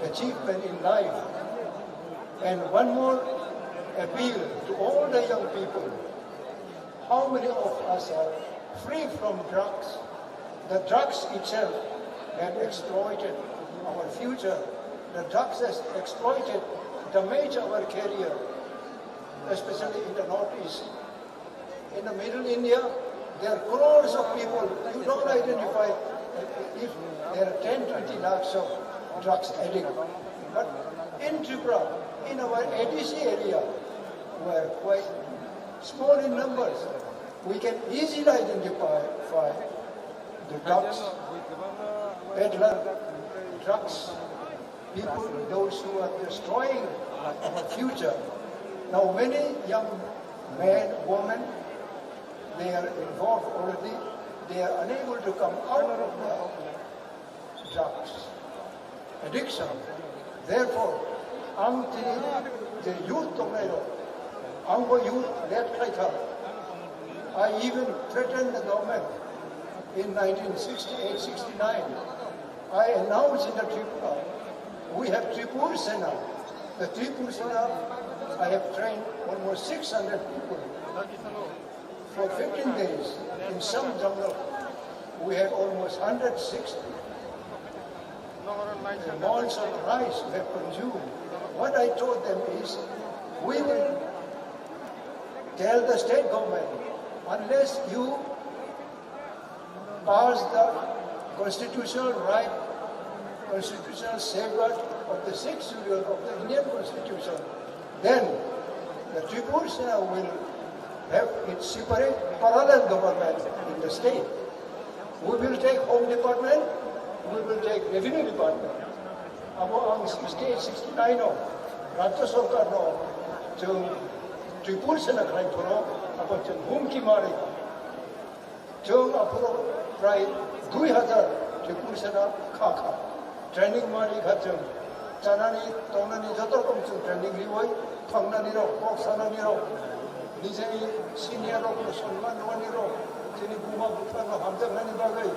achievement in life. And one more appeal to all the young people. How many of us are free from drugs? The drugs itself have exploited our future. The drugs has exploited, damaged our career, especially in the Northeast. In the Middle India, there are crores of people. You don't identify if there are ten, twenty lakhs of drugs addicts. But in Tripura, in our A D C area, we are quite small in numbers. We can easily identify the drugs peddler, drugs people, those who are destroying our future. Now, many young men, women, they are involved already. They are unable to come out of the drugs addiction. Therefore, ang tini je youth tongnai rok, ang bo youth let khai kha. I even threatened the government in nineteen sixty-eight sixty-nine. I announced in the Tripura, we have Tripur Sena. The Tripur Sena, I have trained almost six hundred people. For fifteen days, in some jungle, we had almost hundred sixty mons of rice we have consumed. What I told them is, we will tell the state government, unless you pass the constitutional right, constitutional safeguard of the sixth schedule of the Indian Constitution, then the Tripura Sena will have its separate parallel government in the state. We will take Home Department, we will take Revenue Department. Abo ang sixty-eight sixty-nine o Rajya Sarkar no chwng Tripur sena khlai phoro, abo chwng humki mari. Chwng aphuru prai dui hazar Tripur sena kha kha. Training mari kha chwng. Chanani, tongnani joto rokom chwng training riwi, thongnani rok, kok sanani rok, nijeni senior rok no sonman rwani rok, chini buma bupha no hamjaknani bagwi,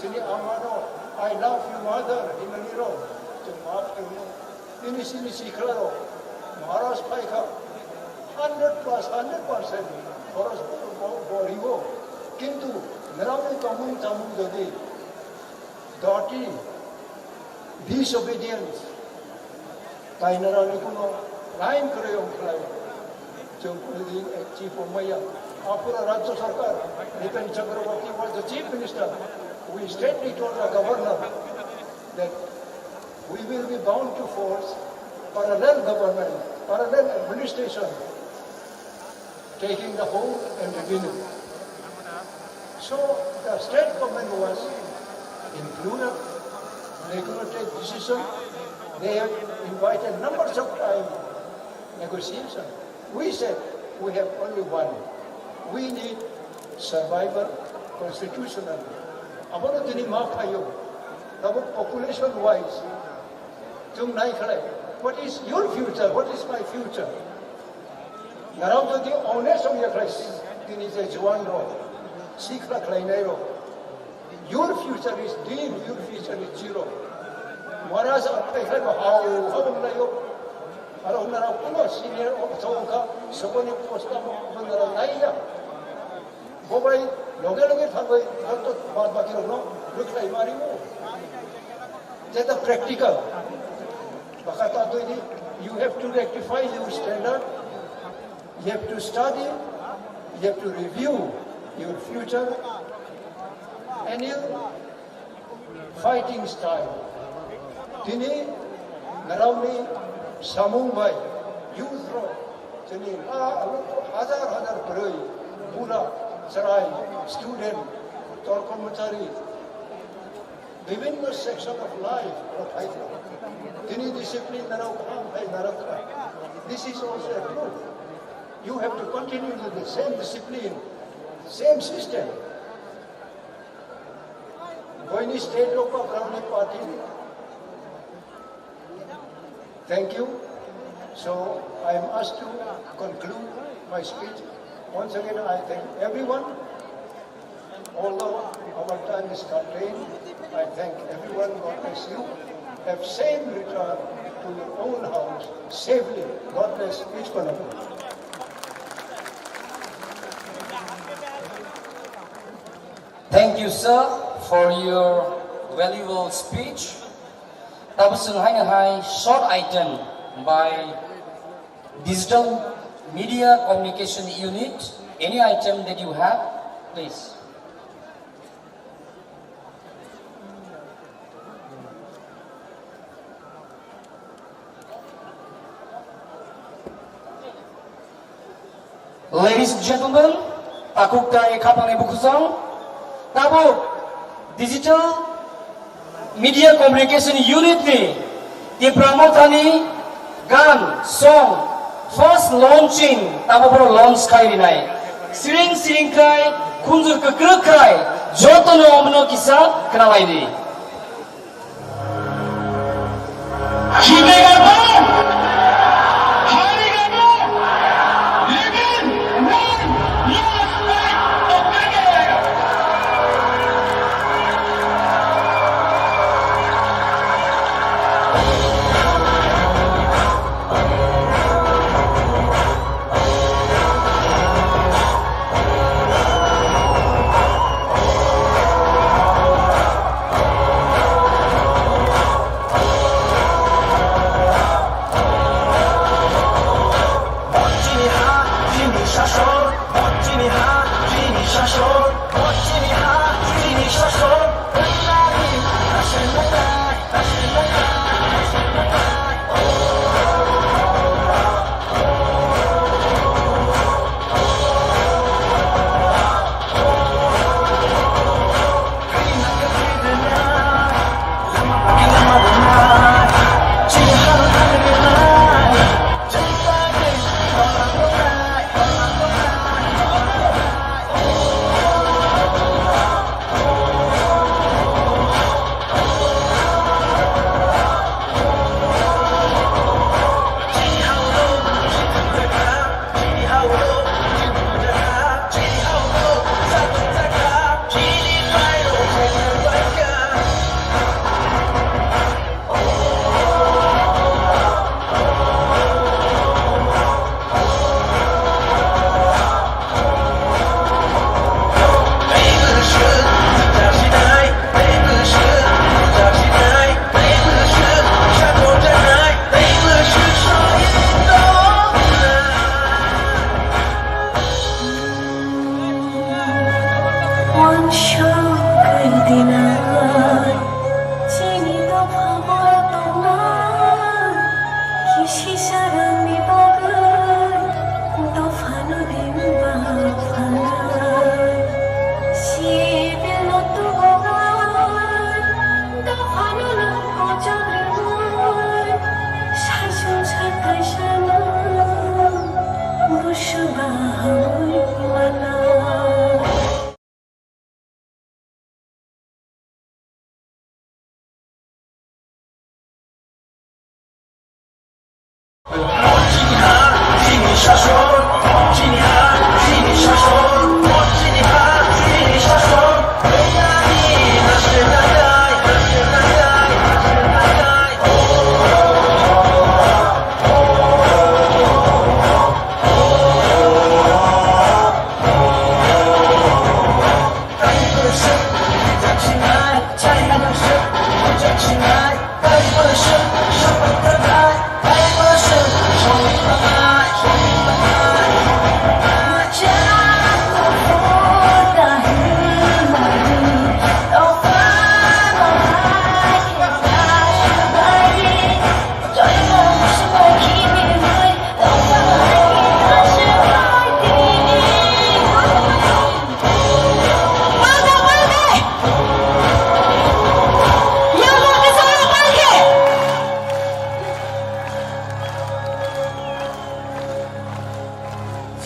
chini ama no "I love you mother" hinani rok, chwng ma phaino. Nini sini sikla rok, Maharaj phaikha, hundred plus, hundred percent, Maharaj bo, bo, bo riwo. Kintu, nrao ni tongmung chamung jodi, dirty, disobedience, tai nrao ni kuno line kwrwi ong khlai. Chwng kuno din achieve ong maya. Apura Rajya Sarkar, Nitin Chakraborty was the Chief Minister. We straightly told the governor that we will be bound to force parallel government, parallel administration, taking the whole and revenue. So the state government was in plural, they could not take decision, they have invited numbers of time negotiation. We said, "We have only one. We need survival constitutional." Abono tini ma phaio. Tabuk population wise, chwng nai khlai, "What is your future? What is my future?" Narao jodi honest ong ya khlai, tini je juan rok, sikla khlainai rok, your future is nil, your future is zero. Maharaj aphai khlai bo hao hao wng laio. Aro narao kuno senior officer wng kha, soboni post amo narao nai ya. Bo bai loge loge thangwi joto bad baki rokno rwkhlai ma rwo. Jeta practical. Baka ta twi di, you have to rectify your standard, you have to study, you have to review your future and your fighting style. Tini naraoni samung bai youth rok, tini la hajar hajar bwrwi, bula, chwrai, student, tor kormochari, bibhinno section of life rok hai. Tini discipline narok ham hai narok kha. This is also a proof. You have to continue with the same discipline, same system. Boini state rok ba browni party. Thank you. So I am asked to conclude my speech. Once again, I thank everyone. Although our time is curtailed, I thank everyone. God bless you. Have safe return to your own house safely. God bless each one of you. Thank you, sir, for your valuable speech. Tabuk chwng haino hai short item by Digital Media Communication Unit. Any item that you have, please. Ladies and gentlemen, takhuk tai khapangni bukhusong, tabuk Digital Media Communication Unit ni Tipra Mothani gan song first launching tabuk phoro launch khai rinai. Siring siring khai, khunjur kwkrwk khai, jotono omono kisa khwnalai di. जीतेगा तो हारेगा तो, लेकिन वो last fight तो करके रहेगा।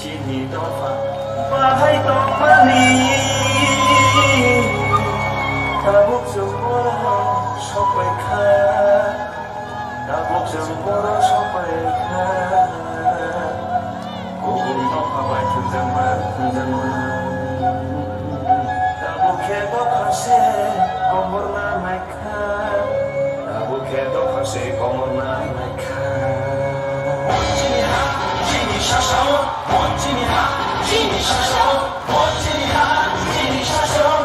Chini dopha bahai tongmani tabuk chwng borok sokpai kha, tabuk chwng borok sokpai kha. Kubun dopha bai thwngjakma, thwngjakma. Tabuk khe dopha se komorna nai kha. Tabuk khe dopha se komorna nai kha. Chini ha, chini sasawo, chini ha, chini sasawo, chini ha, chini sasawo.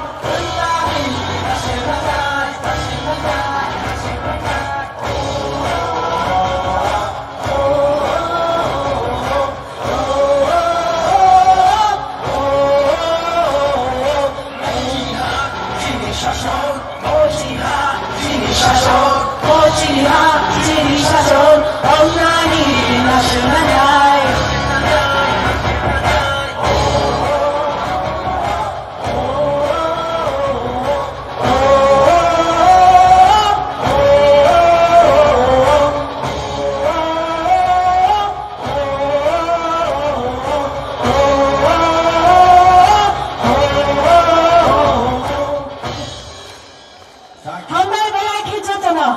Hambai belai khe jotono.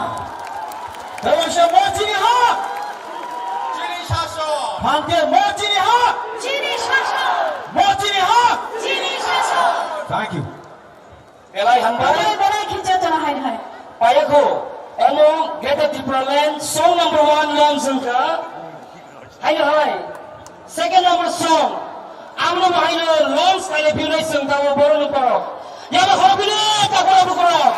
Tei waisa mo chini ha. Chini saso. Hamkhe mo chini ha. Chini saso. Mo chini ha. Chini saso. Thank you. Belai hambai. Belai, belai khe jotono hai hai. Payakho, omo Greater Tipraland song number one launch wngkha. Haino hai, second number song, amno bo haino launch khailai philai chwng tamo borokni borok. Yaba khorokphili ta borok bukurok.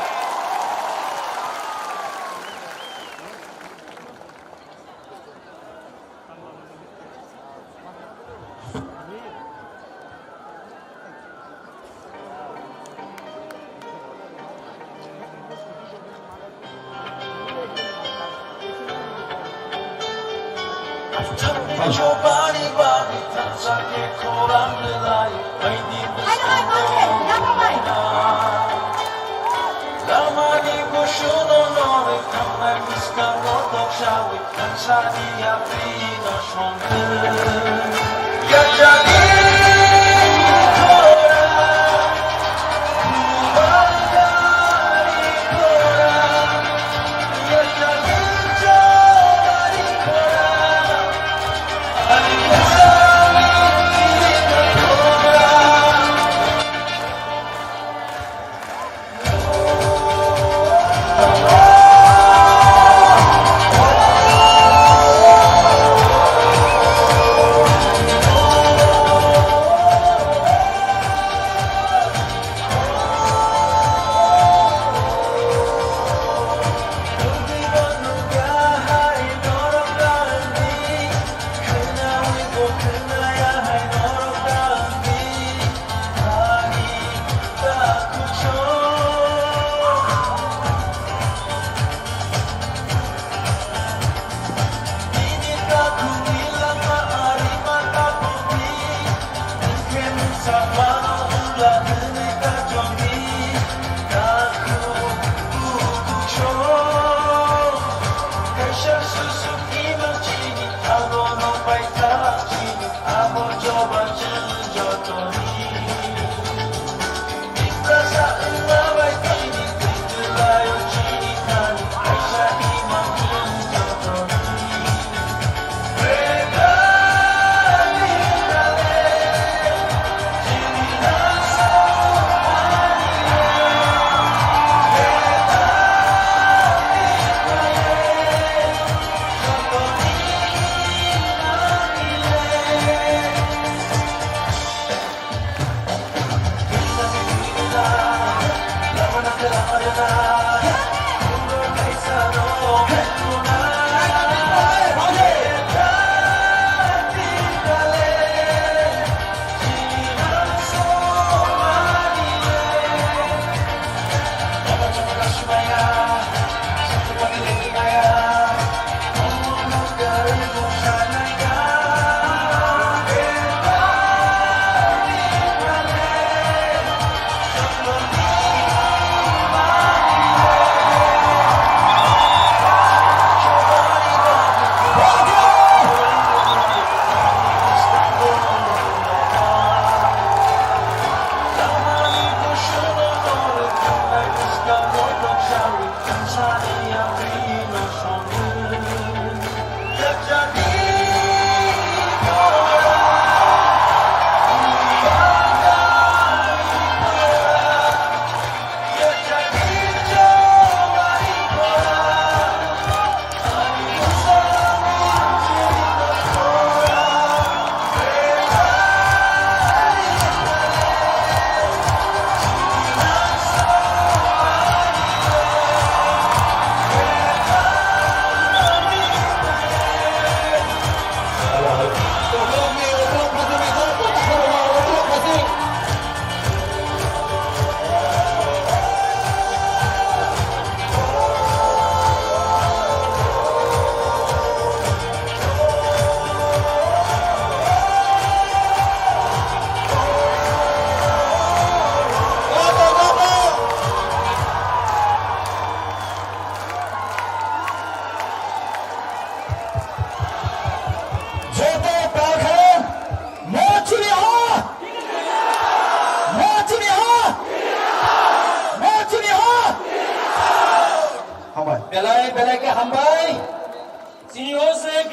Lamani busuno norwi thangnai bwskango doksawi.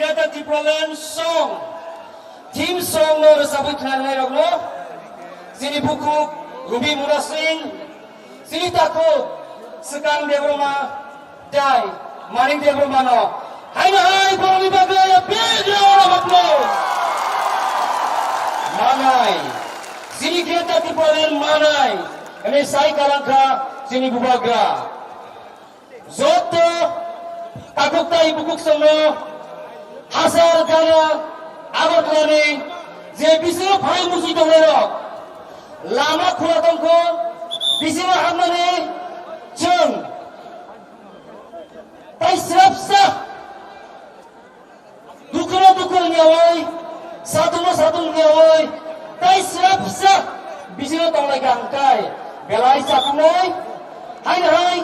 Greater Tipraland song, theme song no rwchapwi khwnarwnairokno chini bukhuk Rubi Muna Singh, chini takhuk Swkang Debbarma, Dai, Manik Debbarmano. Haino hai borokni bagwi a big round of applause. Manai. Chini Greater Tipraland manai. Hwnwi sai kwlangkha chini bubagra. Joto takhuk tai bukhuk songno hachal gana Agartala ni je bisingo phai muchung tongnairok lama khula tongkho, bisingo hammani chwng tai srapsa dukhuno dukhu wngyawi, satungno satung wngyawi, tai srapsa bisingo tonglaikha hwnkhe belai chakungnai hai hai.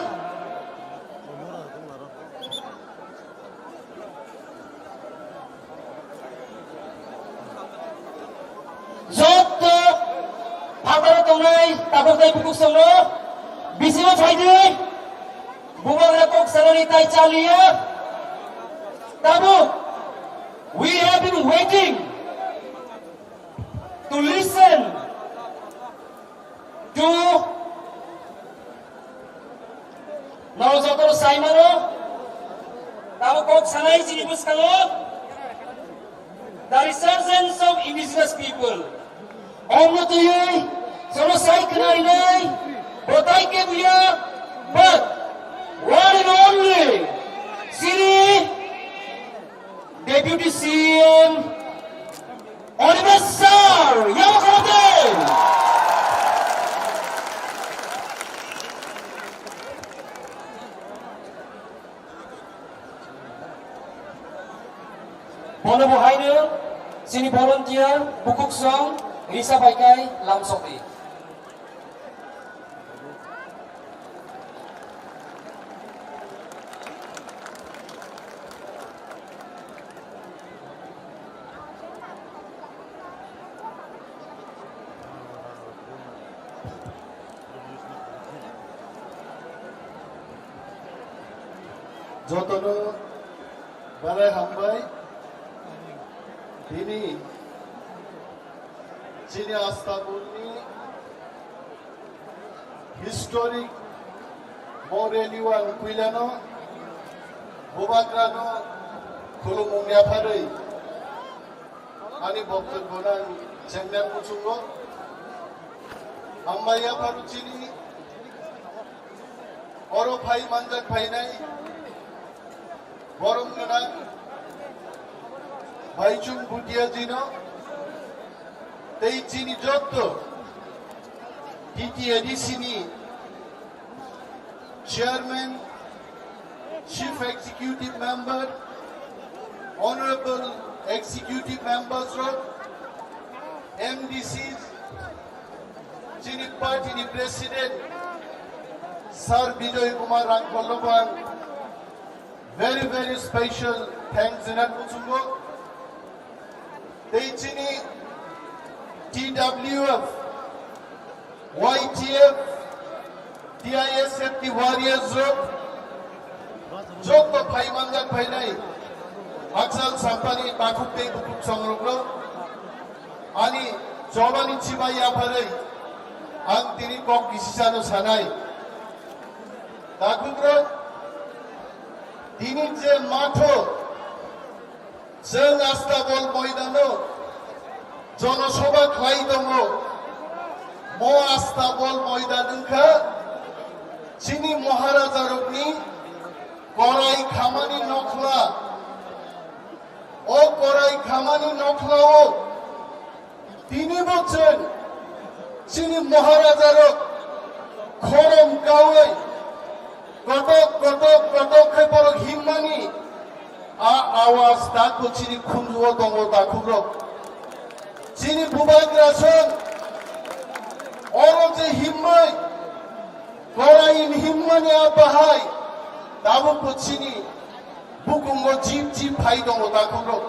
Joto phataro tongnai takhuk tai bukhuk songno bisingo phaidi, bubagra kok sanani tai chaliya. Tabuk, we have been waiting to listen to Norok jotono saimano, tamo kok sanai chini bwskango, the resurgence of indigenous people. Omno twiwi, jono sai khnarinai, botai ke buya, but one and only, chini Deputy C M Animesh sir, yamo khamate. Bono bo haino chini volunteer bukhuk song risa bai kai lamsokdi. Jotono belai hambai. Bini chini Astabulni historic Moreliwan Kuilano Bubagrano khulumung yapharwi ani boktobyono ang chengnai muchungo. Hambai yapharu chini oro phai manjak phainai borom gwnang Baichung Bhutia jino tei chini jotto T T A D C ni Chairman, Chief Executive Member, Honorable Executive Members rok, M D Cs, chini party ni President Sir Bijoy Kumar Rangkhol no bo ang very, very special thanks rinani muchungo. Tei chini T W F, Y T F, T I S F ni warriors rok, jotto phai manjak phainai Hakchal Sampani takhuk tei bukhuk songrokno ani chobani chibai yapharwi ang tini kok kisisano sanai. Takhukrok, tini je matho chwng Astabol moidano jonosobha khlai tongo, mo Astabol moidan wngkha chini Maharajarokni korai khamani nokhla. O korai khamani nokhlao tini bo chwng chini Maharajarok khorom kaui kotok, kotok, kotok khe borok himmani a awaz takhu chini khunjuo tongo takhukrok. Chini bubagra chwng oro je himmai korai himmani a bahai tabukbo chini bukungo jip jip phai tongo takhukrok.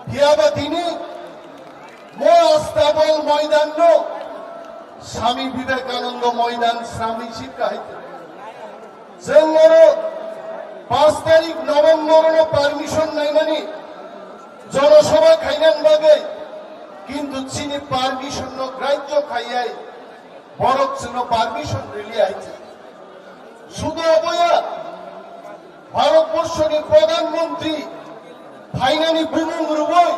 Phiyaba tini mo Astabol moidanno Swami Vivekananda moidan swnamwi sip kahai. Chwng oro Paanch tarik November no permission naimani, jonosabha khainani bagwi, kintu chini permission no grajyo khaiyai, borok chwngno permission rili hai se. Sudu aboya, Bharatborsho ni Pradhan Mantri phainani bumung rwui,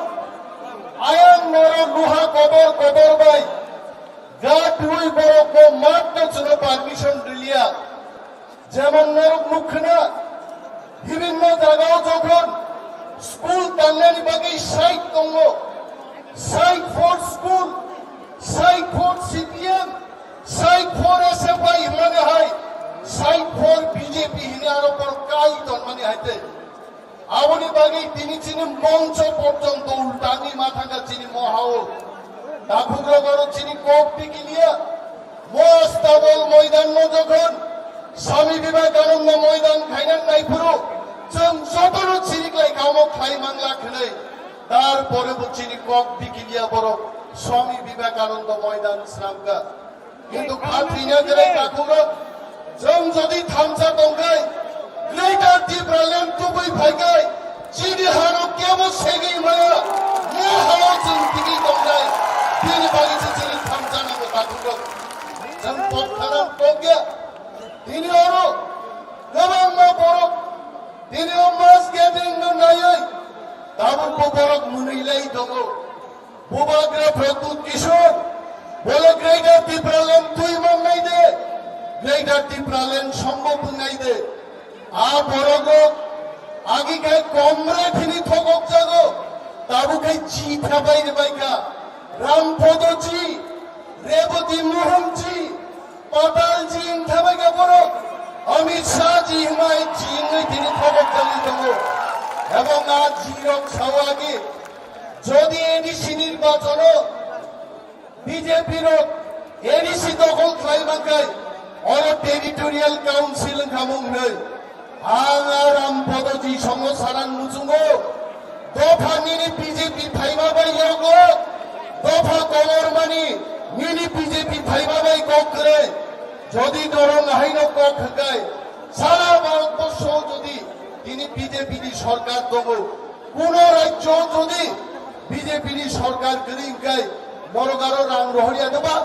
ayang noro luha kotor kotor bai, gatwi borok no mat no chwngno permission riliya. Jemon norok nukha na, bibhinno jagao jokhon school tangnani bagwi site tongo, site for school, site for C P M, site for S F I hwnmani hai, site for B J P hwnwi aro borok kai tonmani hai tei. Aboni bagwi tini chini moncho porjonto ultani ma thangkha chini mohao. Takhukrok oro chini kok pikiliya. Mo Astabol moidan no jokhon Swami Vivekananda moidan khainani naiphuru chwng jotono chiriklai kamo khlai mangla khwnwi. Tarpore bo chini kok pikiliya borok Swami Vivekananda moidan swnamkha. Kintu khathina jerai takhurok, chwng jodi thamsa tongkhai, Greater Tipraland tubui phaikhai, chini hano kebo segwi maya, mo hao chwng tigwi tongnai, bini bagwi se chini thamsa nango takhurok. Chwng tongthana tongya, tini oro kwbangma borok, tini o mass gathering no naiwi, tabuk bo borok mwnwi lai tongo. Bubagra Pradyut Kishore, bole Greater Tipraland twi mangnai de, Greater Tipraland sombhob wngnai de. A borok rok agi khai Comrade hini thokok jago, tabuk khai ji thabai rwbai kha. Ram Podo ji, Reboti Mohan ji, Patal ji wngthabai kha borok, Amit Shah ji hwnwi ji wngwi tini thokok jagwi tongo. Ebong a ji rok sao agi, jodi A D C nirbachono B J P rok A D C dokhol khlai mankhai, oro Territorial Council wngkha mung hwnwi. Ang a Ram Podo ji songo saran muchungo, dopha nini B J P phaima bai yogo, dopha kolor mani nini B J P phaima bai kok kwrwi. Jodi dorong haino kok hwkai, sara Bharatborsho jodi tini B J P ni sorkar tongo, kuno rajyo jodi B J P ni sorkar kwrwi hwkai, norok aro rang rohorya doba?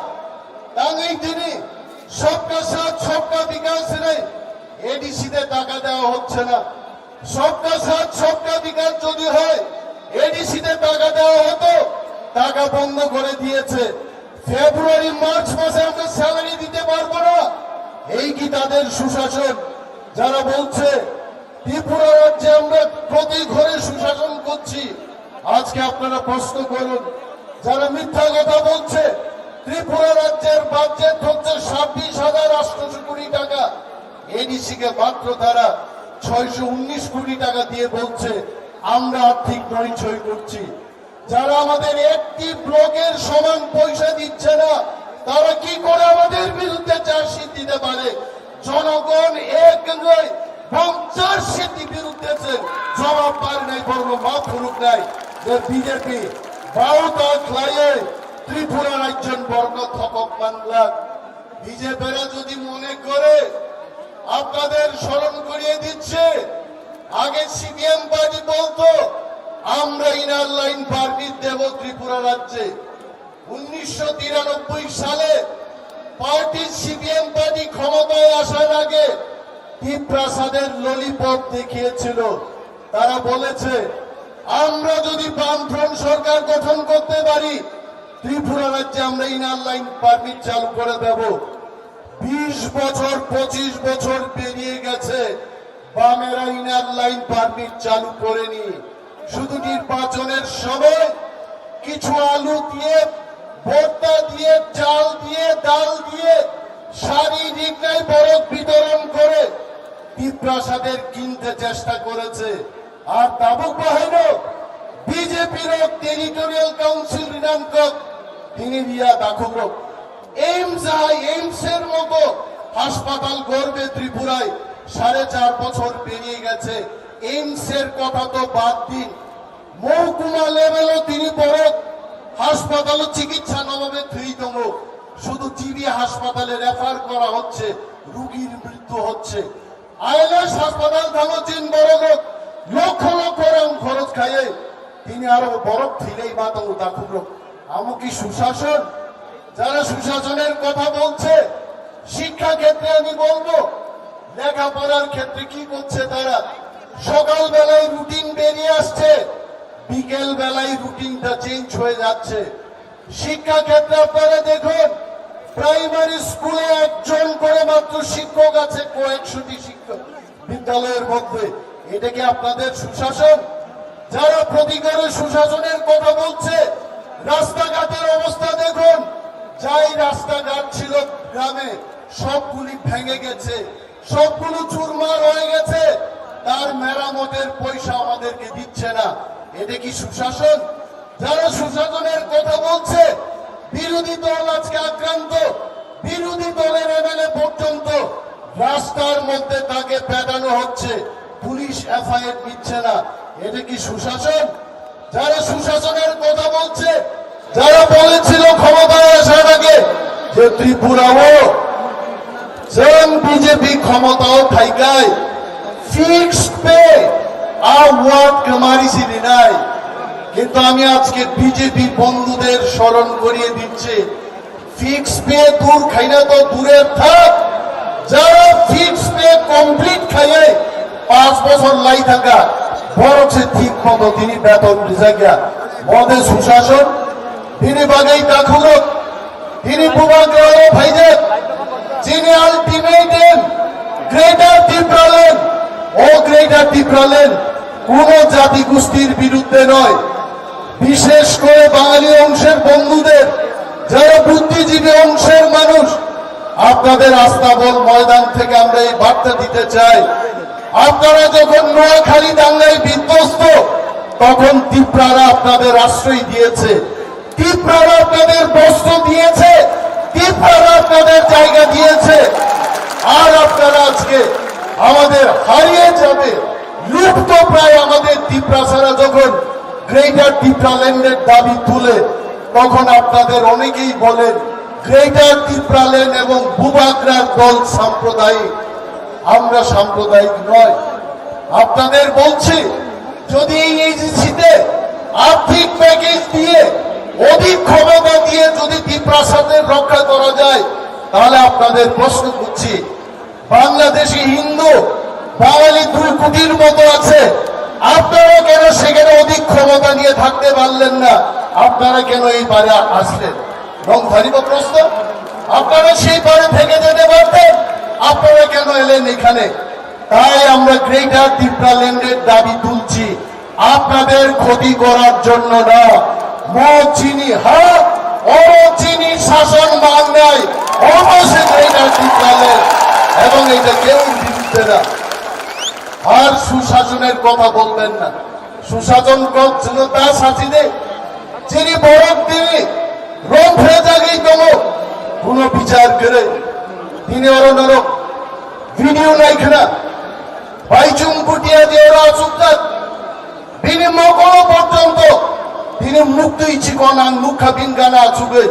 Tangwi tini Sabka Saath Sabka Vikas hwnwi A D C te taka dewa hocche na. সবকা সাথ সবকা বিকাশ যদি হয়, এডিসিতে টাকা দেওয়া হতো, টাকা বন্ধ করে দিয়েছে। ফেব্রুয়ারি মার্চ মাসে আমরা স্যালারি দিতে পারবো না, এই কি তাদের সুশাসন? যারা বলছে ত্রিপুরা রাজ্যে আমরা প্রতি ঘরে সুশাসন করছি, আজকে আপনারা প্রশ্ন করুন, যারা মিথ্যা কথা বলছে, ত্রিপুরা রাজ্যের বাজেট হচ্ছে ছাব্বিশ হাজার আটশোশো কোটি টাকা, এডিসি কে মাত্র তারা ছয়শো উনিশ কোটি টাকা দিয়ে বলছে আমরা আর্থিক নড়িচড়ি করছি। যারা আমাদের একটি ব্লকের সমান পয়সা দিচ্ছে না, তারা কি করে আমাদের বিরুদ্ধে চার্জশিট দিতে পারে? জনগণ এক হয়ে পঞ্চাশ সিটি বিরুদ্ধে যে জবাব পারে নাই, বরং মাফ করুক নাই যে বিজেপি বারোটা খেলাইয়ে ত্রিপুরা রাজ্য বর্গ থকক বাংলা। বিজেপিরা যদি মনে করে, আপনাদের স্মরণ করিয়ে দিচ্ছে, আগে সিপিএম পার্টি বলতো আমরা ইনার লাইন পারমিট দেব ত্রিপুরা রাজ্যে। উনিশশো তিরানব্বই সালে পার্টি, সিপিএম পার্টি ক্ষমতায় আসার আগে তিপ্রাসাদের ললিপপ দেখিয়েছিল। তারা বলেছে, আমরা যদি বামফ্রন্ট সরকার গঠন করতে পারি, ত্রিপুরা রাজ্যে আমরা ইনার লাইন পারমিট চালু করে দেব। বিশ বছর, পঁচিশ বছর পেরিয়ে গেছে, বামেরা ইনার লাইন পারমিট চালু করেনি। শুধু নির্বাচনের সময় কিছু আলু দিয়ে, ভর্তা দিয়ে, চাল দিয়ে, ডাল দিয়ে, শাড়ি, রিকনাই বরক বিতরণ করে তিপ্রাসাদের কিনতে চেষ্টা করেছে। Ar tabuk bahaino B J P rok territorial council rinangkok tini riya dakhuk rok. Aims hai, Aims er moto haspatal gorbe Tripurai sare char bochor beriye geche. Aims er kotha to bad din, mohkuma level o tini borok haspatal o chikitsa no bhabe thwi tongo. Shudu T B haspatal e refer kora hocche, rugir mrityu hocche. ILS হাসপাতাল থাকো চীন বড় লোক, লক্ষ লক্ষ রাং খরচ খাইয়ে তিনি আরো বরফ ফিরেই মাতাও দাখুক। আমু কি সুশাসন? যারা সুশাসনের কথা বলছে, শিক্ষা ক্ষেত্রে আমি বলবো, লেখাপড়ার ক্ষেত্রে কি করছে তারা? সকালবেলায় রুটিন বেরিয়ে আসছে, বিকেল বেলায় রুটিনটা চেঞ্জ হয়ে যাচ্ছে। শিক্ষা ক্ষেত্রে আপনারা দেখুন, প্রাইমারি স্কুলে একজন করে মাত্র শিক্ষক আছে, কয়েকশোটি শিক্ষক বিদ্যালয়ের মধ্যে। এটা কি আপনাদের সুশাসন? যারা প্রতিকারের সুশাসনের কথা বলছে, রাস্তাঘাটের অবস্থা দেখুন, যাই রাস্তাঘাট ছিল গ্রামে, সবগুলি ভেঙে গেছে, সবগুলো চুরমার হয়ে গেছে। তার মেরামতের পয়সা আমাদেরকে দিচ্ছে না। এটা কি সুশাসন? যারা সুশাসনের কথা বলছে, বিরোধী দল আজকে আক্রান্ত, বিরোধী দলের এমএলএ পর্যন্ত রাস্তার মধ্যে তাকে পেটানো হচ্ছে, পুলিশ এফআইআর নিচ্ছে না। এটা কি সুশাসন? যারা সুশাসনের কথা বলছে, যারা বলেছিল ক্ষমতায় আসার আগে যে ত্রিপুরাও যেন বিজেপি ক্ষমতাও থাইকায় ফিক্সড পে আ ওয়ার্ড কামারি সিলিনাই। কিন্তু আমি আজকে বিজেপি বন্ধুদের স্মরণ করিয়ে দিচ্ছি, ফিক্স পে দূর খাইনা তো দূরের থাক, যারা ফিক্স পে কমপ্লিট খাইয়ে পাঁচ বছর লাই থাকা, বরং সে ঠিক মতো তিনি বেতন রিজাগা। মদে সুশাসন, তিনি বাগেই কাকুরত, তিনি বুবাগ্রাও ভাইদের, যিনি আলটিমেট এম গ্রেটার টিপ্রালেন, ও গ্রেটার টিপ্রালেন কোনো জাতিগোষ্ঠীর বিরুদ্ধে নয়। বিশেষ করে বাঙালি অংশের বন্ধুদের, যারা বুদ্ধিজীবী অংশের মানুষ, আপনাদের আস্তাবল ময়দান থেকে আমরা এই বার্তা দিতে চাই। আপনারা যখন নোয়াখালী দাঙ্গায় বিধ্বস্ত, তখন তিপ্রারা আপনাদের আশ্রয় দিয়েছে, তিপ্রারা আপনাদের বস্ত্র দিয়েছে, তিপ্রারা আপনাদের জায়গা দিয়েছে। আর আপনারা আজকে আমাদের হারিয়ে যাবে, লুপ্ত প্রায় আমাদের তিপ্রাসারা যখন গ্রেটার তিপ্রাল্যান্ডের দাবি তুলে, তখন আপনাদের অনেকেই বলেন গ্রেটার তিপ্রাল্যান্ড এবং বুবাগ্রার দল সাম্প্রদায়িক। আমরা সাম্প্রদায়িক নয়। আপনাদের বলছি, যদি এই এজিসিতে আর্থিক প্যাকেজ দিয়ে, অধিক ক্ষমতা দিয়ে যদি তিপ্রাসাদের রক্ষা করা যায়, তাহলে আপনাদের প্রশ্ন করছি, বাংলাদেশি হিন্দু বাঙালি দুই কোটির মতো আছে, আপনারা কেন সেখানে অধিক ক্ষমতা নিয়ে থাকতে পারলেন না? আপনারা কেন এই পারে আসলেন? নংধারী বা প্রশ্ন, আপনারা সেই পারে থেকে যেতে পারতেন, আপনারা কেন এলেন এখানে? তাই আমরা গ্রেটার তিপ্রাল্যান্ডের দাবি তুলছি, আপনাদের ক্ষতি করার জন্য না। মো চিনি হা, অরো চিনি শাসন মাংনাই, অবশ্যই গ্রেটার তিপ্রাল্যান্ড এবং এটা কেউ বিরুদ্ধে না। আর সুশাসনের কথা বলবেন না। সুশাসন কক্ষ ছিল তা সাথীদের, যিনি বরং তিনি রং ফেলে জাগেই দম কোনো বিচার করে তিনি অরো নরক ভিডিও নাই খেলা বাইচুং বুটিয়া দিয়ে ওরা আসুক। Bini mokolo porjonto bini muktwi chikon ang nukha bini gana achugwi.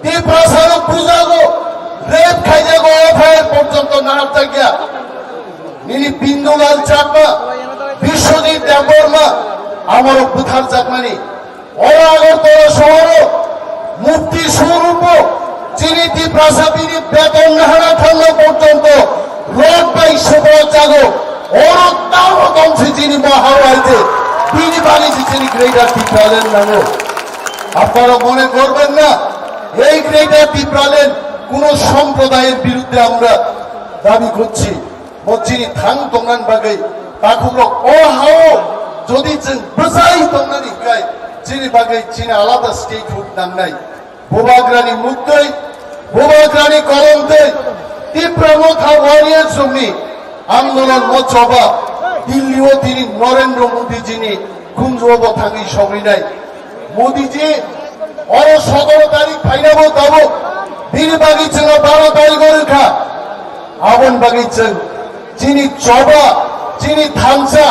Tiprasarok bujago, rape khaijago, F I R porjonto narwkjakya. Nini Bindulal Chakma, Biswajit Debbarma, amorok butharjakmani. Oro Agartala sohoro mukti swarupo chini Tiprasa bini beton nahana thangna porjonto rod bai sobrok jago. Oro tamo tongsi chini moharo aite bini bagwi se chini Greater Tipraland nango. আপনারা মনে করবেন না এই গ্রেটার টিপ্রাল্যান্ড কোনো সম্প্রদায়ের বিরুদ্ধে আমরা দাবি করছি। Bo chini thang tongna bagwi takhukrok o hao jodi chwng bwsai tongnani hwnkhe chini bagwi chini alada statehood nangnai. Bubagrani muktwi, Bubagrani kolomtwi, Tipra Motha Warriors rokni andolon mo choba Delhi o tini Narendra Modi jini khunjuo bo thangwi sogrinai. Modi ji, oro sotoro tarik phainabo tabuk, bini bagwi chwngno baro tarik o rwkha. Aboni bagwi chwng chini choba, chini thansa,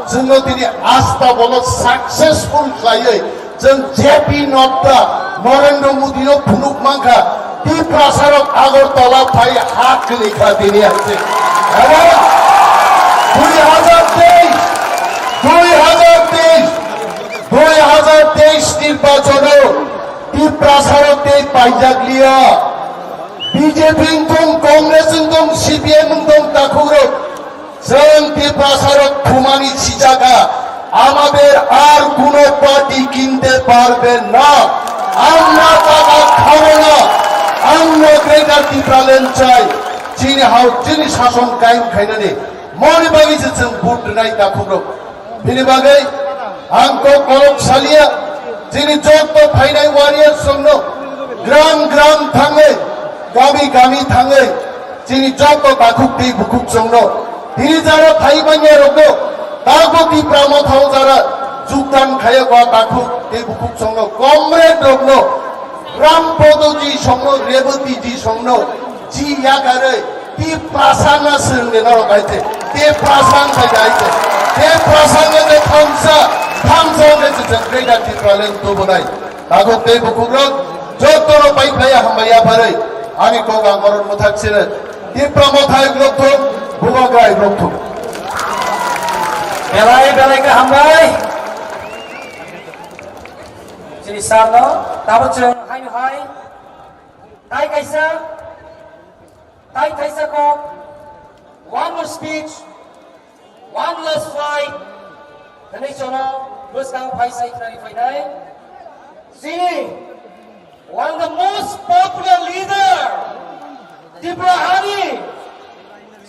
chwngno tini asta bono successful khlaiwi chwng J P Nadda, Narendra Modi no phunuk mankha, Tiprasarok Agartala phai ha kwlwi kha tini hai se. Aro dui hajar teis, dui hajar teis, dui hajar teis nirbachono Tiprasa rok tei paijak liya. B J P wngthung, Congress wngthung, C P M wngthung, takhukrok. Chwng Tiprasa rok thumani sijakha, আমাদের আর কোনো পার্টি কিনতে পারবে না। আমরা টাকা খাবো না, আমরা গ্রেটার টিপ্রাল্যান্ড চাই। Chini hao, chini sason kaim khainani moni bagwi se chwng vote rwnai takhukrok. Bini bagwi ang kok kolok salia, chini jotto phainai warriors songno gram gram thangwi, gami gami thangwi, chini jotto takhuk tei bukhuk songno, tini jara phai manya rokno, tago Tipra Motha o jara juktan khaya ba takhuk tei bukhuk songno, comrade rokno, Ram Podo ji songno, Reboti ji songno, ji yakarwi, Tiprasa na swrwngde norok hai se, Tiprasa wng kha hai se, Tiprasa wng kha thamsa, thamsa wng kha se chwng Greater Tipraland tubunai. Takhuk tei bukhukrok jottono pai phlaiya hambai yapharwi ani kok ang boron mwthak sire. Tipra Motha ikrok thung, Bubagra ikrok thung. Belai belai khe hambai. Chini sir no tabo chwng haino hai tai kaisa, tai kaisa kok, one more speech, one last fight, hwnwi chono bwskang phai sai khnani phainai. Chini one of the most popular leader, Tripura hani,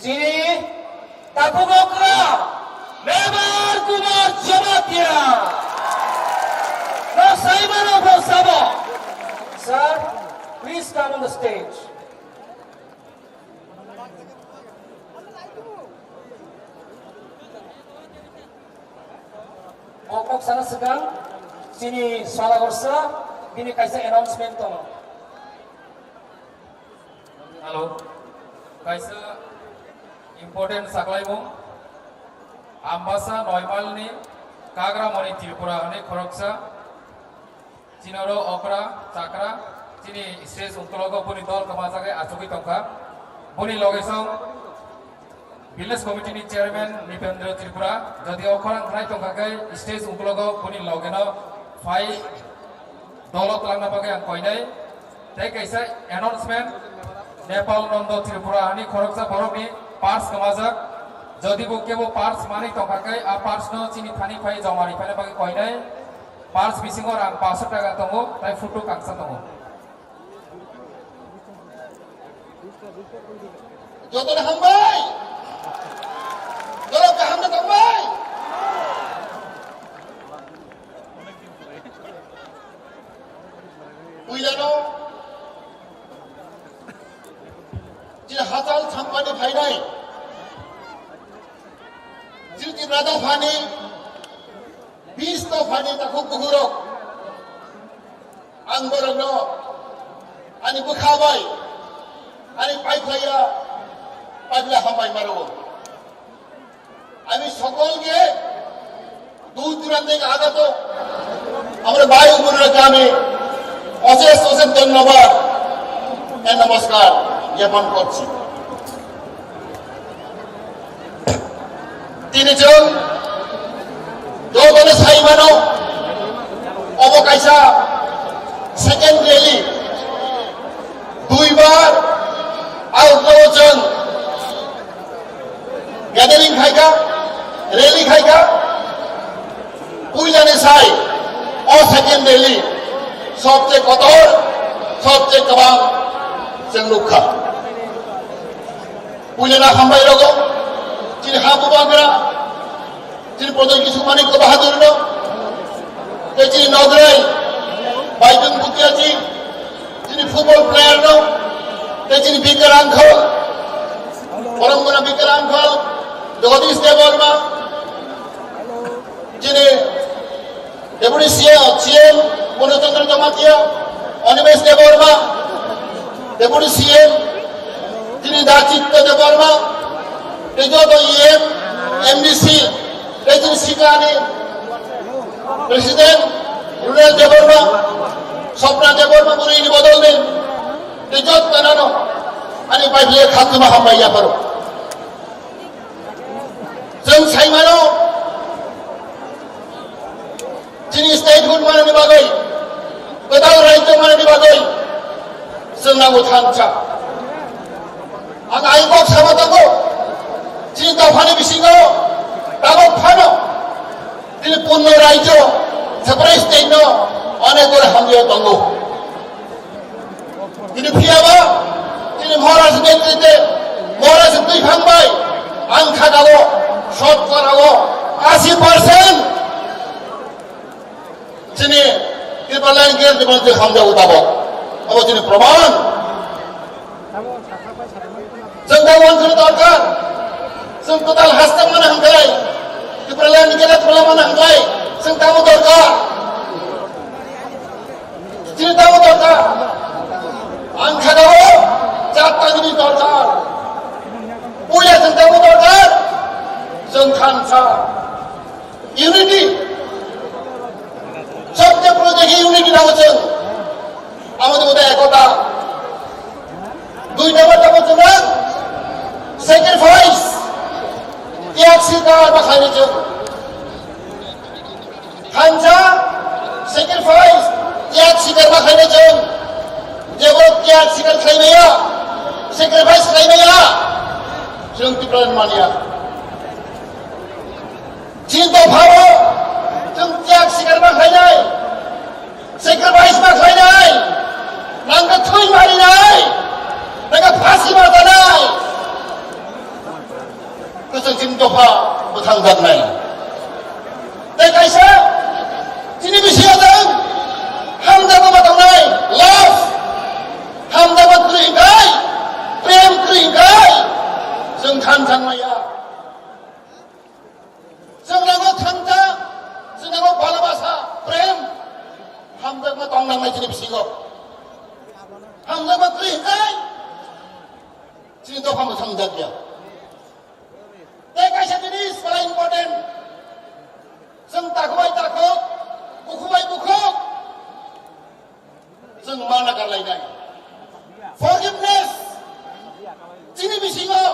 chini takhuk okra, Mebar Kumar Jamatia. No, Simon of Sabo. Sir, please come on the stage. O kok sana swkang chini Solagorsa bini kaisa announcement tongo. Hello, kaisa important saklaimung. Ambasa Noimalni Kagramoni Tripura hwnwi khoroksa Chinoro okra, chakra, chini stage ungkologo boni dol kwmajagai achugwi tongkha. Boni loge song village committee ni chairman Nipendra Tripura, jodi okhorang khlai tongkha khe stage ungkologo boni logeno phai dolo twlangna bagwi ang koinai. Tei kaisa announcement, Nepal Nondo Tripura hani khoroksa borokni purse kwmajak. Jodi bo kebo purse manwi tongkha khe a purse no chini thani phai joma ri phaina bagwi koinai. Purse bisingo rang paanch sho taka tongo, tai photo kangsa tongo. Jotono hambai. Jotono kaham da tongbai. Puilano chini hachal sampani phainai. Chini Tiprasa phani bis to phani takhuk bukhurok. Ang borokno ani bwkha bai, ani paiphlaiya, paiphlai hambai maro. আমি সকলকে দূর দূরান্ত থেকে আগত আমার ভাই ও বোনেরাকে আমি অশেষ অশেষ ধন্যবাদ, এ নমস্কার জ্ঞাপন করছি। Tini chwng jotoni sai mano, obo kaisa second rally, duibar outlaw chwng gathering khaikha, rally khaikha, puilani sai o second rally sobche kotor, sobche kwbang chwng nukha. Puilano hambai rogo, chini ha bubagra, chini Pradyot Kishore Manik Bahadurno, tei chini Nograi, Baidung Bhutia ji, chini football playerno, tei chini Bikar uncle, Boromgana Bikar uncle, Jagadish Debbarma, chini Deputy C M, C M Purna Chandra Jamatia, Animesh Debbarma, Deputy C M, chini Dachitya Debbarma, tei joto E M, M D C, tei chini Sikani President, Rural Debbarma, Sopna Debbarma, bwrwini bodolni, tei joto nano ani bai bile khatuma hambai yapharo. Chwng sai mano, chini statehood manani bagwi, kwtal rajyo manani bagwi chwng nango thansa. Ang ayang kok sama tongo, chini dophani bisingo tabok phano chini punno rajyo, separate state no onek gore hamjao tongo. Bini phiyaba, chini Maharaj netrite, Maharaj twi phang bai, ang khagao, shotkorao, asi percent chini Tipraland gate ni manjak hamjao tabok. Abo chini proman. Chwng da wan chwng dorkar. Chwng kwtal hastang mana hwnkhai, Tipraland gate mana hwnkhai, chwng tamo dorkar. Chini tamo dorkar. Ang khagao, chat tangni dorkar. Puila chwng tamo dorkar. Chwng thansa. Unity. Sabse boro dekhi unity nango chwng. Amoni uda ekota. Dui number tamo chwng sacrifice. Tiyag sikar ba khaini chwng. Thansa sacrifice, tiyag sikar ma khaina chwng. Jebo tiyag sikar khaimaya, sacrifice khaimaya, chwng Tipraland manya. Chini dophao chwng tiyag sikar ma khainai, sacrifice ma khainai, nangkhe thwi marinai, nangkhe phasi ma tanai. Kwchang chini dopha bwthang jaknai. Tei kaisa chini bisingo chwng hamjakma tongnai, love, hamjakma kwrwi hwnkhe, prem kwrwi hwnkhe, chwng thansa wngmaya. Chwng nango thansa, chwng nango bhalabasa, prem, hamjakma tong nangnai chini bisingo. Hamjakma kwrwi hwnkhe, chini dopha bwthang jakya. Tei kaisa jinis belai important. Chwng takhuk bai takhuk, bukhuk bai bukhuk, chwng ma nakarlainai. Forgiveness. Chini bisingo,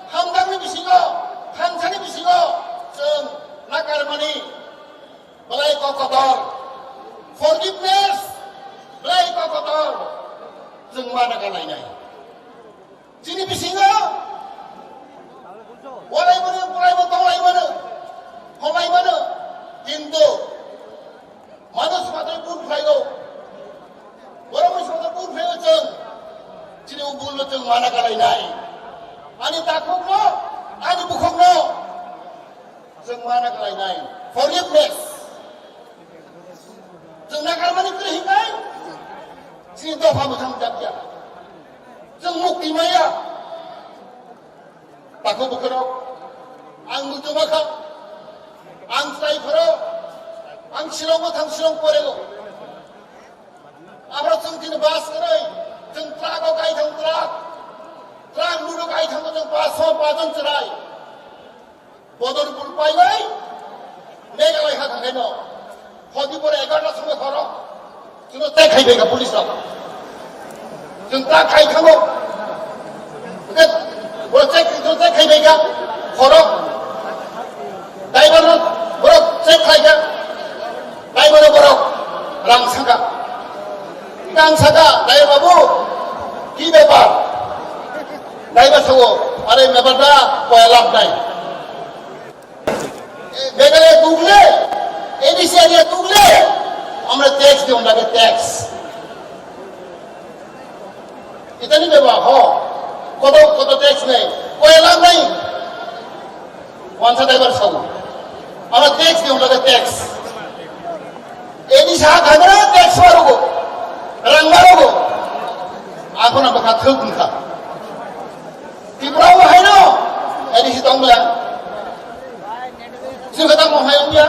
hamjakni bisingo, thansani bisingo, chwng nakarmani belai kok kotor. Forgiveness belai kok kotor. Chwng ma nakarlainai. Chini bisingo walai mano, pulai mano, tonglai mano, homai mano, kintu manus matwi bul khlaio. Borok ni soto bul khlaio chwng. Chini o bul no chwng mana kalai nai. Ani takhuk no, ani bukhuk no chwng mana kalai nai. Forgiveness. Chwng nakarmani kwrwi hinai. Chini dopha bwthang jakya. Chwng mukti maya. Takhuk bukhurok, ang muchungma kha, ang chwrai khoro, ang Shillongo thang Shillong porego. Abro chwng tini bus kwrwi, chwng truck o kai thang truck, truck load o kai thang chwng pas, so pas jon chwrai. Bodorpur paibai, Meghalaya ha thangkhaino. Hodi pore egarota somoi horo. Chwngno check khai phaikha police rok. Chwng ta khai thango. Hwnkhe bo check, chwng check khai phaikha. Horo. Driver no borok check khlaikha. Driver no borok rang saka. Hwnkhe ang saka, "Driver babu, ki bepar?" Driver sao, "Are bepar da, koya lab nai." Meghalaya tugle, A D C area tugle, amra tax diyon lage tax. Itani beba ho, koto, koto tax nai, koya lab nai. Wansa driver sao, amra tax diyon lage tax. A D C ha khamera tax marogo, rang marogo. Akhona bwkha thwk wngkha. Tripura o haino A D C tong bela. Singkha tamo hai wngya.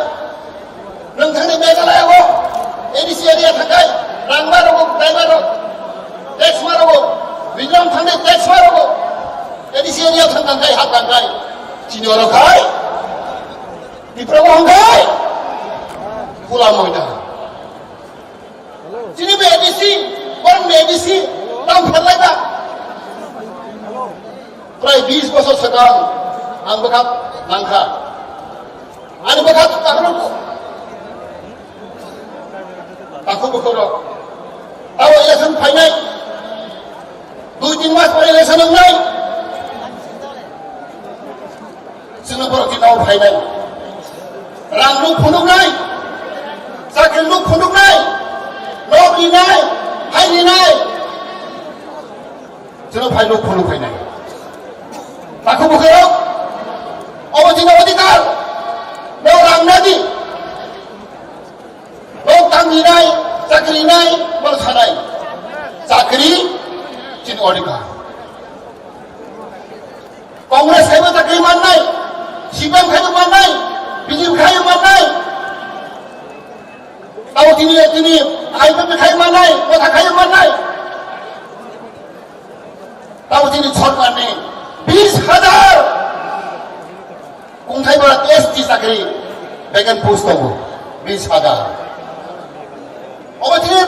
Nwng thangni Meghalaya o A D C area thangkai. Rang marogo, dai maro. Tax marogo. Bijram thangni tax marogo. A D C area thang thangkai, hap thangkai. Chini oro khai. Tripura o hangkai. Pula moida. Chini B D C, borok B D C, tang pherlai ba. Prai bis bosor swkang, ang bwkha Nangkha. Ani bwkha takhuk, takhuk bukhurok. Tabo election phainai. Dui tin mas pore election wngnai. Chwngno borok tini o phainai. Rang nuk phunuknai. Chakri nuk phunuknai. Nok rinai. Hai rinai. Chwngno phai nuk phunuk phainai. Takhuk bukhurok. Obo chini odhikar. Nok rang nadi. Nok tang rinai, chakri rinai, bol sanai. Chakri chini odhikar. Congress khaibo chakri mannai, C P M khaibo mannai, B J P khaibo mannai. Tabo tini, tini I P F T khaibo mannai, kotha khaibo mannai. Tabo chini sorkarni bis hajar kungthai bara S T chakri vacant post tongo, bis hajar. Obo chini,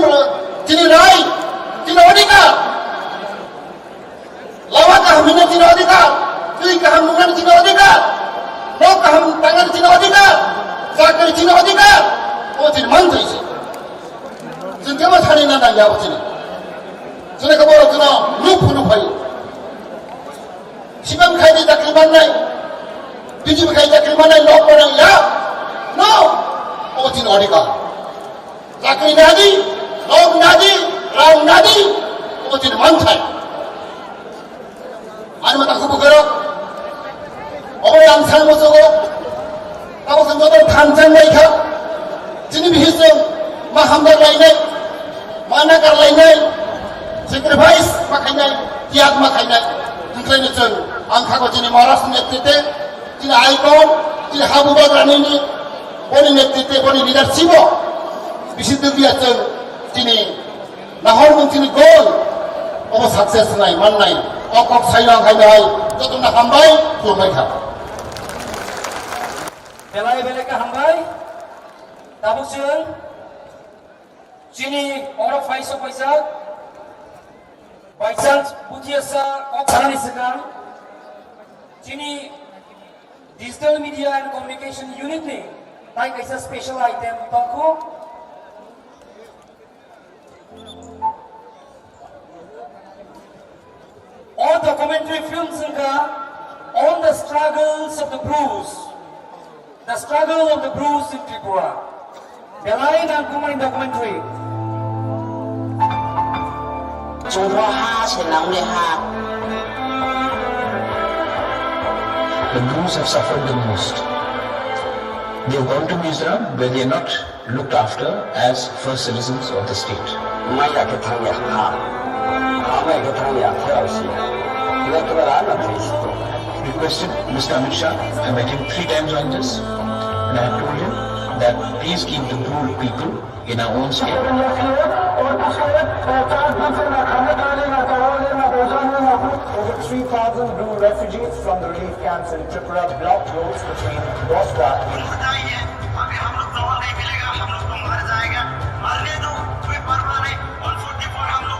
chini rai, chini odhikar. Lama kaham hwnna chini odhikar, twi kaham nungnani chini odhikar, nok kaham tangnani chini odhikar, chakri chini odhikar, obo chini manthai se. Chwng kebo thani na nangya obo chini. Chwng kebo rok chwngno nuk phunuk phaio. Sibam khai di chakri mannai, B J P khai chakri mannai, nok mannai ya? No! Obo chini odhikar. Chakri nadi, nok nadi, rang nadi, obo chini manthai. Ani mata kubu kero. Obo yang sang musugo. Tabo chwng joto thansa wngbaikha. Chini bihik chwng ma hamjak lainai, ma nakar lainai, sacrifice ma khainai, tiyag ma khainai. Hwnkhai no chwng ang khago chini Maharaj ni netrite, chini icon, chini habu bagrani ni, boni netrite, boni leadership o bisi dugya chwng chini nahor mung chini goal obo success nai mannai. O kok saino ang khaino hai jotono hambai, khulumbai kha. Belai belai khe hambai. Tabuk chwng chini oro phai sok paijak. By chance buthi asa kok sanani swkang chini Digital Media and Communication Unit ni tai kaisa special item tongkhu. O documentary film wngkha On the Struggles of the Bru, The Struggle of the Bru in Tripura. Belai nangkukmani documentary. Chungkho ha se nangni ha. The Brus have suffered the most. They have gone to Mizoram where they are not looked after as first citizens of the state. Maya khe thangya ha. Ha maya khe thangya, thayao siya. Lekha bara na thai sito. Requested Mister Amit Shah, I met him three times on this, and I have told him that please keep the Bru people in our own state. Over three thousand Bru refugees from the relief camps in Tripura blocked roads between Bosda and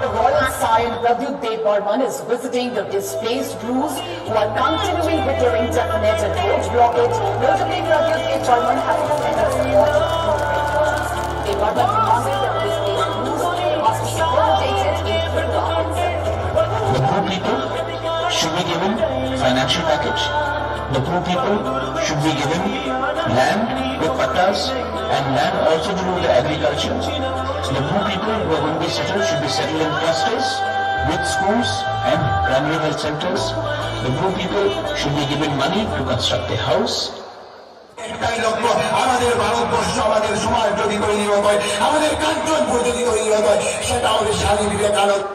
Royal Saion Pradyut Debbarman is visiting the displaced Brus who are continuing with their indefinite and road blockade, notably Pradyut Debbarman has extended support to the refugees. Debbarman demanded that displaced Brus must be accommodated in Tripura itself. The Bru people should be given financial package. The Bru people should be given land with pattas and land also to do with the agriculture. The Bru people who are going to be settled should be settled in clusters with schools and primary health centers. The Bru people should be given money to construct a house. একটাই লক্ষ্য, আমাদের ভারতবর্ষ, আমাদের সমাজ যদি তৈরি হতে হয়, আমাদের কাঞ্চনপুর যদি তৈরি হতে হয়, সেটা হবে স্বামী Vivekananda.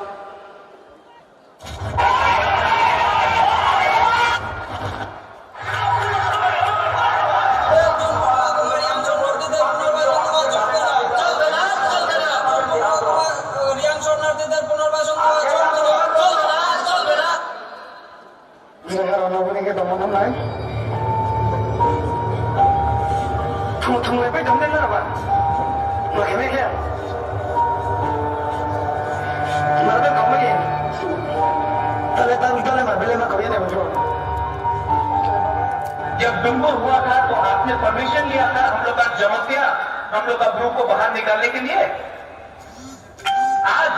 Thung thung bai bai dong nai nara ba. Ma khe mai khe. Tale tang tale ma bele ma kau ya ne ba. Jab सितंबर हुआ था तो आपने परमिशन लिया था हम लोग का जमातिया, हम लोग का ब्रू को बाहर निकालने के लिए? आज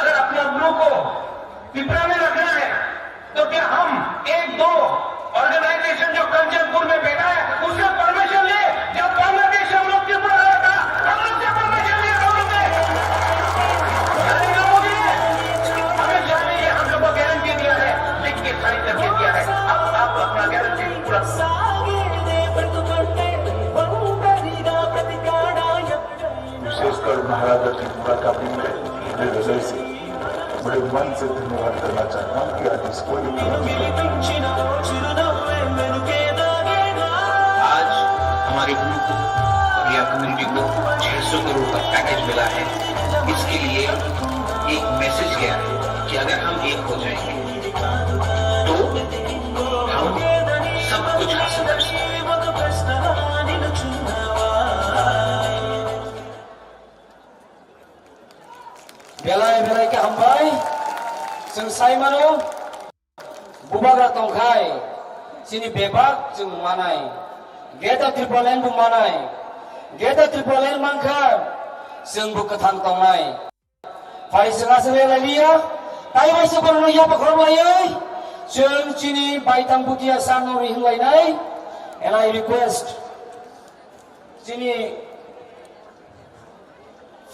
अगर अपना ब्रू को पिपरा में रखना है तो क्या हम एक दो ऑर्गेनाइजेशन जो कंचनपुर में बैठा है उससे परमिशन ले? जब बांग्लादेश हम लोग त्रिपुरा आया था, हम लोग से परमिशन लिया था हम लोग ने। नरेंद्र मोदी ने, अमित शाह ने ये हम लोग को गारंटी दिया है, लिख के साइन करके दिया है। अब आप अपना गारंटी पूरा विशेषकर महाराजा त्रिपुरा का भी मैं अपने हृदय से, बड़े मन से धन्यवाद करना चाहता हूँ कि आज इसको एक आज हमारे ब्रू को और या कम्युनिटी को छह सौ करोड़ का पैकेज मिला है। इसके लिए एक मैसेज गया है कि अगर हम एक हो जाएंगे तो हम सब कुछ हासिल कर सकते हैं। Belai belai khe hambai. Chwng sai mano, bubagra tongkhai, chini bebak chwng manai. Greater Tipraland bo manai. Greater Tipraland mankha, chwng bo kwthang tongnai. Phai chwng aswk le lailiya, tai bai se borokno yapha khorok laiwi, chwng chini baithang butia sano ri hwnlainai. And I request chini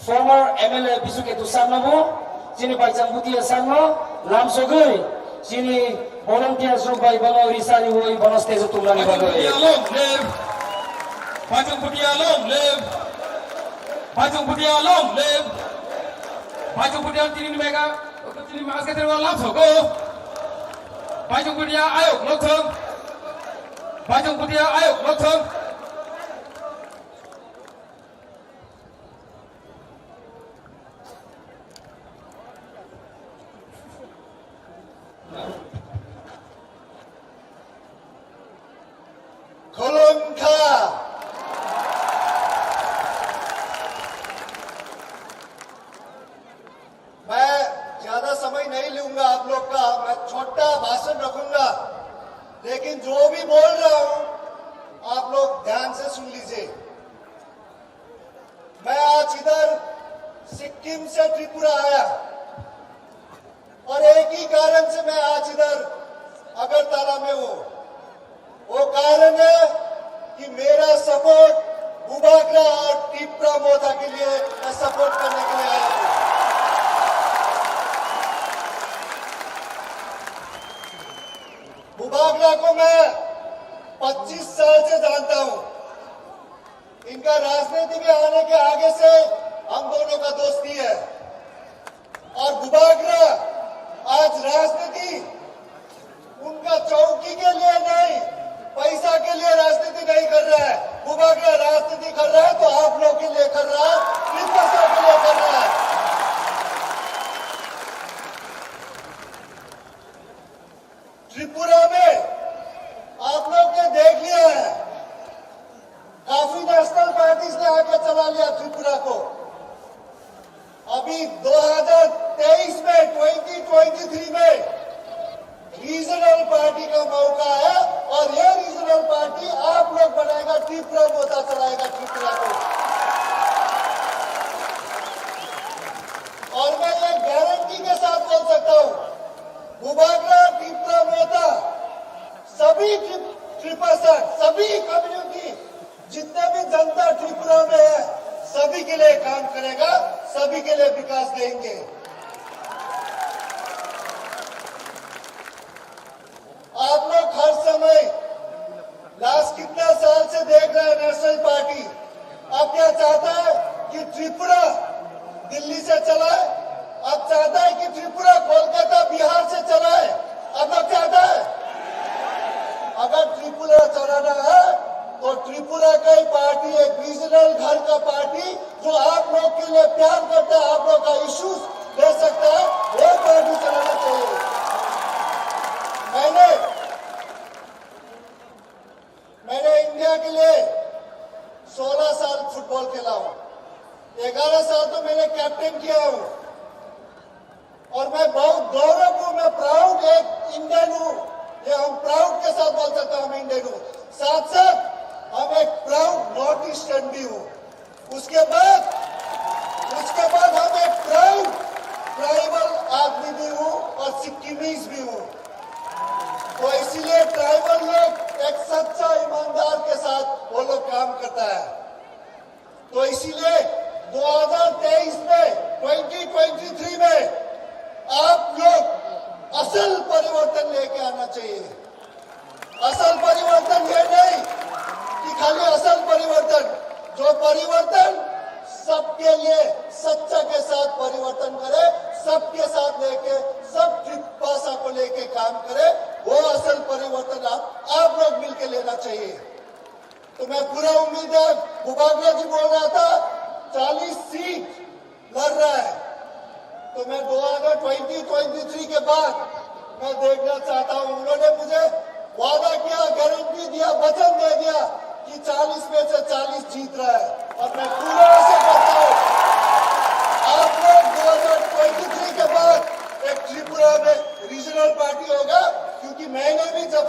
former M L A Bisu Ketu sir no bo, chini Baichang Bhutia sir no, lamsogwi, chini volunteers rok bai bono risa riwi bono stage o tumnani bagwi. Baichang Bhutia long live! Baichang Bhutia long live! Baichang Bhutia long live! Baichang Bhutia tini mega, tini maske tini lamsogo. Baichang Bhutia ayok lokthong. Baichang Bhutia ayok lokthong. Khulumkha. मैं ज्यादा समय नहीं लूंगा आप लोग का, मैं छोटा भाषण रखूंगा, लेकिन जो भी बोल रहा हूं आप लोग ध्यान से सुन लीजिए। मैं आज इधर सिक्किम से त्रिपुरा आया और एक ही कारण से मैं आज इधर अगरतला में हूँ। वो कारण है कि मेरा सपोर्ट बुबागरा और टिप्रा मोथा के लिए मैं सपोर्ट करने के लिए आया हूँ। बुबागरा को मैं पच्चीस साल से जानता हूँ। इनका राजनीति में आने के आगे से हम दोनों का दोस्ती है। और बुबागरा आज राजनीति उनका चौकी के लिए नहीं, पैसा के लिए राजनीति नहीं कर रहा है। बुबागरा राजनीति कर रहा है तो आप लोग के लिए कर रहा है, त्रिपुरा के लिए कर रहा है। त्रिपुरा में आप लोग ने देख लिया है, काफी नेशनल पार्टीज ने आके चला लिया त्रिपुरा को। अभी दो हज़ार तेईस में, ट्वेंटी ट्वेंटी थ्री में रीजनल पार्टी का मौका है और ये रीजनल पार्टी आप लोग बनाएगा, त्रिपुरा मोर्चा चलाएगा त्रिपुरा को। और मैं ये गारंटी के साथ बोल सकता हूँ, बुबागरा, त्रिपुरा मोर्चा, सभी ट्रि-, त्रिपासक, सभी कम्युनिटी, जितने भी जनता त्रिपुरा में है, सभी के लिए काम करेगा, सभी के लिए विकास देंगे। आप लोग हर समय लास्ट कितना साल से देख रहे हैं नेशनल पार्टी, अब क्या चाहता है कि त्रिपुरा दिल्ली से चलाए? अब चाहता है कि त्रिपुरा कोलकाता बिहार से चलाए? अब आप चाहता है? अगर त्रिपुरा चलाना है तो त्रिपुरा का ही पार्टी, एक रीजनल घर का पार्टी जो आप लोग के लिए प्यार करता है, आप लोग का इश्यूज ले सकता है, वो पार्टी चलाना चाहिए। मैंने मैंने इंडिया के लिए सोलह साल फुटबॉल खेला हूँ, ग्यारह साल तो मैंने कैप्टन किया हूँ और मैं बहुत गौरव हूँ, मैं प्राउड एक इंडियन हूँ। ये हम प्राउड के साथ बोल सकते हैं, हम इंडियन हूँ। साथ साथ हम एक प्राउड नॉर्थ ईस्टर्न भी हूँ। उसके बाद, उसके बाद हम एक प्राउड ट्राइबल आदमी भी हूँ और सिक्किमीज भी हूँ। तो इसीलिए ट्राइबल लोग एक सच्चा ईमानदार के साथ वो लोग काम करता है। तो इसीलिए दो हज़ार तेईस में, ट्वेंटी ट्वेंटी थ्री में आप लोग असल परिवर्तन लेके आना चाहिए। असल परिवर्तन ये नहीं कि खाली असल परिवर्तन, जो परिवर्तन सबके लिए, सच्चा के साथ परिवर्तन करे, सबके साथ लेके, सब भाषा को लेके काम करे, वो असल परिवर्तन आप, आप लोग मिलके लेना चाहिए। तो मैं पूरा उम्मीद है, बुबागरा जी बोल रहा था, चालीस सीट लड़ रहा है, तो मैं दो हज़ार ट्वेंटी ट्वेंटी थ्री के बाद मैं देखना चाहता हूं। उन्होंने मुझे वादा किया, गारंटी दिया, वचन दे दिया कि चालीस में से चालीस जीत रहा है, और मैं पूरा आशा करता हूं आप लोग दो हज़ार ट्वेंटी थ्री के बाद एक त्रिपुरा में रीजनल पार्टी होगा, क्योंकि मैंने भी जब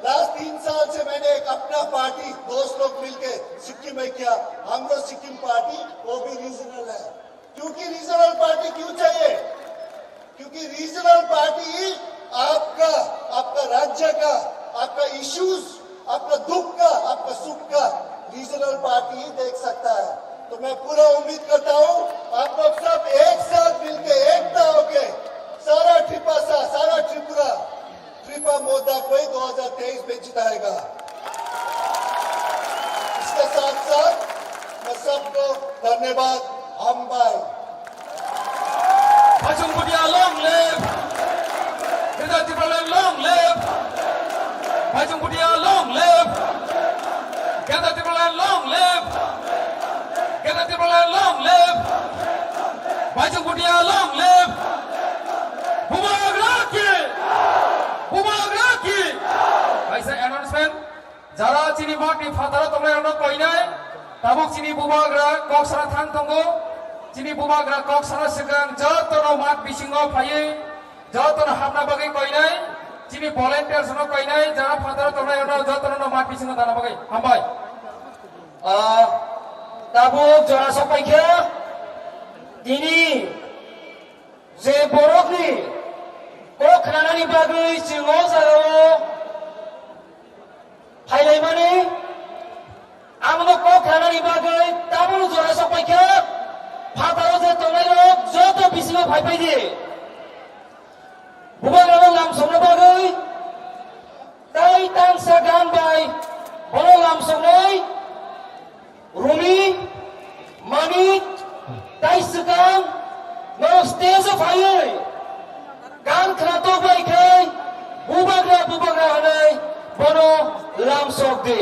लास्ट तीन साल से मैंने एक अपना पार्टी दोस्त लोग मिलके सिक्किम में किया, हम लोग सिक्किम पार्टी, वो भी रीजनल है। क्योंकि रीजनल पार्टी क्यों चाहिए? क्योंकि रीजनल पार्टी ही आपका, आपका राज्य का, आपका इश्यूज, आपका दुख का, आपका सुख का रीजनल पार्टी ही देख सकता है। तो मैं पूरा उम्मीद करता हूँ आप लोग सब एक साथ मिलके, एकता होके सारा त्रिपासा, सारा त्रिपुरा, त्रिपा मोदा को ही दो हज़ार तेईस में जिताएगा। इसके साथ साथ मैं सबको धन्यवाद। Hambai. Phaisung Bhutia long live! Greater Tipraland long live! Phaisung Bhutia long live! Greater Tipraland long live! Greater Tipraland long live! Phaisung Bhutia long live! Bubagra ki! Bubagra ki! Kaisa announcement. Jara chini mat ni phataro tongnai rokno koinai, tabuk chini bubagra kok sana thang tongo, chini bubagra kok sana swkang jotono mat bisingo phaiwi, jotono hapna bagwi koinai, chini volunteers no koinai, jara phataro tongnai rokno jotono no mat bisingo dana bagwi. Hambai. Ah, tabuk jora sok paikha, tini je borokni kok khnanani bagwi chwng o jagao phailaimani, abono kok khnanani bagwi tabukno jora sok paikha, phataro je tongnairok joto bisingo phaipai di. Bubagrano lamsokna bagwi tei tangsa gan bai bono lamsoknai Rumi, Manik, tei swkang norok stage o phaiwi gan khnatok bai khe bubagra bubagra hwnwi bono lamsok di.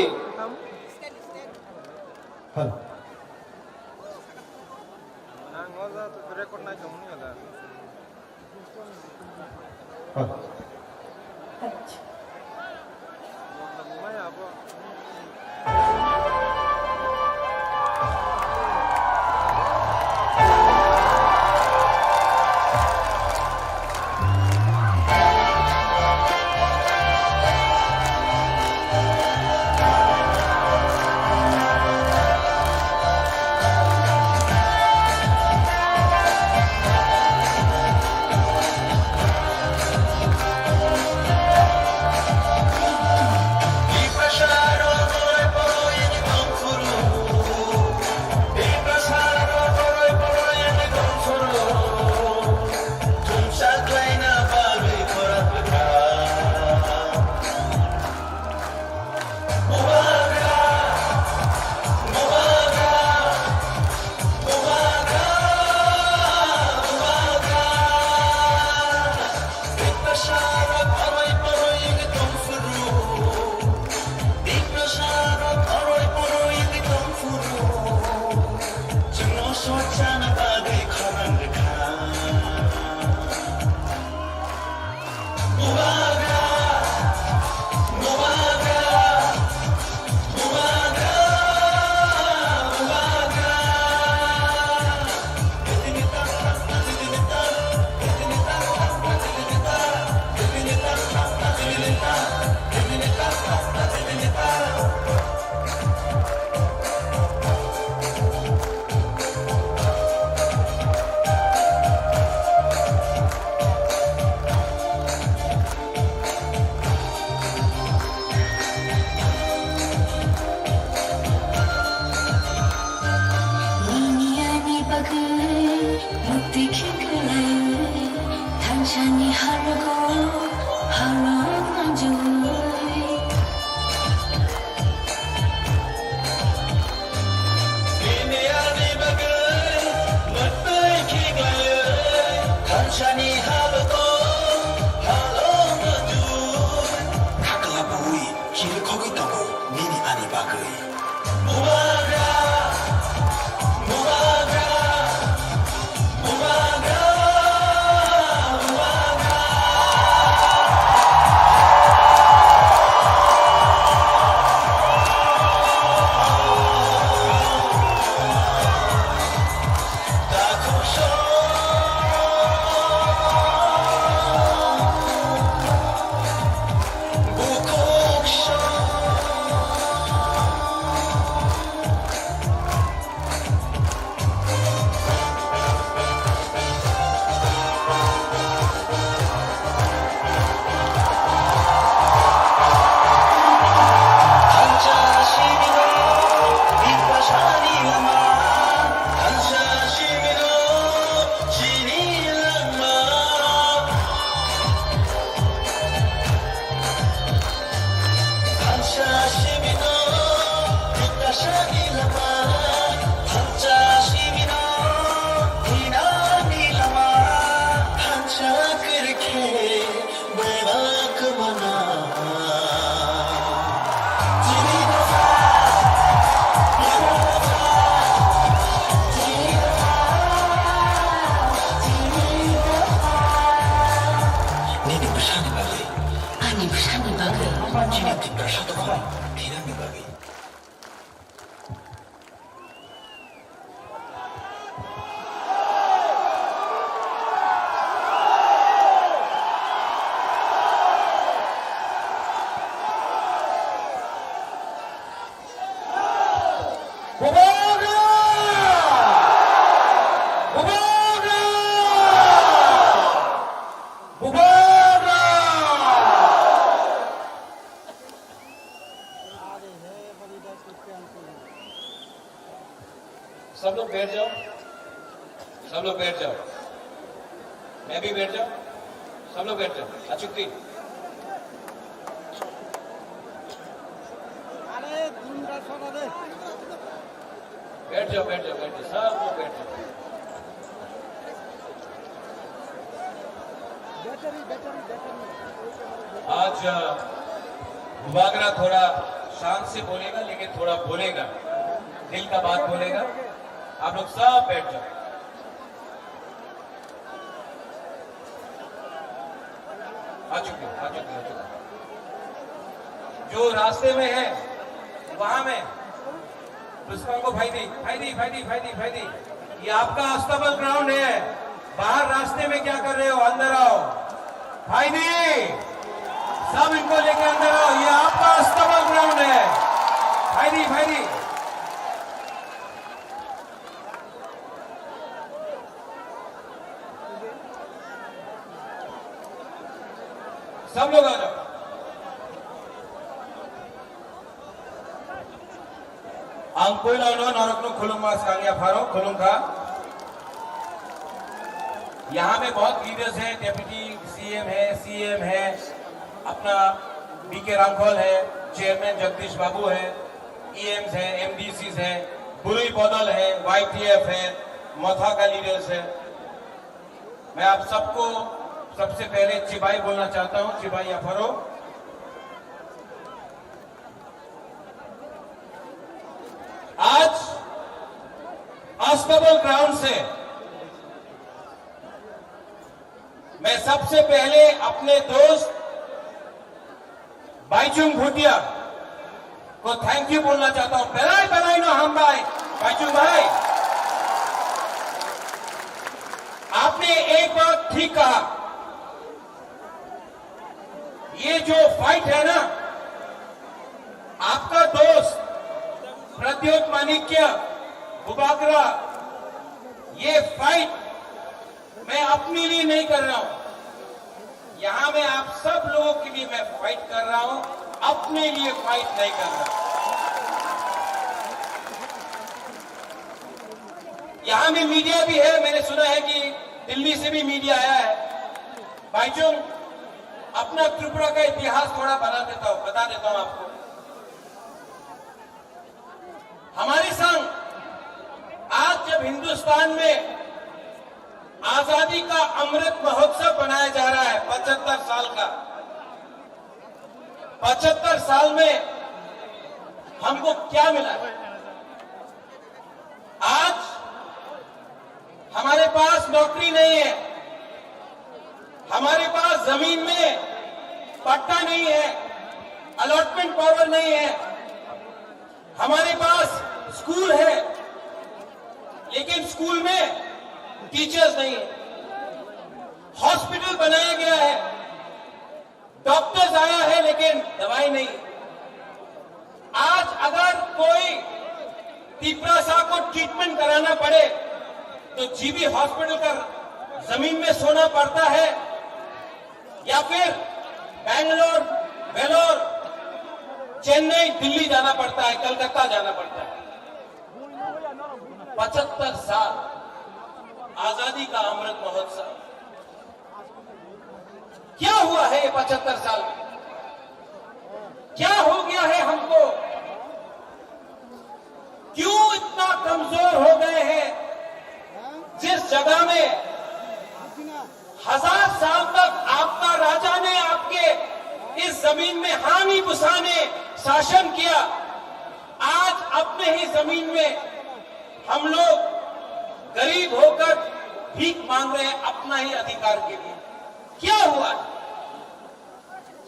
Sani halo to, halo madu. Khakla bui, chiri khogwi tongo, nini ani bagwi. Bubagra, bubagra, bubagra, bubagra. Nini bwsani bagwi. Ani bwsani bagwi. Chini Tiprasa dophani thinangni bagwi. Bubagra! Bubagra! Bubagra! सब लोग बैठ जाओ, सब लोग बैठ जाओ, मैं भी बैठ जाओ, सब लोग बैठ जाओ। अचुक्ति, बैठ जाओ, बैठ जाओ, बैठ जाओ, सब लोग बैठ जाओ। आज, अ, बुबागरा थोड़ा शांत से बोलेगा, लेकिन थोड़ा बोलेगा, दिल का बात बोलेगा। आप लोग सब बैठ जाओ। आ चुके हो, आ चुके हो, आ चुके हो। जो रास्ते में है, वहां में उसको भाई दी, भाई दी, भाई दी, भाई दी, भाई दी। ये आपका अस्तबल ग्राउंड है। बाहर रास्ते में क्या कर रहे हो? अंदर आओ। भाई दी, सब इनको लेके अंदर आओ। ये आपका अस्तबल ग्राउंड है। भाई दी, भाई दी। सब लोग आ जाओ। Ang puila no norokno khulumma swkang yapharo khulumkha. यहाँ में बहुत लीडर्स हैं, डेप्यूटी सीएम है, सीएम है, अपना बीके रांखल है, चेयरमैन जगदीश बाबू है, ईएम्स हैं, एमडीसीज हैं, बुरुई बदल है, वाईटीएफ है, मथा का लीडर्स है। मैं आप सबको सबसे पहले चिबाई बोलना चाहता हूँ, चिबाई अफरो। आज अस्तबल ग्राउंड से मैं सबसे पहले अपने दोस्त बाइचुंग भूटिया को थैंक यू बोलना चाहता हूँ। Belai belai no hambai, Bhaichung भाई, आपने एक बात ठीक कहा, ये जो फाइट है ना, आपका दोस्त प्रद्योत माणिक्य बुबागरा, ये फाइट मैं अपने लिए नहीं कर रहा हूं, यहां मैं आप सब लोगों के लिए मैं फाइट कर रहा हूं, अपने लिए फाइट नहीं कर रहा। यहां में मीडिया भी है, मैंने सुना है कि दिल्ली से भी मीडिया आया है। भाईचुंग, अपना त्रिपुरा का इतिहास थोड़ा बना देता हूं, बता देता हूं आपको। हमारी संघ आज जब हिंदुस्तान में आजादी का अमृत महोत्सव मनाया जा रहा है, पचहत्तर साल का। पचहत्तर साल में हमको क्या मिला? आज हमारे पास नौकरी नहीं है, हमारे पास जमीन में पट्टा नहीं है, अलॉटमेंट पावर नहीं है। हमारे पास स्कूल है, लेकिन स्कूल में टीचर्स नहीं है। हॉस्पिटल बनाया गया है, डॉक्टर्स आया है, लेकिन दवाई नहीं। आज अगर कोई तिपरासा को ट्रीटमेंट कराना पड़े, तो जीबी हॉस्पिटल का जमीन में सोना पड़ता है, या फिर बैंगलोर, वेलोर, चेन्नई, दिल्ली जाना पड़ता है, कलकत्ता जाना पड़ता है। पचहत्तर साल आजादी का अमृत महोत्सव, क्या हुआ है ये पचहत्तर साल में? क्या हो गया है हमको? क्यों इतना कमजोर हो गए हैं? जिस जगह में हजार साल तक आपका राजा ने आपके इस जमीन में हानि पुसाने शासन किया, आज अपने ही जमीन में हम लोग गरीब होकर भीख मांग रहे हैं अपना ही अधिकार के लिए। क्या हुआ?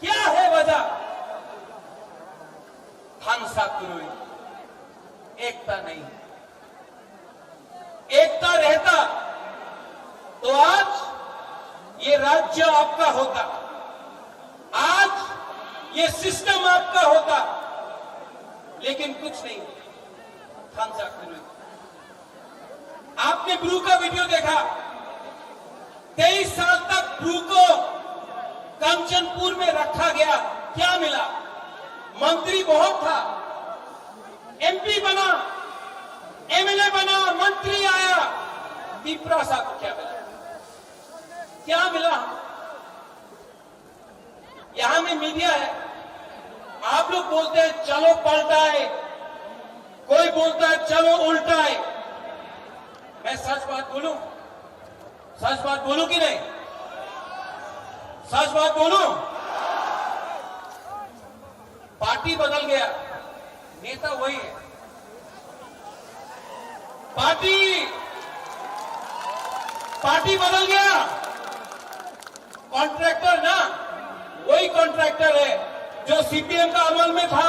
क्या है वजह? Thansa kwrwi, एकता नहीं। एकता रहता तो आज ये राज्य आपका होता, आज ये सिस्टम आपका होता, लेकिन कुछ नहीं। Thansa kwrwi. आपने ब्रू का वीडियो देखा, तेईस साल तक ब्रू को कंचनपुर में रखा गया, क्या मिला? मंत्री बहुत था, एमपी बना, एमएलए बना, मंत्री आया, तिपरासा को क्या मिला? क्या मिला? यहाँ में मीडिया है, आप लोग बोलते हैं चलो पलटा है, कोई बोलता है चलो उल्टा है। मैं सच बात बोलूं, सच बात बोलूं कि नहीं? सच बात बोलूं? पार्टी बदल गया, नेता वही है। पार्टी, पार्टी बदल गया, कॉन्ट्रैक्टर ना वही कॉन्ट्रैक्टर है जो सीपीएम का अमल में था,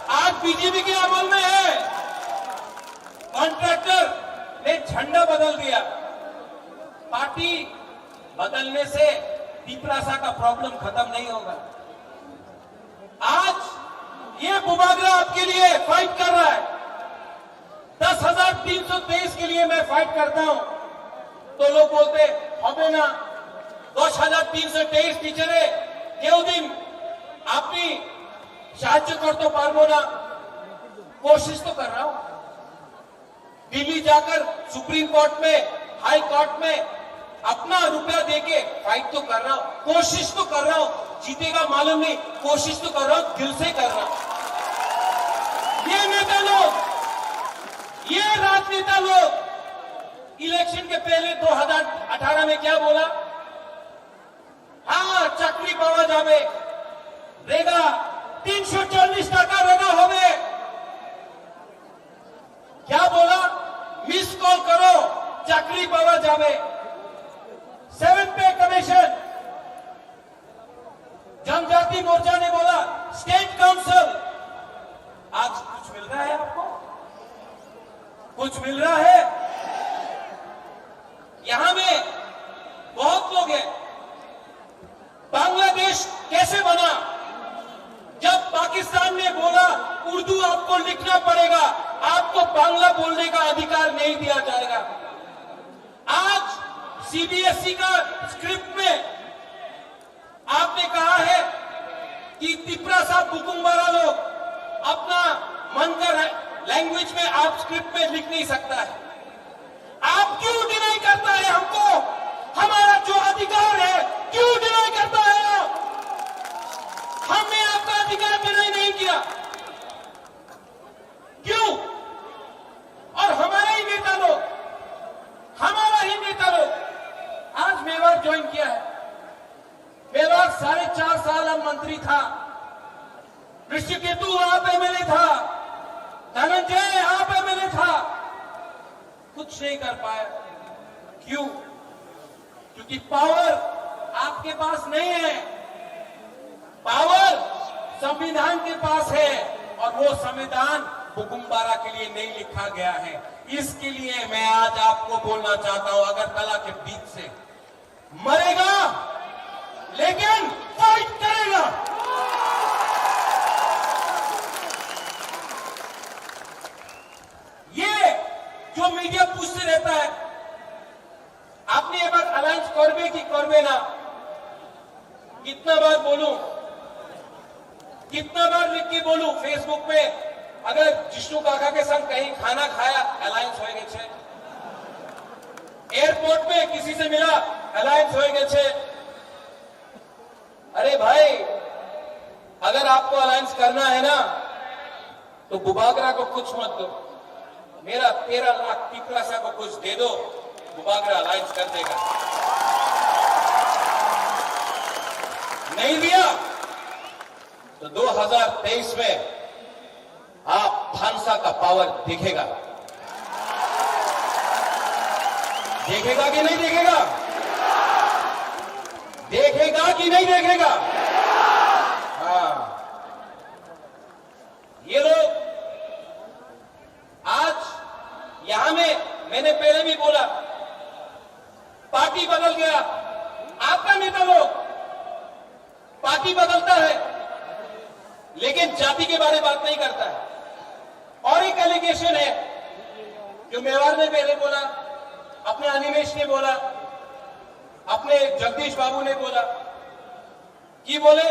आज बीजेपी के अमल में है। कॉन्ट्रैक्टर ने झंडा बदल दिया। पार्टी बदलने से तिपरासा का प्रॉब्लम खत्म नहीं होगा। आज ये बुबागरा आपके लिए फाइट कर रहा है। दस हजार तीन सौ तेईस के लिए मैं फाइट करता हूं, तो लोग बोलते, "হবে না, দশ হাজার তিনশো তেইশ টিচারে কেউ দিন আপনি সাহায্য করতে পারবো না।" कोशिश तो कर रहा हूं। दिल्ली जाकर सुप्रीम कोर्ट में, हाई कोर्ट में अपना रुपया देके फाइट तो कर रहा हूं, कोशिश तो कर रहा हूं, जीतेगा मालूम नहीं, कोशिश तो कर रहा हूं, दिल से कर रहा हूं। ये नेता लोग, ये राजनेता लोग इलेक्शन के पहले दो हज़ार अठारह में क्या बोला? হ্যাঁ, চাকরি পাওয়া যাবে, রেগা, তিনশো চল্লিশ টাকা রেগা হবে। क्या बोला? मिस कॉल करो, চাকরি পাওয়া যাবে। सेवन पे कमीशन, जनजाति मोर्चा ने बोला, स्टेट काउंसिल। आज कुछ मिल रहा है आपको? कुछ मिल रहा है? यहां में बहुत लोग हैं। बांग्लादेश कैसे बना? जब पाकिस्तान ने बोला, "उर्दू आपको लिखना पड़ेगा, आपको बांग्ला बोलने का अधिकार नहीं दिया जाएगा।" आज सीबीएसई का स्क्रिप्ट में आपने कहा है कि तिपरासा बुकुंगबारा लोग अपना मन का लैंग्वेज में आप स्क्रिप्ट में लिख नहीं सकता है। आप क्यों डिनाई करता है हमको? हमारा जो अधिकार है, क्यों डिनाई करता है आप? हमने आपका अधिकार डिनाई नहीं किया, क्यों? और हमारे ही नेता लोग, हमारा ही नेता लोग ज्वाइन किया है। मेवाड़ साढ़े चार साल हम मंत्री था, ऋषिकेतु आप एमएलए था, धनंजय आप एमएलए था, कुछ नहीं कर पाया। क्यों? क्योंकि पावर आपके पास नहीं है। पावर संविधान के पास है, और वो संविधान बुकुम्बारा के लिए नहीं लिखा गया है। इसके लिए मैं आज आपको बोलना चाहता हूं, अगरतला के बीच से मरेगा, लेकिन फाइट करेगा। ये जो मीडिया पूछते रहता है, আপনি এবার অ্যালায়েন্স করবে কি করবে না? कितना बार बोलूं, कितना बार लिख के बोलूं फेसबुक पे? अगर जिष्णु काका के संग कहीं खाना खाया, अलायंस हो गए छे। एयरपोर्ट पे किसी से मिला, अलायंस हो गए छे। अरे भाई, अगर आपको अलायंस करना है ना, तो बुबागरा को कुछ मत दो, मेरा तेरह लाख तिपरासा को कुछ दे दो, बुबागरा अलायंस कर देगा। नहीं दिया तो दो हज़ार तेईस में आप भांसा का पावर दिखेगा। देखेगा कि नहीं देखेगा? देखेगा कि नहीं देखेगा? हाँ, ये लोग आज यहां में, मैंने पहले भी बोला, पार्टी बदल गया, आपका नेता लोग पार्टी बदलता है, लेकिन जाति के बारे में बात नहीं करता है। और एक एलिगेशन है जो मेवाड़ ने पहले बोला, अपने अनिमेश ने बोला, अपने जगदीश बाबू ने बोला, কি বলে,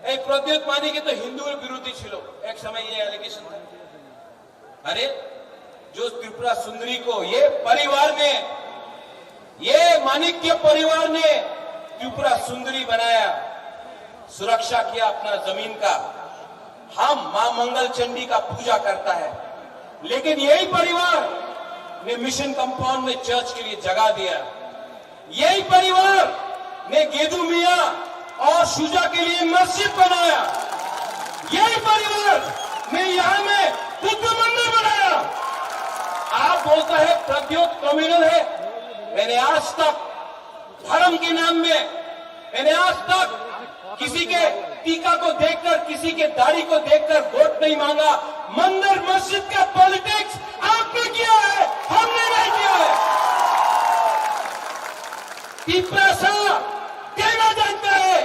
এই প্রদ্যুৎ মানিকে তো হিন্দু বিরোধী ছিল, এক সময় এই অ্যালিগেশন। अरे, जो त्रिपुरा सुंदरी को ये परिवार ने, ये माणिक्य परिवार ने त्रिपुरा सुंदरी बनाया, सुरक्षा किया अपना जमीन का, हम मां मंगल चंडी का पूजा करता है, लेकिन यही परिवार ने मिशन कंपाउंड में चर्च के लिए जगह दिया। यही परिवार ने गेदू मियाँ और शुजा के लिए मस्जिद बनाया। यही परिवार ने यहाँ में बुद्ध मंदिर बनाया। आप बोलता है प्रद्योत कम्युनल है। मैंने आज तक धर्म के नाम में, मैंने आज तक किसी के टीका को देखकर, किसी के दाढ़ी को देखकर वोट नहीं मांगा। मंदिर मस्जिद का पॉलिटिक्स आपने किया है, हमने नहीं किया है। तिपरासा देना जानता है,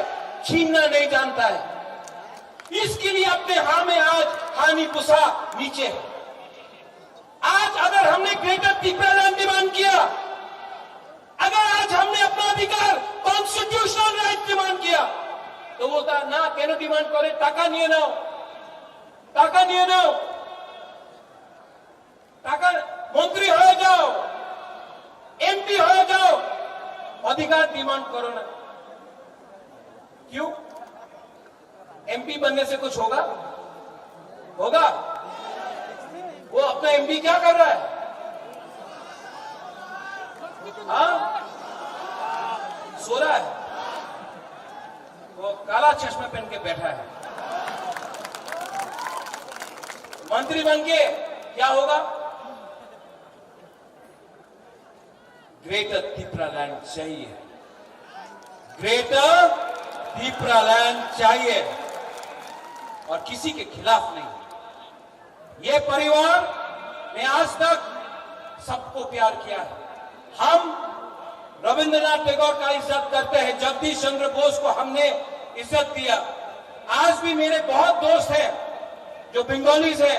छीनना नहीं जानता है। इसके लिए अपने हाँ में आज हानि पुसा नीचे है। आज अगर हमने ग्रेटर तिपरालैंड डिमांड किया, अगर आज हमने अपना अधिकार कॉन्स्टिट्यूशनल राइट डिमांड किया, तो बोलता ना, কেন ডিমান্ড করে? টাকা নিয়ে নাও, টাকা নিয়ে নাও, টাকা, মন্ত্রী হয়ে যাও, এমপি হয়ে যাও, অধিকার ডিমান্ড করো না। क्यों? एमपी बनने से कुछ होगा? होगा? वो अपना एमपी क्या कर रहा है? हाँ, सो रहा है। वो काला चश्मा पहन के बैठा है। मंत्री बन के क्या होगा? ग्रेटर तिपरालैंड चाहिए, ग्रेटर तिपरालैंड चाहिए, और किसी के खिलाफ नहीं। ये परिवार ने आज तक सबको प्यार किया है। हम रविंद्रनाथ टैगोर का इज्जत करते हैं, जगदीश चंद्र बोस को हमने इज्जत दिया। आज भी मेरे बहुत दोस्त हैं जो बंगालीज हैं,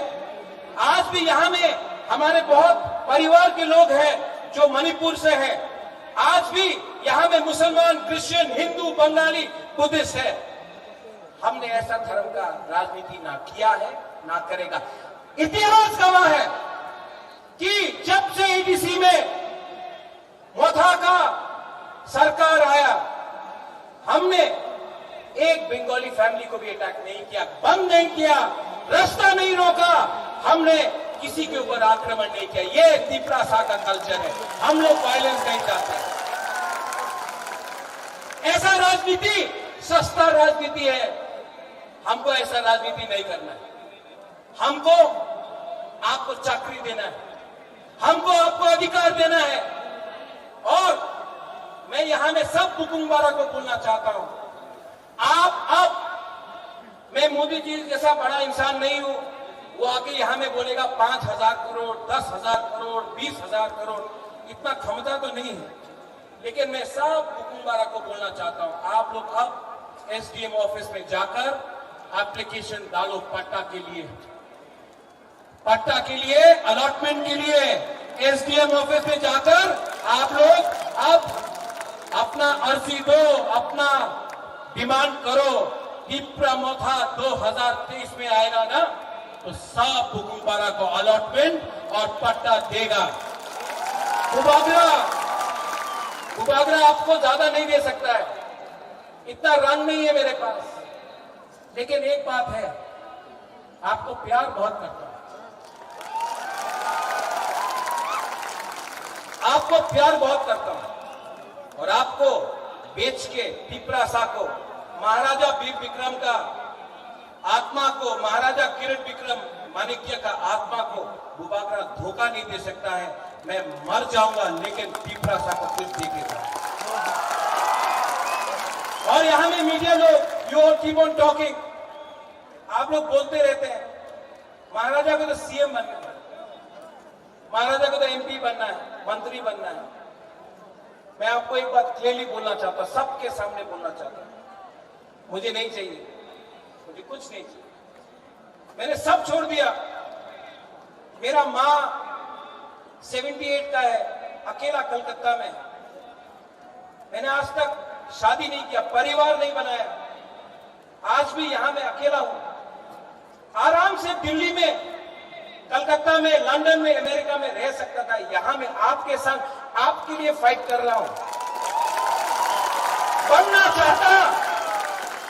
आज भी यहाँ में हमारे बहुत परिवार के लोग हैं जो मणिपुर से हैं, आज भी यहाँ में मुसलमान, क्रिश्चियन, हिंदू, बंगाली, बुद्धिस्ट है। हमने ऐसा धर्म का राजनीति ना किया है, ना करेगा। इतिहास गवाह है कि जब से एडीसी में मथा का सरकार आया, हमने एक बंगाली फैमिली को भी अटैक नहीं किया, बंद नहीं किया, रास्ता नहीं रोका, हमने किसी के ऊपर आक्रमण नहीं किया। ये तिपरासा का कल्चर है। हम लोग वायलेंस नहीं चाहते। राजनीति सस्ता राजनीति है। हमको ऐसा राजनीति नहीं करना है। हमको आपको चाकरी देना है, हमको आपको अधिकार देना है। और मैं यहाँ में सब बुकुंग बारा को बोलना चाहता हूँ, आप अब, मैं मोदी जी जैसा बड़ा इंसान नहीं हूँ, वो आके यहाँ में बोलेगा पाँच हजार करोड़, दस हजार करोड़, बीस हजार करोड़, इतना क्षमता तो नहीं है। लेकिन मैं सब बुकुंग बारा को बोलना चाहता हूँ, आप लोग अब एसडीएम ऑफिस में जाकर एप्लीकेशन डालो पट्टा के लिए, पट्टा के लिए, अलॉटमेंट के लिए। एसडीएम ऑफिस में जाकर आप लोग अब अपना अर्जी दो, अपना डिमांड करो। तिप्रा मोथा दो हज़ार तेईस में आएगा ना, तो सब बुकुंग बारा को अलॉटमेंट और पट्टा देगा। बुबागरा, बुबागरा आपको ज्यादा नहीं दे सकता है, इतना रंग नहीं है मेरे पास, लेकिन एक बात है, आपको प्यार बहुत करता हूं, आपको प्यार बहुत करता हूं, और आपको बेच के तिप्रासा को, महाराजा वीर विक्रम का आत्मा को, महाराजा किरण विक्रम माणिक्य का आत्मा को बुबागरा धोखा नहीं दे सकता है। मैं मर जाऊंगा, लेकिन तिप्रासा को कुछ दे के जाऊंगा। और यहाँ में मीडिया लोग, you all keep on talking, आप लोग बोलते रहते हैं, महाराजा को तो सीएम बनना है, महाराजा को तो एमपी बनना है, मंत्री बनना है। मैं आपको एक बात क्लियरली बोलना चाहता हूं, सबके सामने बोलना चाहता हूं, मुझे नहीं चाहिए, मुझे कुछ नहीं चाहिए। मैंने सब छोड़ दिया। मेरा माँ सेवेंटी एट का है, अकेला कलकत्ता में। मैंने आज तक शादी नहीं किया, परिवार नहीं बनाया। आज भी यहाँ मैं अकेला हूँ। आराम से दिल्ली में, कलकत्ता में, लंदन में, अमेरिका में रह सकता था। यहाँ मैं आपके संग, आपके लिए फाइट कर रहा हूँ। बनना चाहता,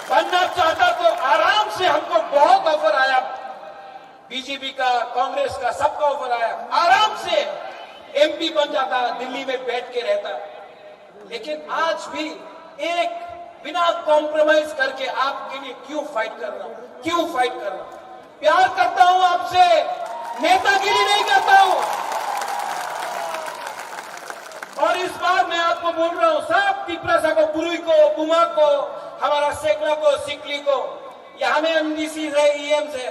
बनना चाहता तो आराम से, हमको बहुत ऑफर आया, बीजेपी का, कांग्रेस का, सबका ऑफर आया, आराम से एमपी बन जाता, दिल्ली में बैठ के रहता। लेकिन आज भी एक बिना कॉम्प्रोमाइज करके आपके लिए क्यों फाइट कर रहा हूं, क्यों फाइट कर रहा हूं? प्यार करता हूं आपसे, नेतागिरी नहीं करता हूं। और इस बार मैं आपको बोल रहा हूं, सब तिप्रासा को, बुरुई को, बुमा को, हमारा सेगना को, सिकली को, यहाँ में एमडीसी है, ईएम है,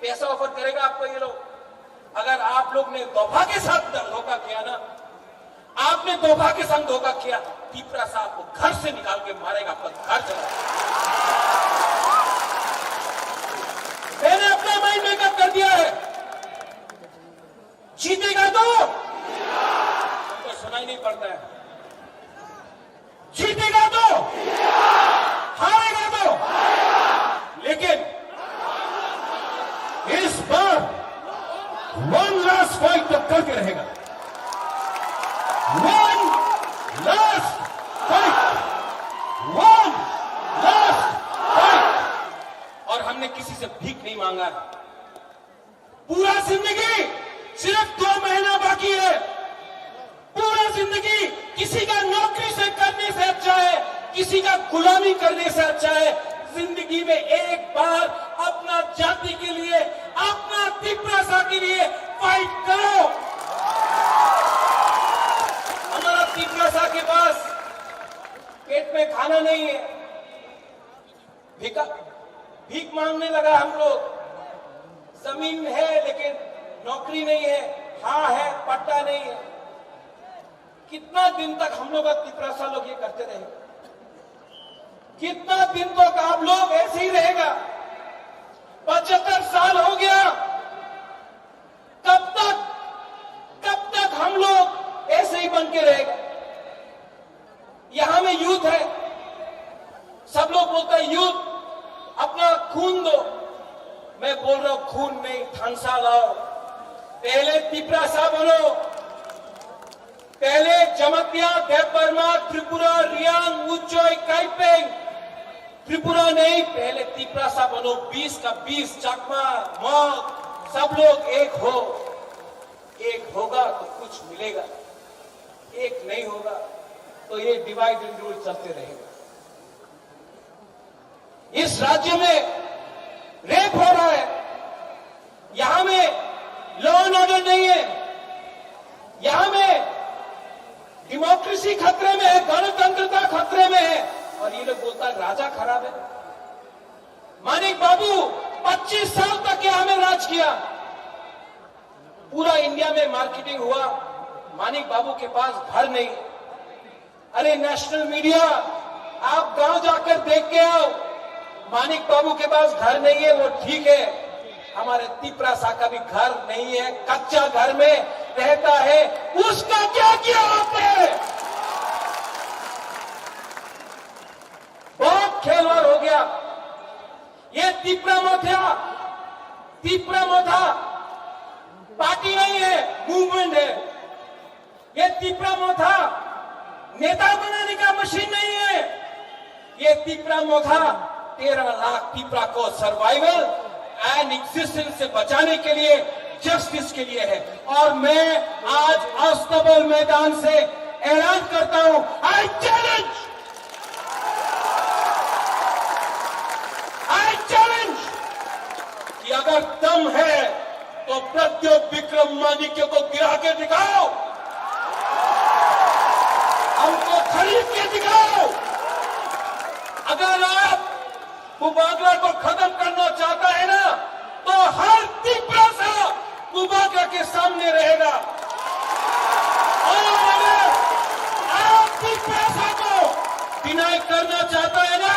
पैसा ऑफर करेगा आपको ये लोग। अगर आप लोग ने दोफा के साथ धोखा किया ना, आपने दोफा के संग धोखा किया, तिप्रासा आपको घर से निकाल के मारेगा, आपका घर जला देगा। मैंने अपना माइंड मेकअप कर दिया है, जीतेगा तो, हमको सुनाई नहीं पड़ता है। जीतेगा तो, हारेगा तो, लेकिन इस बार वन लास्ट फाइट तो करके रहेगा। One last fight, one last fight. और हमने किसी से भीख नहीं मांगा है। पूरा जिंदगी, सिर्फ दो महीना बाकी है। पूरा जिंदगी किसी का नौकरी से करने से अच्छा है, किसी का गुलामी करने से अच्छा है। जिंदगी में एक बार अपना जाति के लिए, अपना तिप्रासा के लिए फाइट करो। हमारा तिप्रासा के पास पेट में खाना नहीं है, भिका, भीख मांगने लगा हम लोग। जमीन है लेकिन नौकरी नहीं है, हाँ है, पट्टा नहीं है। कितना दिन तक हम लोग, तिप्रासा लोग ये करते रहेंगे? कितना दिन तक आप लोग ऐसे ही रहेगा? पचहत्तर साल हो गया, कब तक, कब तक हम लोग ऐसे ही बन के रहेगा? यहाँ में यूथ है, सब लोग बोलता है यूथ अपना खून दो, मैं बोल रहा हूं खून नहीं, थांसा लाओ। पहले तिप्रासा बनो, पहले जमातिया, देबबर्मा, त्रिपुरा, रियांग, उच्चय, काइपेंग, त्रिपुरा नहीं, पहले तिप्रासा बनो। बीस का बीस, चकमा, मग, सब लोग एक हो। एक होगा तो कुछ मिलेगा, एक नहीं होगा तो ये डिवाइड एंड रूल चलते रहेगा। राज्य में रेप हो रहा है, यहाँ में लॉ एंड ऑर्डर नहीं है, यहाँ में डेमोक्रेसी खतरे में है, गणतंत्रता खतरे में है, और ये लोग बोलता है राजा खराब है। मानिक बाबू पच्चीस साल तक यहाँ में राज किया, पूरा इंडिया में मार्केटिंग हुआ। मानिक बाबू के पास घर नहीं। अरे नेशनल मीडिया, आप गांव जाकर देख के आओ, मानिक बाबू के पास घर नहीं है, वो ठीक है, हमारे तिपरासा का भी घर नहीं है, कच्चा घर में रहता है, उसका क्या किया आपने? बहुत खेलवाड़ हो गया। ये तिपरा मोथा, तिपरा मोथा पार्टी नहीं है, मूवमेंट है। ये तिपरा मोथा नेता बनाने का मशीन नहीं है। ये तिपरा मोथा तेरह लाख तिपरा को सर्वाइवल एंड एग्जिस्टेंस से बचाने के लिए, जस्टिस के लिए है। और मैं आज अस्तबल मैदान से ऐलान करता हूं, आई चैलेंज, आई चैलेंज कि अगर दम है तो प्रद्योत विक्रम माणिक्य को गिरा के दिखाओ, हमको खरीद के दिखाओ। अगर आप बुबागरा को खत्म करना चाहता है ना, तो हर तिपरासा बुबागरा के सामने रहेगा। और अगर आप तिपरासा को डिनाई करना चाहता है ना,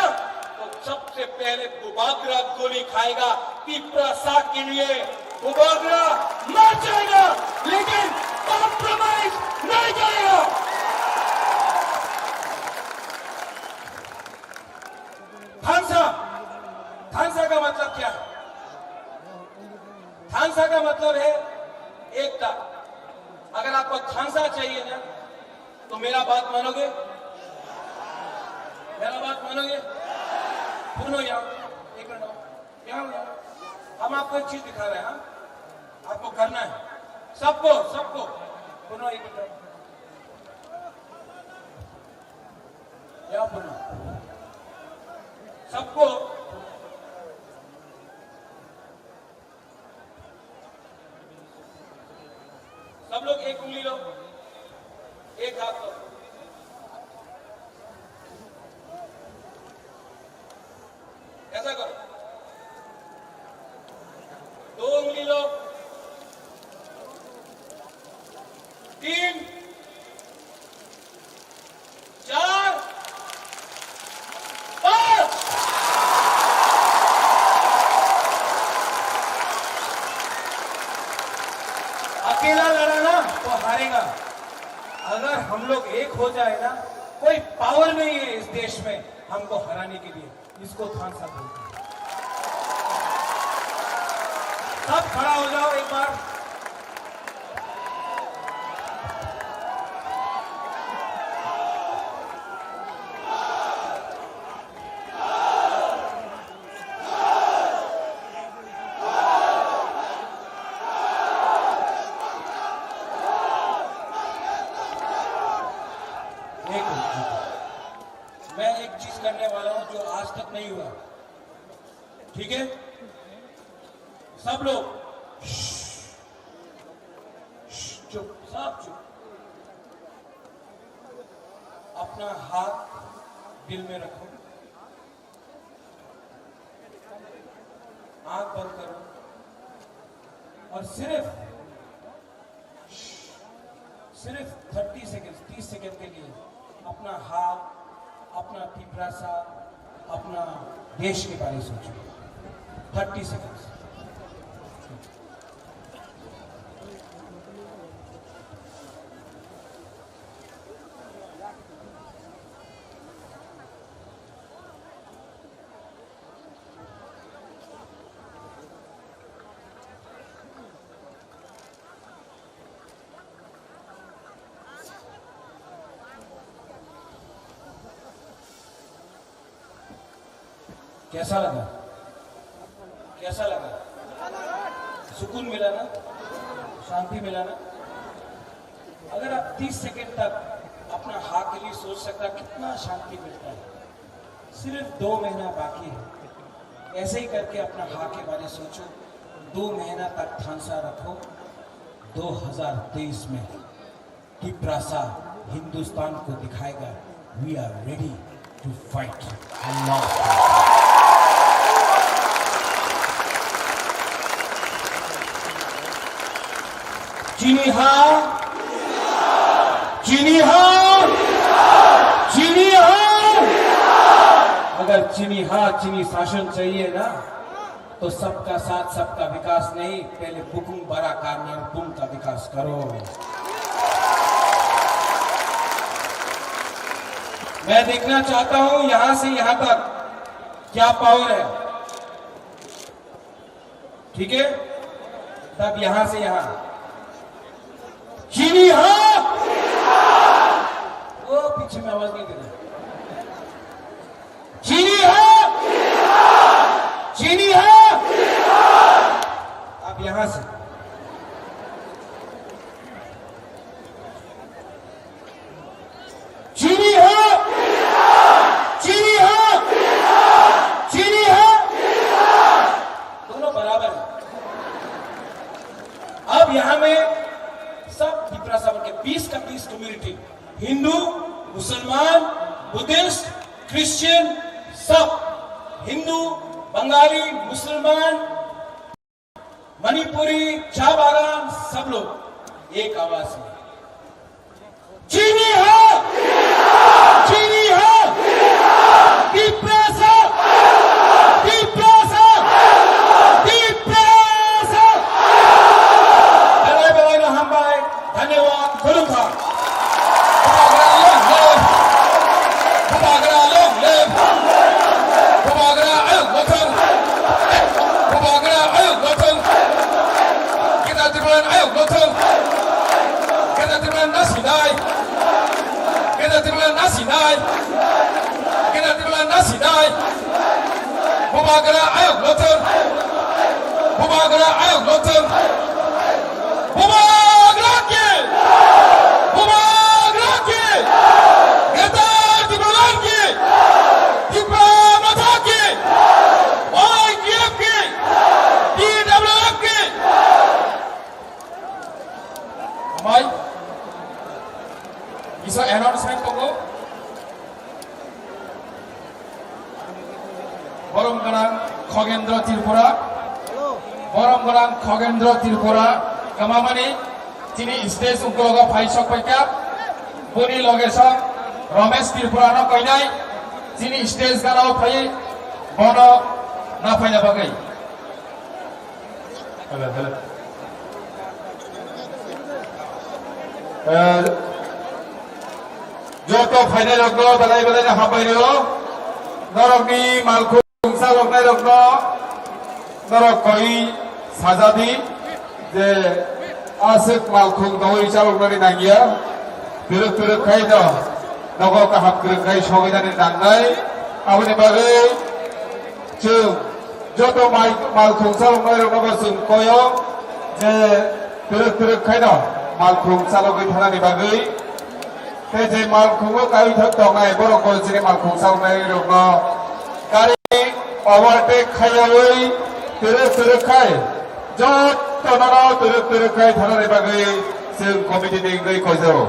तो सबसे पहले बुबागरा गोली खाएगा। तिपरासा के लिए बुबागरा मर जाएगा, लेकिन कॉम्प्रोमाइज नहीं करेगा। थांसा, थांसा का मतलब क्या है? थांसा का मतलब है एकता। अगर आपको थांसा चाहिए ना, तो मेरा बात मानोगे? मेरा बात मानोगे? सुनो यहाँ, एक मिनट, यहाँ, यहाँ। हम आपको एक चीज दिखा रहे हैं, हाँ? आपको करना है, सबको, सबको। सुनो, एक मिनट। यहाँ पर ना। सबको, सब लोग एक उंगली लो, एक हाथ लो। ऐसा करो, दो उंगली लो, तीन, चार, पांच। अकेला लड़ा ना तो हारेगा। अगर हम लोग एक हो जाए ना, कोई पावर नहीं है इस देश में हमको हराने के लिए। इसको थांसा बोलते हैं। सब खड़ा हो जाओ एक बार। एक मिनट। मैं एक चीज करने वाला हूं जो आज तक नहीं हुआ। ठीक है, सब लोग चुप, सब चुप। अपना हाथ दिल में रखो, आंख बंद करो और सिर्फ सिर्फ थर्टी सेकेंड, तीस सेकेंड के लिए अपना हाथ, अपना तिपरासा, अपना देश के बारे में सोचो। Thirty seconds. कैसा लगा? कैसा लगा? सुकून मिला ना? शांति मिला ना? अगर आप तीस सेकंड तक अपना हाँ के लिए सोच सकता, कितना शांति मिलता है। सिर्फ दो महीना बाकी है। ऐसे ही करके अपना हाँ के बारे सोचो। दो महीना तक थानसा रखो। दो हज़ार तेईस में तिपरासा हिंदुस्तान को दिखाएगा, we are ready to fight. चीनी हाँ, चीनी हाँ, चीनी हाँ। अगर चीनी हाँ, चीनी शासन चाहिए ना, तो सबका साथ, सबका विकास नहीं, पहले बुकुंग बरा कार्नर पुंग का विकास करो। मैं देखना चाहता हूं यहां से यहां तक क्या पावर है, ठीक है? तब यहां से यहां चीनी हाँ, वो पीछे में आवाज नहीं दे रहा। चीनी हाँ, चीनी हाँ। अब यहां से चीनी हाँ, चीनी हाँ, चीनी हाँ। दोनों बराबर है। अब यहां में सब तिपरासा के बीस का बीस कम्युनिटी, हिंदू, मुसलमान, बुद्धिस्ट, क्रिश्चियन, सब हिंदू, बंगाली, मुसलमान, मणिपुरी, चाबागान, सब लोग एक आवाज में चीनी हाँ, चीनी हाँ, तिपरासा, तिपरासा, Tiprasa. Belai belai no hambai, dhanyawad, khulumkha. Bubagra long live! Bubagra long live! Bubagra ayuk lothung! Bubagra ayuk lothung! Gita Tipraland ayuk lothung! Gita Tipraland nasinai! Gita Tipraland nasinai! Gita Tipraland nasinai! Bubagra ayuk lothung! Bubagra ayuk lothung! Bubagra ki! Bubagra ki! Greater Tipraland ki! Tipra Motha ki! Y T F ki! T W F ki! Amai, kisa announcement tongo. Borom gwnang Khogendra Tripura, borom gwnang Khogendra Tripura kwmamani chini stage ukologo phai sok paikha, boni loge sok Ramesh Tripura no koinai chini stage gana o phai bono na phaina bagwi. Hello, hello. Eh, joto phainai rokno belai belai no hambai rwo. Norokni malkhung saloknai rokno norok koi sajadi je aswk malkhung doi chaloknani nangya. Twrwk twrwk khai no nogo kaham kwrwng khai sogwi nani nangnai. Aboni bagwi chwng joto mai-, malkhung chaloknai rokno bo chwng koyo je twrwk twrwk khaino malkhung chalogwi thanani bagwi. Tei je malkhungo kawi thok tongnai borok bo chini malkhung chaloknai rokno gari overtake khaiyawi twrwk twrwk khai joto nono twrwk twrwk khai thanani bagwi chwng committee ni wngwi koijago.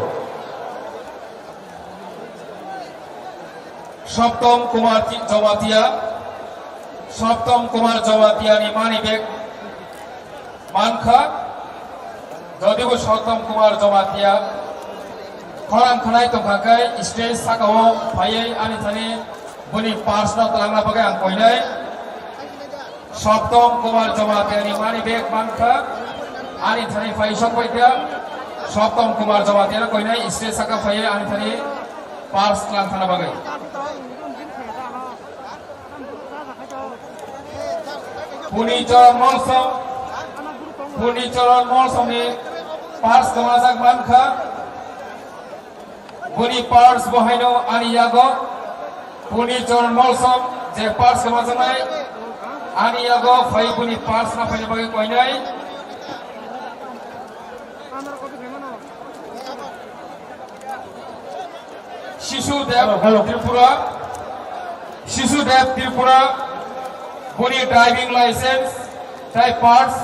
Soptom Kumar Ti-, Jamatia, Soptom Kumar Jamatia ni money bag mankha. Jodibo Soptom Kumar Jamatia khorang khnai tongkha khe stage sakao phaiwi ani thani boni purse no twlangna bagwi ang koinai. Soptom Kumar Jamatia ni money bag mankha, ani thani phai sok paikha. Soptom Kumar Jamatia no koinai stage saka phaiwi ani thani purse twlang thana bagwi. Puni Charan Molsom, Puni Charan Molsom ni purse kwmajak mankha. Boni purse bo haino ani yago, boni John Molsom je purse kwmajaknai ani yago phai boni purse na phaina bagwi koinai. Shishu Dev Hello, hello. Tripura, Shishu Dev Tripura, Boni driving license tei parts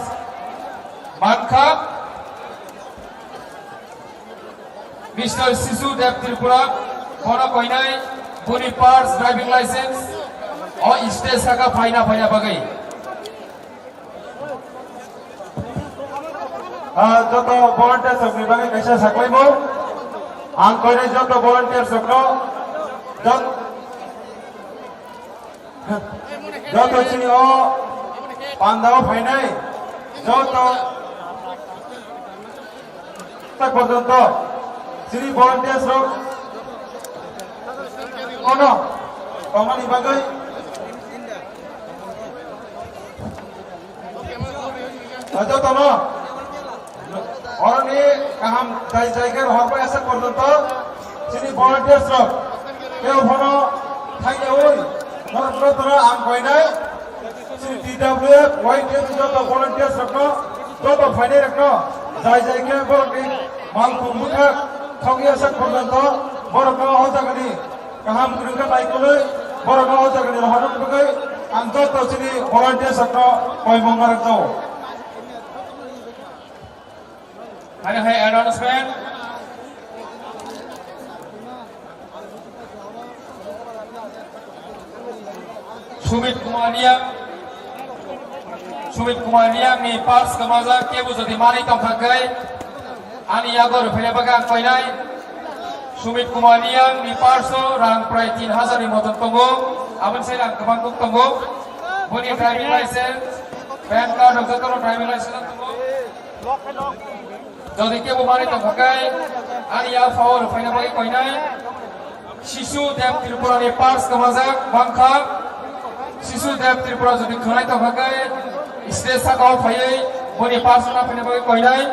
mankha. Mister Sisu Dev Tripura, bono koinai boni parts, driving license o stage saka phaina phaina bagwi. Ah, joto volunteers rokni bagwi kaisa saklaimung. Ang koinai joto volunteers rokno, jot-, joto chini o pandao phainai joto tak porjonto chini volunteers rok ono tongmani bagwi jotono oroni kaham jai jai khe rohor bai aswk porjonto chini volunteers rok tei phano thangyaui norok jotono ang koinai chini T W F Y T F joto volunteers rokno joto phainai rokno jai jai khe borokni malkhung bwkhak thokya aswk porjonto borokno o jagani kaham kwrwngkha naikolwi borokno o jagani rohorna bagwi ang joto chini volunteers rokno koimung narwkjago. Hari hai announcement. Sumit Kumar Riang, Sumit Kumar Riang ni purse kwmajak, kebo jodi manwi tongkha khe ani yago rwphaina bagwi ang koinai. Sumit Kumar Riang ni purse o rang prai tin hajar ni moton tongo, aboni sai rang kwbang kuk tongo. Boni driving license, pan card rok joto no driving license tongo. Jodi kebo manwi tongkha khe ani yago rwphaina bagwi koinai. Sisu Dev Tripura ni purse kwmajak mankha. Sisu Dev Tripura jodi khwnai tongkha khe stage saka o phaiwi boni purse no phaina bagwi koinai.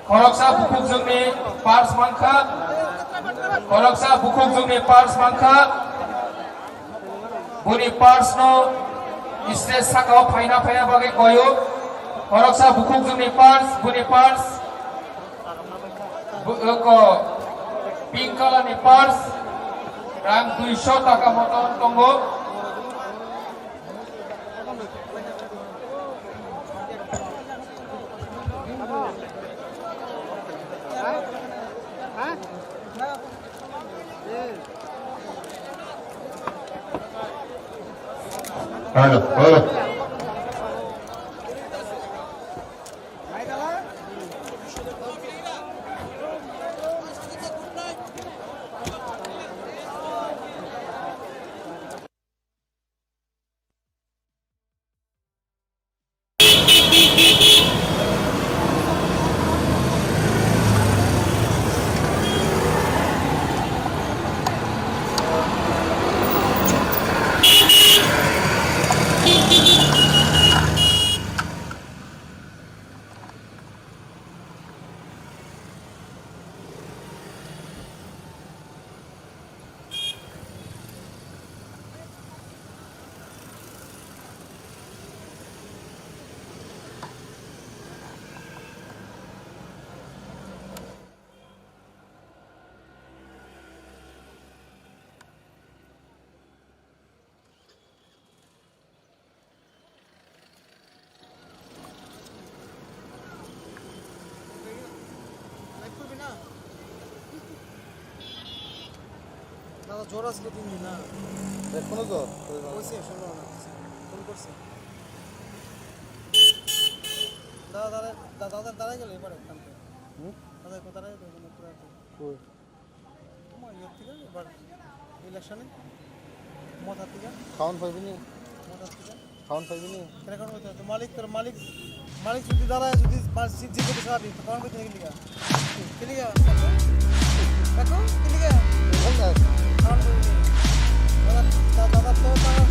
Khoroksa bukhukjwkni purse mankha. Khoroksa bukhukjwkni purse mankha. Boni purse no stage saka o phaina phaina bagwi koyo. Khoroksa bukhukjwkni purse, boni purse. Bu-, oko pink color ni purse. Rang duiso taka moton tongo. Hello, hello. দাদা, জ্বর আজকে তিন দিন না? এখনো জ্বর? ওই যে, শুনলাম না। ফোন করছে। দাদা, দাদা, দাদা, দাদা, দাদা গেল এবার একদম। হুম? দাদা, কোথায় দাদা? কই? তোমার ইয়ে থেকে এবার ইলেকশনে মথা থেকে। খাওন পাইবি নি? মথা থেকে। খাওন পাইবি নি? কেন খাওন পাইতে হবে? মালিক, তোর মালিক, মালিক যদি দাঁড়ায়, যদি মা-, জি-, জিতে বসে আবি, তো খাওন পাইতে হবে কিলিগা? কিলিগা? দেখো, দেখো, কিলিগা? বল না। খাওন পাইবি নি? দাদা, দা-, দাদা, তো তারা